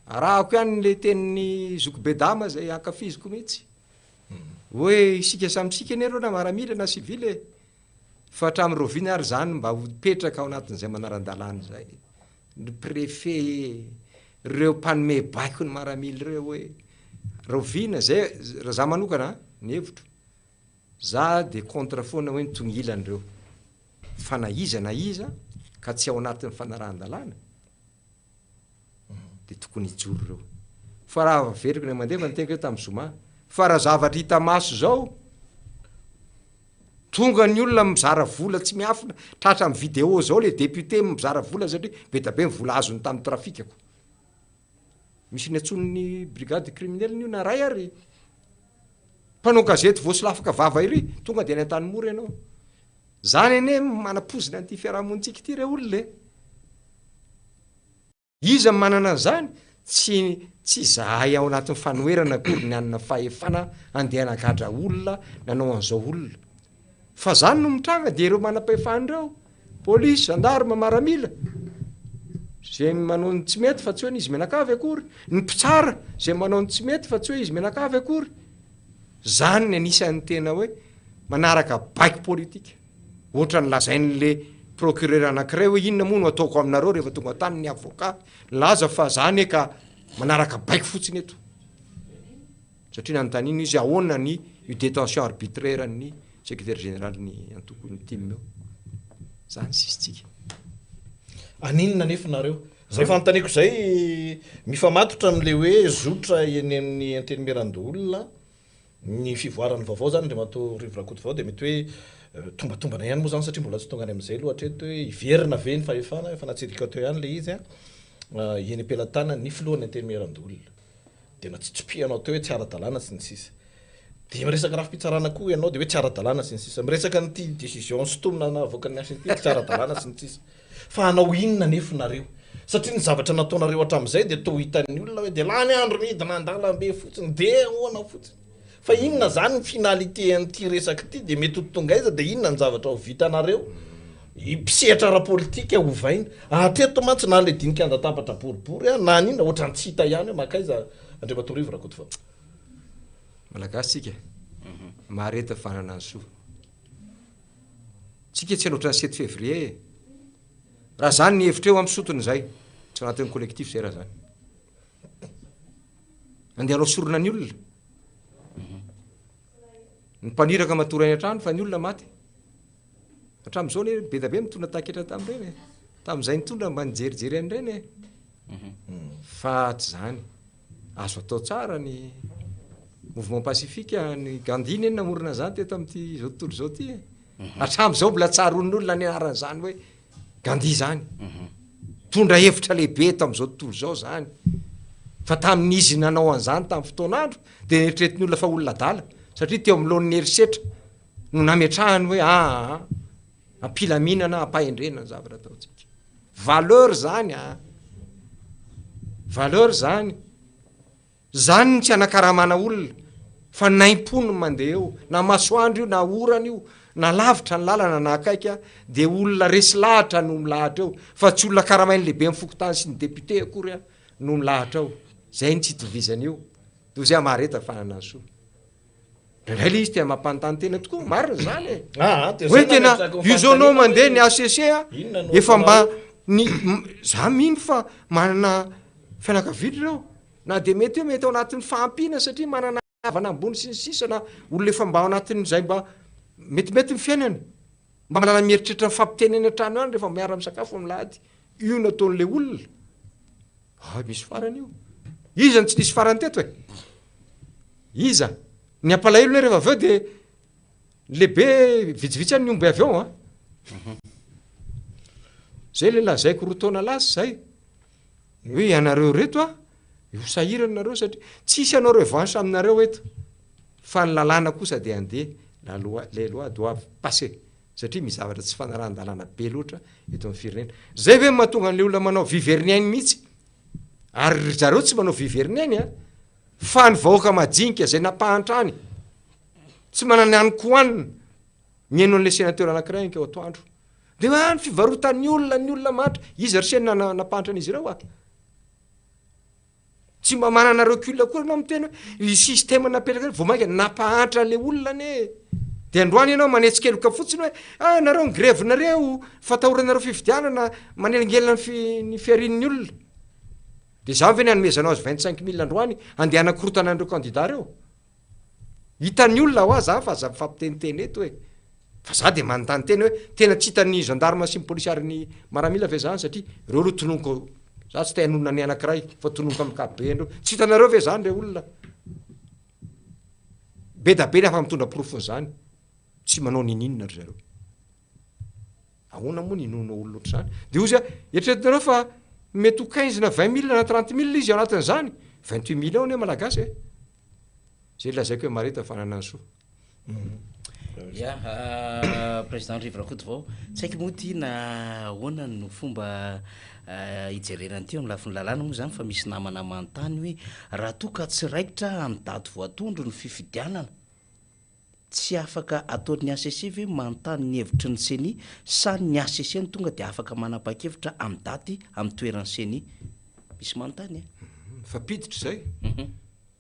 Arahako ihany ilay tenin'i Zokibe Dama izay ankafiziko mihitsy. Hoe isika samy isika anie ireo na maramila na sivily e. Fa hatramin'ny rahoviana ary izany mba ho mipetraka ao anatin'izay manaran-dalàna izay? Ny préfet e, ireo mpanome baiko ny maramila ireo e, rahoviana zay, raha za manokana an, ny hevitro, za dia contre foana hoe mitongilana ireo, fa na iza na iza ka tsy ao anatin'ny fanarahan-dalàna, dia tokony hijoro ireo. Fa raha averiko indray mandeha fa niteniko hoe tamin'ny zoma, fa raha zavatra hita maso izao, tonga ny olona mizara vola tsy miafina, tratra amin'ny vidéo izao le député mizara vola satria be dia be ny vola azony tamin'ny trafikako. Misy niantsoan'ny brigade criminelle io na ray ary. Mpanao gazety voasolafaka vava iry, tonga dia any Antanimora ianao. Zany anie manapoizina an'ity fiarahamonintsika ity re olona e! Iza no manana an'izany? Tsy tsy izahay ao anatin'ny fanoherana akory ny hanana fahefana handeha hanagadra olona nanao an'izao olona. Fa zany no mitranga dia ireo manam-pahefana ireo, polisy, gendarme, maramila, zay manao ny tsy mety fa tsy hoe ny izy mianakavy akory, ny mpitsara zay manao ny tsy mety fa tsy hoe izy mianakavy akory. Zany ny anisan'ny tena hoe manaraka baiko politika. Ohatran'ny lazain'le procureur anankiray hoe inona moa no ataoko aminareo rehefa tonga tany ny avocat nilaza fa za anie ka manaraka baiko fotsiny eto. Satria nanontaniana izy ahoana ny io détention arbitraire ny secrétaire général ny antoko ny tim io. Zany sisitsika. Aninona anefa nareo? Zay fanontaniako zay mifamatotra amin'le hoe zotra eny amin'ny antenimierandoholona ny fivoaran'ny vaovao zany Andriamatoa Rivo Rakotovao dia mety hoe tombatombana ihany moa zany satria mbola tsy tonga any amin'izay aloha hatreto hoe hiverina ve ny fahefana, efa natsidika teo ihany le izy an, eny am-pelatanan'ny filohan'ny antenimierandoholona. Dia natsitsipihana teo hoe tsy ara-dalàna sy ny sisa. Dia miresaka rafi-pitsarana koa ianao dia hoe tsy ara-dalàna sy ny sisa. Miresaka an'ity décision sintomina navoakan'ny HCT tsy ara-dalàna sy ny sisa. Fa hanao inona anefa nareo? Satria ny zavatra nataonareo hatramin'izay dia toa hitan'ny olona hoe dia lany andro midina an-dalambe fotsiny dia ahoana fotsiny. Fa inona izany ny finalité an'ity resaka ity dia mety ho tonga aiza dia inona ny zavatra ho vitanareo? Mpisehatra ara-politika ovaina. Hatreto mantsy na ilay dinika an-databatra boribory na an'inona ohatran'ny tsy hita ihany hoe mankaiza Andriamatoa Rivo Rakotovao. Malagasy tsika, mahareta fanana ny soa. Tsika tsy hanao ohatran'ny sept février e. Raha zany ny hevitra eo amin'ny sotony zay, tsy ao anatin'ny collectif zay raha zany. Andeha hanao sorona ny olona. Ny mpaniraka matory any an-trano fa ny olona maty. Hatramin'izao anie be dia be mitondra taketra tamin'ireny e. Tamin'izay nitondra mba nijerijery an'ireny e. Fa tsy izany. Azo atao tsara ny mouvement pacifique, ny Gandhi anie no namorona an'izany teto amin'ity izao tontolo izao ity e. Hatramin'izao mbola tsaroan'ny olona ny anaran'izany hoe Gandhi izany. Nitondra hevitra lehibe eto amin'izao tontolo izao izany. Fa tamin'izy nanao an'izany tamin'ny fotoan'andro dia neritreretin'ny olona fa olona adala satria teo amin'ny laon'ny herisetra no nametrahany hoe aa am-pilaminana, am-pahendrena ny zavatra ataontsika. Valeur zany a! Valeur zany. Zany no tsy anakaramana olona fa naim-po no mandeha eo, na masoandro io na orana io, na lavitra ny lalana na akaiky dia olona resy lahatra no milahatra eo fa tsy olona karamain'ny lehiben'ny fokontany sy ny député akory no milahatra ao. Zay no tsy itovizana io. Toy izay mahareta fananana soa. Indraindray le izy tena mampanontany tena tokoa, marina izany e. Ah, ah, Hoe tena io zao anao mandeha ny HCC a, efa mba ny za mino fa manana fianakaviana ireo, na dia mety hoe mety ao anatin'ny fahampiana satria manana havana ambony sy ny sisa na olona efa mba ao anatin'izay mba metimety ny fiainany, mba manana mieritreritra mifampiteny any an-trano ihany rehefa miara-misakafo amin'ny lahady, io no ataon'ilay olona. Ah, misy farany io. Iza no tsy nisy farany teto e? Iza? Ny hampalahelo anie rehefa avy eo dia ny lehibe vitsivitsy ihany ny omby avy eo an. Zay le lazaiko roa taona lasa zay. Hoe ianareo reto an, ho sahirana nareo satria tsisy hanao revanche aminareo eto. Fa ny lalàna kosa dia handeha, la loi, les lois doivent passer. Satria misy zavatra tsy fanarahan-dalàna be loatra eto amin'ny firenena. Zay ve no mahatonga an'ilay olona manao vy very ny ainy mihitsy? Ary ry zareo tsy manao vy very ny ainy an! Fa ny vahoaka majinika izay nampahantrany, tsy manana ny hanin-kohanina, mihaino an'ilay sénateur anankiray ankeo atoandro. Dia hoe ah, ny fivarotan'ny olona, ny olona mahantra. Iza ry se no nampahantra an'izy ireo ah? Tsy mba manana recul akory ianao miteny hoe io système napetraka io vao mainka nampahantra an'ilay olona anie e. Dia androany ianao manetsi-keloka fotsiny hoe ah nareo ny grève nareo, fatahoranareo fifidianana, manelingelina ny fi- ny fiharian'ny olona. Dia izany ve ny hanomezanao azy 25 mille androany handeha hanakorotana an'ireo candidat ireo? Hitan'ny olona hoa zany fa aza mifampiteniteny eto e! Fa za dia manontany tena hoe tena tsy hitan'ny gendarme sy ny polisy ary ny maramila ve zany satria reo aloha tononiko za tsy te hanonona ny anakiray fa tononiko amin'ny ankapobeny reo tsy hitanareo ve zany re olona? Be da be ny afa mitondra porofon'izany tsy manao ninininona ry zareo. Ahoana moa ny inoanao olona ohatr'izany? Dia hozy aho, eritreretinareo fa mety ho 15 na 20 mille na 30 mille izy ao anatin'izany? 28 millions anie malagasy e! Zay lazaiko hoe mareta fananany soa. Ya, Président Rivo Rakotovao, tsy haiko moa ity na ahoana no fomba hijerena an'ity eo amin'ny lafiny lalàna moa izany fa misy namana manontany hoe raha toa ka tsy raikitra amin'ny daty voatondro ny fifidianana, Tsy afaka ataon'ny hcc ve manontany ny hevitry ny ceni sa ny hcc no tonga dia afaka manapa-kevitra amin'ny daty amin'ny toeran'ny ceni? Misy manontany e! Mifampiditra izay.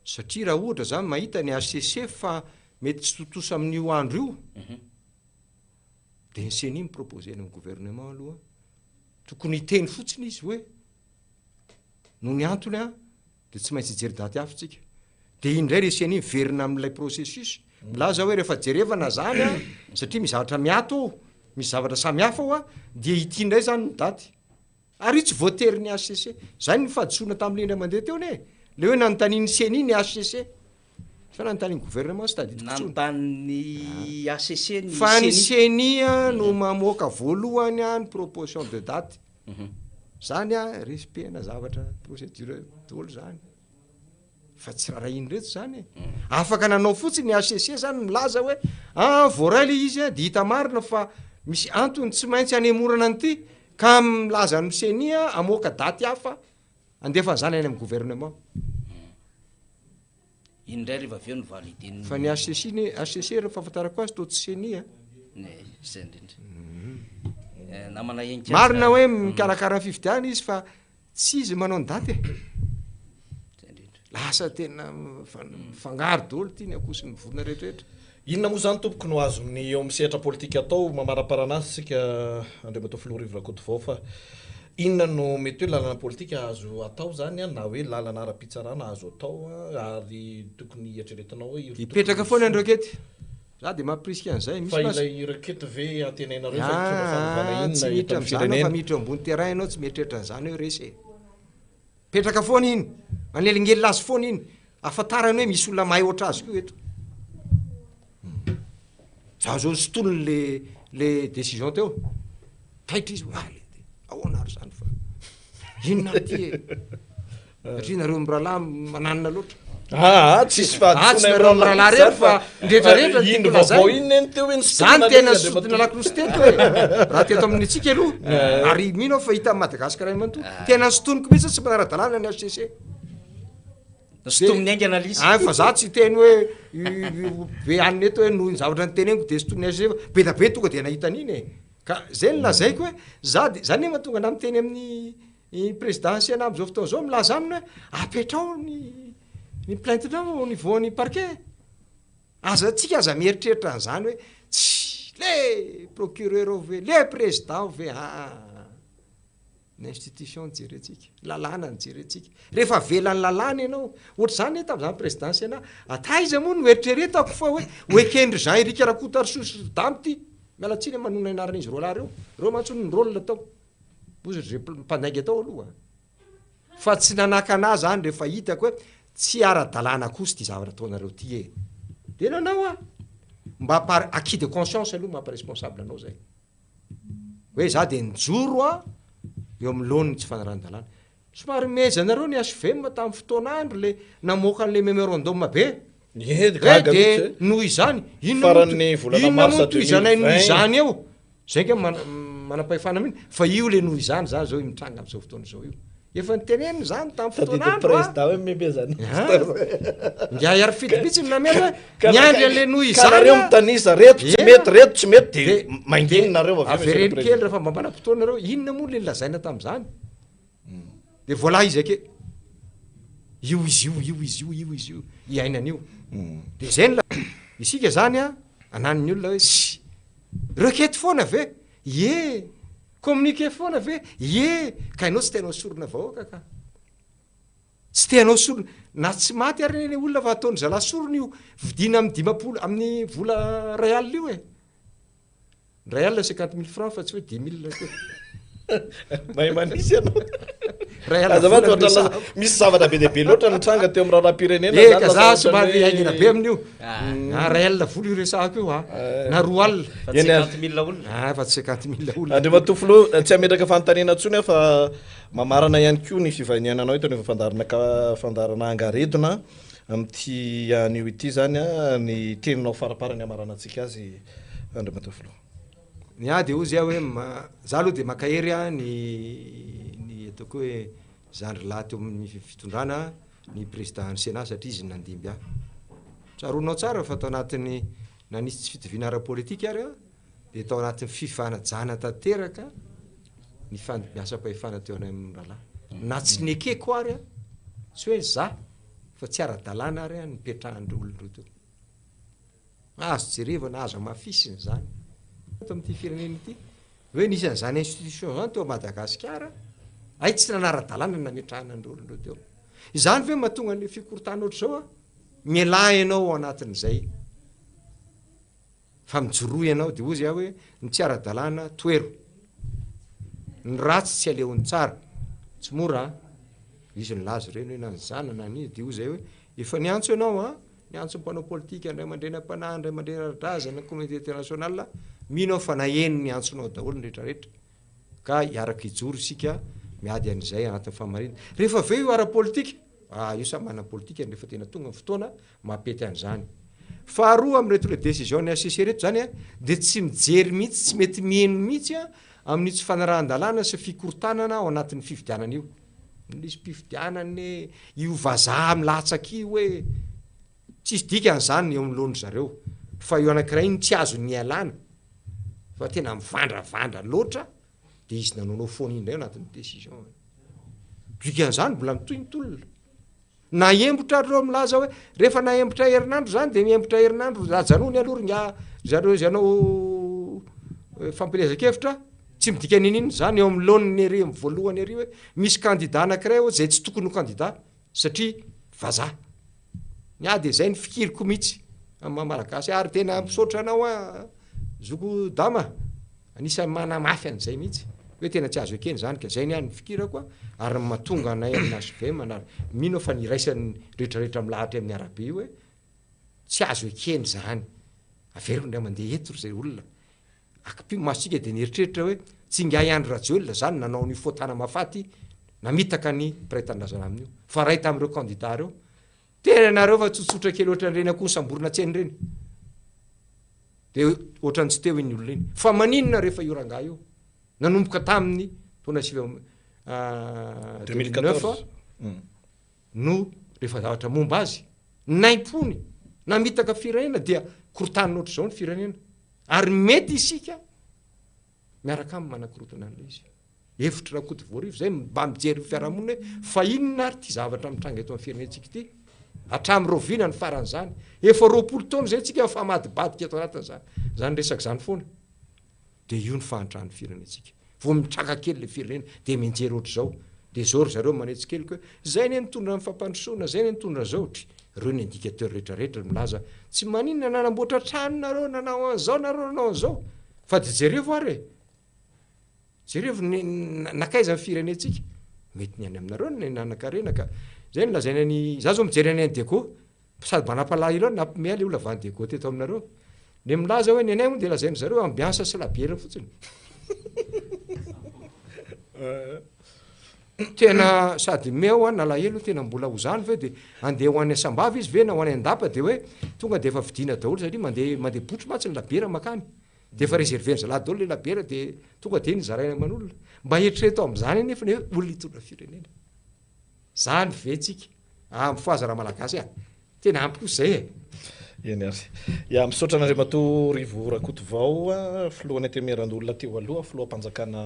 Satria raha ohatra izany mahita ny hcc fa mety tsy tontosa amin'io andro io, dia ny ceni mi-proposer any amin'ny gouvernement aloha. Tokony hiteny fotsiny izy hoe noho ny antony an, Dia tsy maintsy hijery daty hafa tsika. Dia iny indray ry ceni miverina amin'ilay processus, milaza hoe rehefa jerevana zany an, satria misy zavatra miato ao, misy zavatra samihafa ao an, dia ity indray zany ny daty. Ary io tsy voatery ny HCC. Zay ny fahadisoana tamin'ilay indray mandeha teo anie. Ilay hoe nanontanian'ny ceni ny HCC. Sa nanontanian'ny gouvernement tsy tadidiko intsony. Nanontany ny HCC ny Fa ny ceni no mamoaka voalohany ny proposition de date. Zany a respect-na zavatra procédure daholo zany fa tsy rarahiany reto zany e. Afaka nanao fotsiny ny HCC zany milaza hoe ah voaray le izy a de hita marina fa misy antony tsy maintsy hanemorana an'ity ka milaza amin'ny ceni a hamoaka daty hafa handefa an'izany any amin'ny gouvernement. Iny indray rehefa avy eo no validin-ny. Fa ny HCC ne, HCC raha fahafantarako azy toa tsy ceni a. Izay indrindra. Namana Henika. Marina hoe mikarakara ny fifidianana izy fa tsy izy manao ny daty e. Izay indrindra. Lasa tena mifangaro daholo ity ny akoho sy ny vorona rehetrarehetra. Inona moa izany tompoko no azon'ny eo amin'ny sehatra politika atao mamaraparana azy isika Andriamatoa Filoha Rivo Rakotovao fa inona no mety hoe lalana politika azo atao izany na hoe lalana ara-pitsarana azo atao ary tokony hieritreretinao hoe iry Hipetraka foana ny requête. Za dia mampirisika an'izay. Misy Fa ilay requête ve antenainareo fa hitondra fanovana inona eto Tsy miditra amin'ny amin'izany aho fa firenena? miditra eo ambony terrain ianao tsy mieritreritra an'izany hoe resy e. Mipetraka foana iny, manelingelina azy foana iny, ahafantarany hoe misy olona mahay ohatr'azy koa eto. Za zao nosintoniny le le décision teo, taitra izy hoe ah le ahoana ary zany fa inona ary ty e? Satria nareo mirahalahy mananina loatra. Aa tsisy Ah, tsy nareo mirahalahy reny fa ny rehetrarehetra ny Iny tiako vaovao lazaina. iny neny teo iny Zany tena sodina lakolosy teto e. Raha teto amin'ny antsika aloha, ary mino aho fa hita amin'i Madagasikara iray manontolo. Tena sintoniko mihitsy tsy manara-dalàna ny HCC. Sintominy haingana lisa. Ah, fa za tsy hiteny hoe be anona eto hoe noho ny zavatra niteneniko de sintominy HCC fa be da be tonga de nahita an'iny e. Ka zay no lazaiko hoe za de, za nefa tonga na miteny amin'ny Ny président Sénat amin'izao fotoana izao milaza aminy hoe apetraho ny ny plainte-nao au niveau ny parquet. Aza tsika aza mieritreritra an'izany hoe tsy le procureur ao ve, le président ao ve, aa. Ny institution no jerentsika, lalàna no jerentsika. Rehefa avelan'ny lalàna ianao, ohatr'izany anie tamin'izany président Sénat, taiza moa no eritreretako fa hoe ho eken-dry Jean Eric Rakotoarisoa sy ry Damy ity. Miala tsiny aho manonona anaran'izy roalahy ireo, ireo mantsy hono ny rôle tao. Hozy ry zay mpandainga tao aloha a! Fa tsy nanakana ahy zany rehefa hitako hoe tsy ara-dalàna kosa ity zavatra ataonareo ity e! De nanao aho! Mba par acquis de conscience aloha mampa responsable anao zay. Hoe za de nijoro aho eo amin'ny laoniny tsy fanarahan-dalàna. Somary mihaiza anareo ny HVM tamin'ny fotoan'andro le namoaka an'le memorandum be. Ie, Eh, gaga de mihitsy e. noho izany, inona moa Faran'ny to- volana inona mars moa tohizanay noho 2020. izany eo? Zay nga manam-pahefana mihitsy, fa io le noho izany zany zao mitranga amin'izao fotoana izao io. Efa nitenenina izany tamin'ny Tadidy fotoan'andro a. président hoe memezana. Ingahy Harifidy mihitsy no namela hoe niandry an'le noho Ka izany nareo a. mitanisa reto tsy Ena. mety, reto tsy mety de De- manginy nareo avy eo monsieur le Avereno kely président. rehefa mba manam-potoana nareo, inona moa le nolazaina tamin'izany? De voilà izy ake. Io izy io, io izy io, io izy io, iainana io. De zay no la- isika zany a, anan'ny olona hoe sy requête foana ve? Ie. Communiqué foana ve? Ie. Ka ianao tsy te hanao sorona vahoaka ka. Tsy te hanao sorona. Na tsy maty ary anie le olona fa ataon'ny zalahy sorona io vidiana amin'ny 50 amin'ny vola iray alina io e. Iray alina cinquante mille francs fa tsy hoe dix mille akory. Mahay manisy ianao. Iray alina Azafady vola fa ohatran'ny resaha. lasa- misy zavatra be dia be loatra nitranga teo amin'ny raharaham-pirenena Eh, zany ka lasa za ohatran'ny somary hoe haingana be amin'io. Ah, iray alina vola io resahako io, ah. Na roa alina. Fa tsy Eny ary. cinquante mille olona. Ah, fa tsy cinquante mille olona. Andriamatoa Filoha, tsy hametraka fanontaniana intsony aho fa mamarana ihany koa ny fivahiniananao eto anivon'ny fandaharana ka-, fandaharana angaredona amin'ity anio ity izany, ah, ny teninao faraparany hamaranantsika azy, Andriamatoa Filoha. Ny ahy dia hozy aho hoe ma-, za aloha dia mankahery aho ny, ny ataoko hoe zandry lahy teo amin'ny fitondrana, ny président ny Sénat satria izy no nandimby ahy. Tsaroanao tsara fa tao anatin'ny, na nisy tsy fitoviana ara-politika ary aho, dia tao anatin'ny fifanajana tanteraka ny fandimbiasam-pahefana teo amin'ny rahalahy. Na tsy nekeko ary aho, tsy hoe za, fa tsy ara-dalàna ary aho nipetrahan'ireo olona ireo teo. Azo jerevana, azo hamafisina izany. Eto amin'ity firenena ity, hoe nisy an'izany institution izany teo Madagasikara, hay tsy nanara-dalàna ny nametrahana an'ireo olona ireo teo. Izany ve mahatonga an'ilay fikorontanana ohatr'izao an? Mialà ianao ao anatin'izay. Fa mijoroa ianao, dia hoy aho hoe ny tsy ara-dalàna toero. Ny ratsy tsy aleon'ny tsara. Tsy mora an? Izy nilaza ireny hoe na ny zana na ny iza, dia hoy izay hoe efa niantso ianao an? Niantso ny mpanao politika, ny ray aman-dreny am-panahy, ny ray aman-dreny ara-drazana, ny communauté internationale, mino aho fa naheno ny antsonao daholo ny rehetrarehetra, ka hiaraka hijoro isika miady an'izay anatin'ny fahamarinana. Rehefa avy eo io ara-politika, ah io samy manana ny politikany rehefa tena tonga ny fotoana mampety an'izany. Faharoa amin'ireto le décision ny HCC ireto izany dia tsy mijery mihitsy, tsy mety miheno mihitsy amin'io tsy fanarahan-dalàna sy fikorontanana ao anatin'ny fifidianana io. Ny lisi-pifidianana e, io vazaha milatsaka io e, tsisy dikany izany eo anoloan-dry zareo, fa io anankiray iny tsy azony nialana, fa tena mivandravandra loatra, dia izy nanaonao foana iny indray ao anatin'ny décision. Dikan'izany mbola mitohy ny tolona. Nahembotra ary ireo milaza hoe rehefa nahembotra herinandro izany dia mihembotra herinandro, ajanony aloha ry ingahy zareo izay hanao fampielezan-kevitra, tsy midika n'inon'inona izany eo amin'ny laoniny ery amin'ny voalohany ery hoe misy kandida anankiray ao izay tsy tokony ho kandida satria vazaha. Ny ahy dia izay ny fikiriko mihitsy amin'ny maha malagasy ahy ary tena misaotra anao aho zoko Dama. Anisan'ny manamafy an'izay mihitsy hoe tena tsy azo ekena izany ka izay ny ahy ny fikirako ary ny mahatonga anay amin'ny hvm na mino aho fa ny iraisan'ny rehetrarehetra milahatra amin'ny arabe io hoe tsy azo ekena izany. Averiko indray mandeha eto ry izay olona akipio masontsika dia nieritreritra hoe tsy ingahy Andry Rajoelina izany nanao an'io fotana mahafaty namitaka ny mpiray tanindrazana aminy io fa iray tamin'ireo kandida ireo. Tena nareo fa tsotsotra kely ohatran'ireny akoho samborina tsena ireny. Dia ohatran'ny tsy teo iny olona iny. Fa maninona rehefa io rangahy io nanomboka tamin'ny taona sivy amby 2009 no rehefa zavatra momba azy, naimpony, namitaka firenena dia korotanina ohatr'izao ny firenena. Ary mety isika miaraka aminy manakorotana an'ilay izy. Hevitry Rakotovoarivo izay mba mijery ny fiarahamonina hoe fa inona ary ity zavatra mitranga eto amin'ny firenentsika ity? Hatramin'ny rahoviana ny faran'izany? Efa 20 taona izay tsika mifamadibadika eto anatin'izany izany resaka izany foana. Dia io ny fahantran'ny firenentsika. Vao mitraka kely ilay firenena dia mianjera ohatr'izao. Dia izao ry zareo manetsi-keloka hoe izay anie nitondra ny fampandrosoana, izay anie nitondra an'izao. Try, ireo ny indicateur rehetrarehetra milaza tsy maninona nanamboatra trano nareo, nanao an'izao nareo, nanao an'izao. Fa dia jerevo ary e! Jerevo ny nankaiza ny firenentsika. Mety ny any aminareo ny nanan-karena ka. Zay no lazaina ny, za zao mijery any any Diego, sady mba nampalahelo ahy nampime ahy le olona avy any Diego teto aminareo. Le milaza hoe ny anay hono de lazain-dry zareo ambiance sy labiera fotsiny. Tena sady meo aho nalahelo tena mbola ho zany ve de andeha ho any Sambava izy ve na ho any Andapa de hoe tonga de efa vidiana daholo satria mandeha mandeha botry mantsy ny labiera makany de efa reserver-ny zalahy daholo le labiera de tonga de iny zaraina aman'olona. Mba eritrereto amin'izany anefa ny hoe olona hitondra firenena. Zany ve tsika? Ah mifohaza Ramalagasy ah! Tena ampy kosa izay e! Eny ary. Ya, misaotra an'Andriamatoa Rivo Rakotovao, filohan'ny Antenimierandoholona teo aloha, filoham-panjakana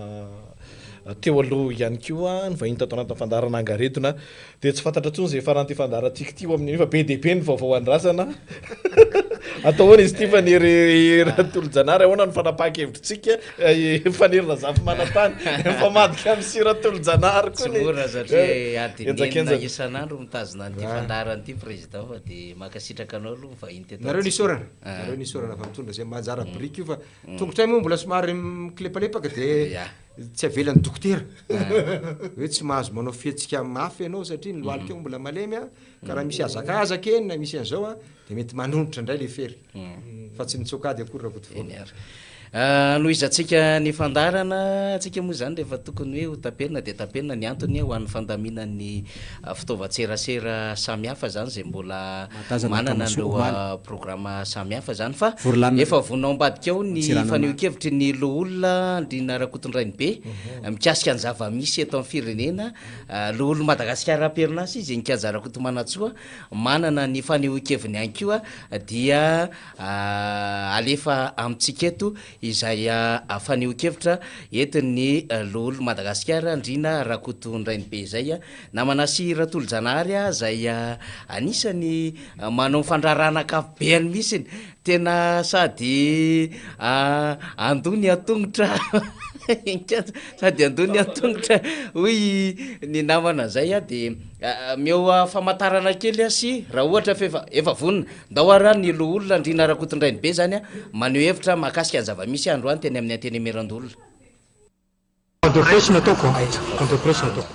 teo aloha ihany koa, nivahiny tato anatin'ny fandaharana Angaredona. Dia tsy fantatra intsony izay hifaran'ity fandaharantsika ity ho amin'io fa be dia be ny vaovao andrasana. Atao ahoana izy ity Faniry Ratolojanahary, ahoana ny fanapahan-kevitritsika? Faniry Razafimanantany, mifamadika amin'ny sy Ratolojanahary koa ny. Tsy mora satria adiny enina isan'andro mitazona an'ity fandaharana ity Président fa dia mankasitraka anao aloha nivahiny teto Nareo nisaorana, nareo nisaorana fa mitondra izay maha anjara biriky io fa tongotray moa mbola somary mikilepalepaka dia tsy avelan'ny dokotera hoe tsy mahazo manao fihetsika mafy ianao satria ny lohalika io mbola malemy a, ka raha misy hazakazaka eny na misy an'izao a dia mety manonitra indray le fery fa tsy mitsoaka ady akory Rakotovao. Eny ary. Hanohizantsika ny fandaharana, antsika moa izany rehefa tokony hoe ho tapenina dia tapenina ny antony ho an'ny fandaminan'ny fitaovan-tserasera samihafa izany izay mbola Mahatazana manana Akamasoa an'ireo omaly. programa samihafa izany fa Vory lanona efa vonona ao ambadika ao ny Antsiranana. fanehoan-kevitry ny loholona Andriana Rakotondrainibe mikasika ny zava-misy eto amin'ny firenena. Loholon'i Madagasikara am-perinasa izy, Nikaja Rakotomanantsoa, manana ny fanehoan-keviny ihany koa dia alefa amintsika eto izay fanehoan-kevitra entin'ny loholon'i Madagasikara Ndriana Rakotondrainibe izay namana sy Ratolojanahary izay anisany manao ny fandraharahana ankapobeany mihitsy Tena sady andoha ny an-tongotra sady andoha ny an-tongotra hoy ny namana zay a, de omeo famantarana kely aho sy raha ohatra f'efa efa vonona, ndao ary ny loholona Andriana Rakotondrainibe zany a maneho hevitra mahakasika ny zava-misy androany teny amin'ny Antenimierandoholona. Point de presse no ataoko an! Point de presse no ataoko.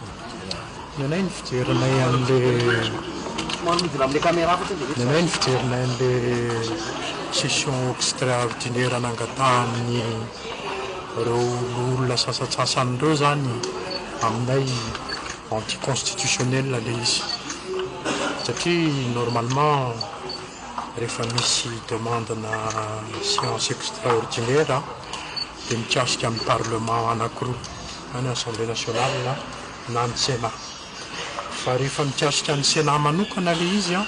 Ny anay ny fijerinay an'le ny anay ny fijerinay an'le session extraordinaire nangatahan'ny ireo loholona sasantsasany ireo zany aminay anti-constitutionnel le izy satria normalement rehefa misy demande-na séance extraordinaire dia mikasika ny parlement anankiroa, na ny assemblée nationale na ny sénat. Fa rehefa mikasika ny sénat manokana ilay izy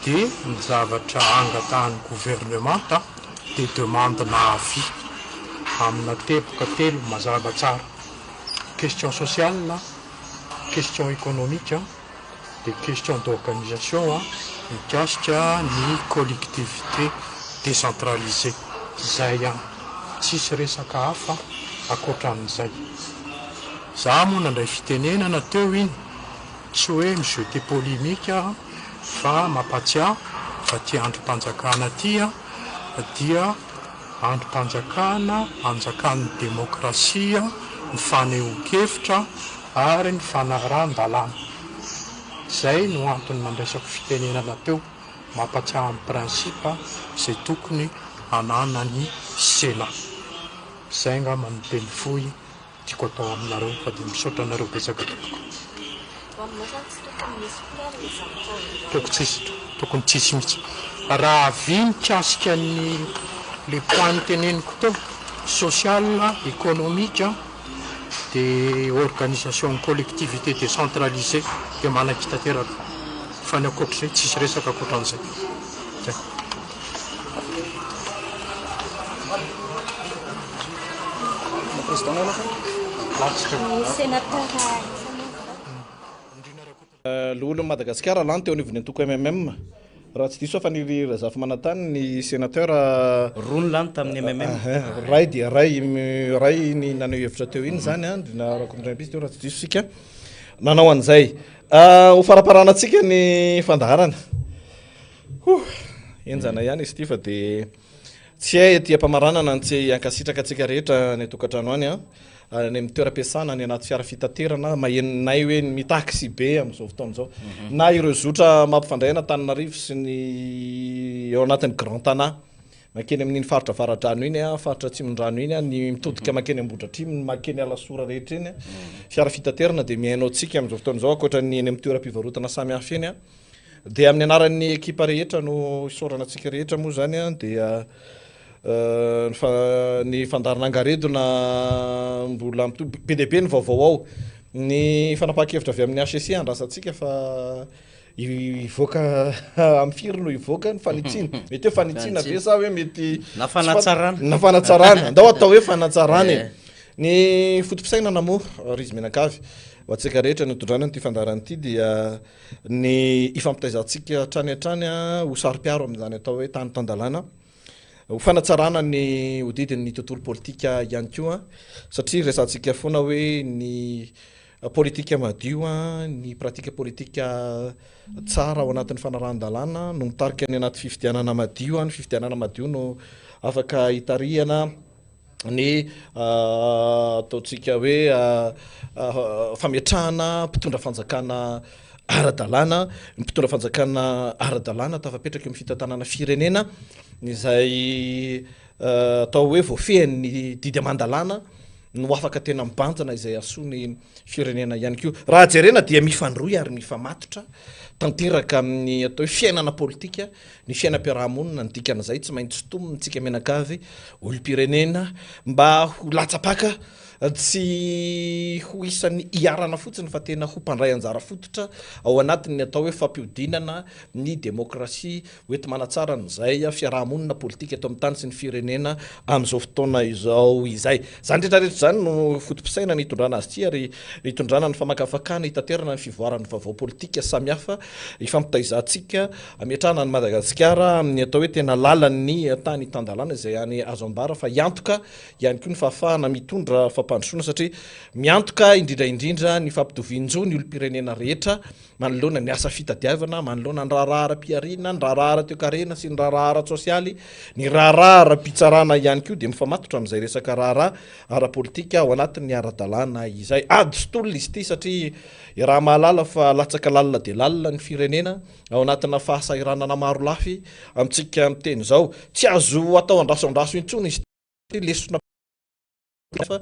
dia ny zavatra angatahan'ny gouvernemanta dia demande na avis amina teboka telo mazava tsara, question sociale, question économique, dia question d'organisation mikasika ny collectivité décentralisée, izay ihany, tsisy resaka hafa ankoatran'izay. Za moa nandray fitenenana teo iny, tsy hoe mi-jeter polémique aho fa mampatsiahy fa ty andrim-panjakana ty dia andrim-panjakana anjakan'ny demokrasia, ny fanehoan-kevitra ary ny fanarahan-dalàna. Izay no antony nandraisako fitenenana teo, mampatsiahy ny principe izay tokony hananan'ny Sénat. Izay angamba no teny fohy tiako atao aminareo fa dia misaotra anareo betsaka tompoko. Tokony tsisy, tokony tsisy mihitsy. Raha avy mikasika ny le point noteneniko teo, social, économique, dia organisation ny collectivité décentralisée dia manaiky tanteraka fa ny ankoatr'izay tsisy resaka ankoatran'izay. Zay. Loholon'i Madagasikara lany teo anivon'ny antoko MMM. Raha tsy diso aho Faniry Razafimanantany ny sénateur. Roa no lany tamin'ny MMM. Ray dia ray, ray ny naneho hevitra teo iny izany an, Ndrina Rakotondraimbisy teo raha tsy diso isika nanao an'izay. Ho faramparanantsika ny fandaharana. Huh, henjana ihany izy ity fa dia tsy hay ety am-pamaranana ny tsy hankasitraka antsika rehetra any an-tokantrano any an. Any amin'ny toeram-piasana, any anaty fiara fitaterana, mahenonay hoe ny taxi be amin'izao fotoana izao. Na ireo zotra mampifandray an'Antananarivo sy ny eo anatin'ny Grand Tana. mankeny amin'iny faritra Avaradrano iny, faritra Atsimondrano iny, ny mitodika mankeny Ambohidratrimo, ny mankeny Alasora rehetra iny. Fiara fitaterana dia mihaino antsika amin'izao fotoana izao, ankoatra ny eny amin'ny toeram-pivarotana samihafa eny. Dia amin'ny anaran'ny ekipa rehetra no isaorana antsika rehetra moa izany, dia ny fandaharana angaredona mbola mitohy. Be dia be ny vaovao ao. Ny fanapahan-kevitra avy amin'ny HCC andrasantsika fa hivoaka amin'ny firy no hivoaka ny fanitsiana. Mety hoe fanitsiana ve sa hoe mety Na fanatsarana. Na fanatsarana. Andao atao hoe fanatsarana e. Ny foto-pisainana moa, ry izy mianakavy, ho antsika rehetra nitondrana an'ity fandaharana ity dia ny hifampitaizantsika hatrany hatrany ho saro-piaro amin'izany atao hoe tany tan-dalàna, ho fanatsarana ny hodidin'ny tontolo politika ihany koa, satria resahantsika foana hoe ny Politika madio, ny pratika politika tsara ao anatin'ny fanarahan-dalàna no mitarika ny anaty fifidianana madio, ny fifidianana madio no afaka hitarihana ny ataontsika hoe fametrahana mpitondra fanjakana ara-dalàna, ny mpitondra fanjakana ara-dalàna tafapetraka eo amin'ny fitantanana firenena izay atao hoe voafehin'ny didy aman-dalàna no afaka tena mibanjina izay hahasoa ny firenena ihany koa. Raha jerena dia mifandrohy ary mifamatotra tanteraka amin'ny atao hoe fiainana politika ny fiainam-piarahamonina, ny dikan'izay tsy maintsy tomonintsika mianakavy olom-pirenena mba ho latsa-paka tsy ho isan'ny iharana fotsiny fa tena ho mpandray anjara fototra ao anatin'ny atao hoe fampihodinana ny demokrasia Hoenti-manatsara an'izay fiaraha-monina politika eto amin'ny tany sy ny firenena amin'izao fotoana izao izay. Izany rehetra rehetra izany no foto-pisainana hitondrana azy ity ary hitondrana ny famakafakana, hitaterana ny fivoaran'ny vaovao politika samihafa hifampitaizantsika, hametrahana an'i Madagasikara amin'ny atao hoe tena lalan'ny tany tan-dalàna izay any azo ambara fa hiantoka ihany koa ny fahafahana mitondra fampandrosoana satria miantoka indrindra indrindra ny fampitovian-jo ny olom-pirenena rehetra manoloana ny asa fitadiavana, manoloana ny raharaha ara-pihariana, ny raharaha ara-toekarena sy ny raharaha ara-tsosialy, ny raharaha ara-pitsarana ihany koa dia mifamatotra amin'izay resaka raharaha ara-politika ao anatin'ny ara-dalàna izay. Ady sy tolona izy ity satria iaraha-mahalala fa latsaka lalina dia lalina ny firenena ao anatina fahasahiranana maro lafy amintsika miteny izao. Tsy azo atao andraso andraso intsony izy ity, lesona hafa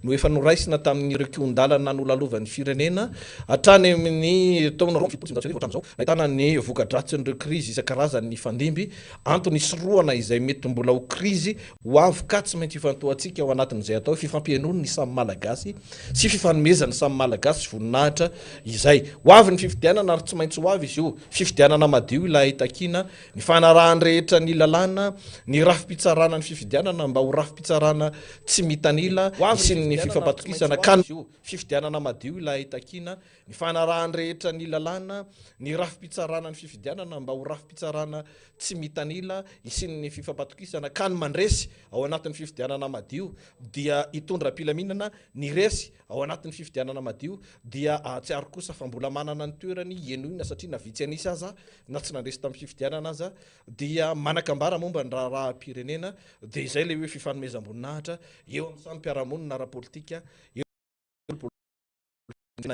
no efa noraisina tamin'ireo kihon-dalana nolalovan'ny firenena hatrany amin'ny taona 1972 hatramin'izao, nahitana ny voka-dratsin'ireo krizy isan-karazany nifandimby, antony hisorohana izay mety mbola ho krizy ho avy ka tsy maintsy ifantohantsika ao anatin'izay atao hoe fifampihenoan'ny samy Malagasy sy fifanomezan'ny samy Malagasy voninahitra izay. Ho avy ny fifidianana ary tsy maintsy ho avy izy io, fifidianana madio ilay takiana Ny fanarahan'ny rehetra ny lalàna, ny rafi-pitsarana ny fifidianana mba ho rafi-pitsarana tsy mitanila, hisian'ny fifampatokisana ka ny. Fifidianana madio ilay takiana, ny fanarahan'ny rehetra ny lalàna, ny rafi-pitsarana ny fifidianana mba ho rafi-pitsarana tsy mitanila, hisian'ny fifampatokisana ka ny mandresy ao anatin'ny fifidianana madio dia hitondra am-pilaminana, ny resy ao anatin'ny fifidianana madio dia hahatsiaro kosa fa mbola manana ny toerany henoina satria na vitsy an'isa aza na tsy nandresy tamin'ny fifidianana aza dia manan-kambara momba ny raharaham-pirenena, dia izay ilay hoe fifanomezam-boninahitra eo amin'ny samy mpiara-monina ara-politika eo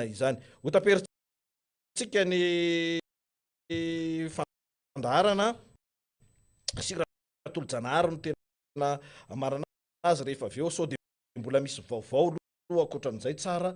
izany. Ho taperintsika ny fandaharana sy Ratolojanahary no tena hamarana azy rehefa avy eo, sao dia mbola misy vaovao aloha ankoatran'izay tsara.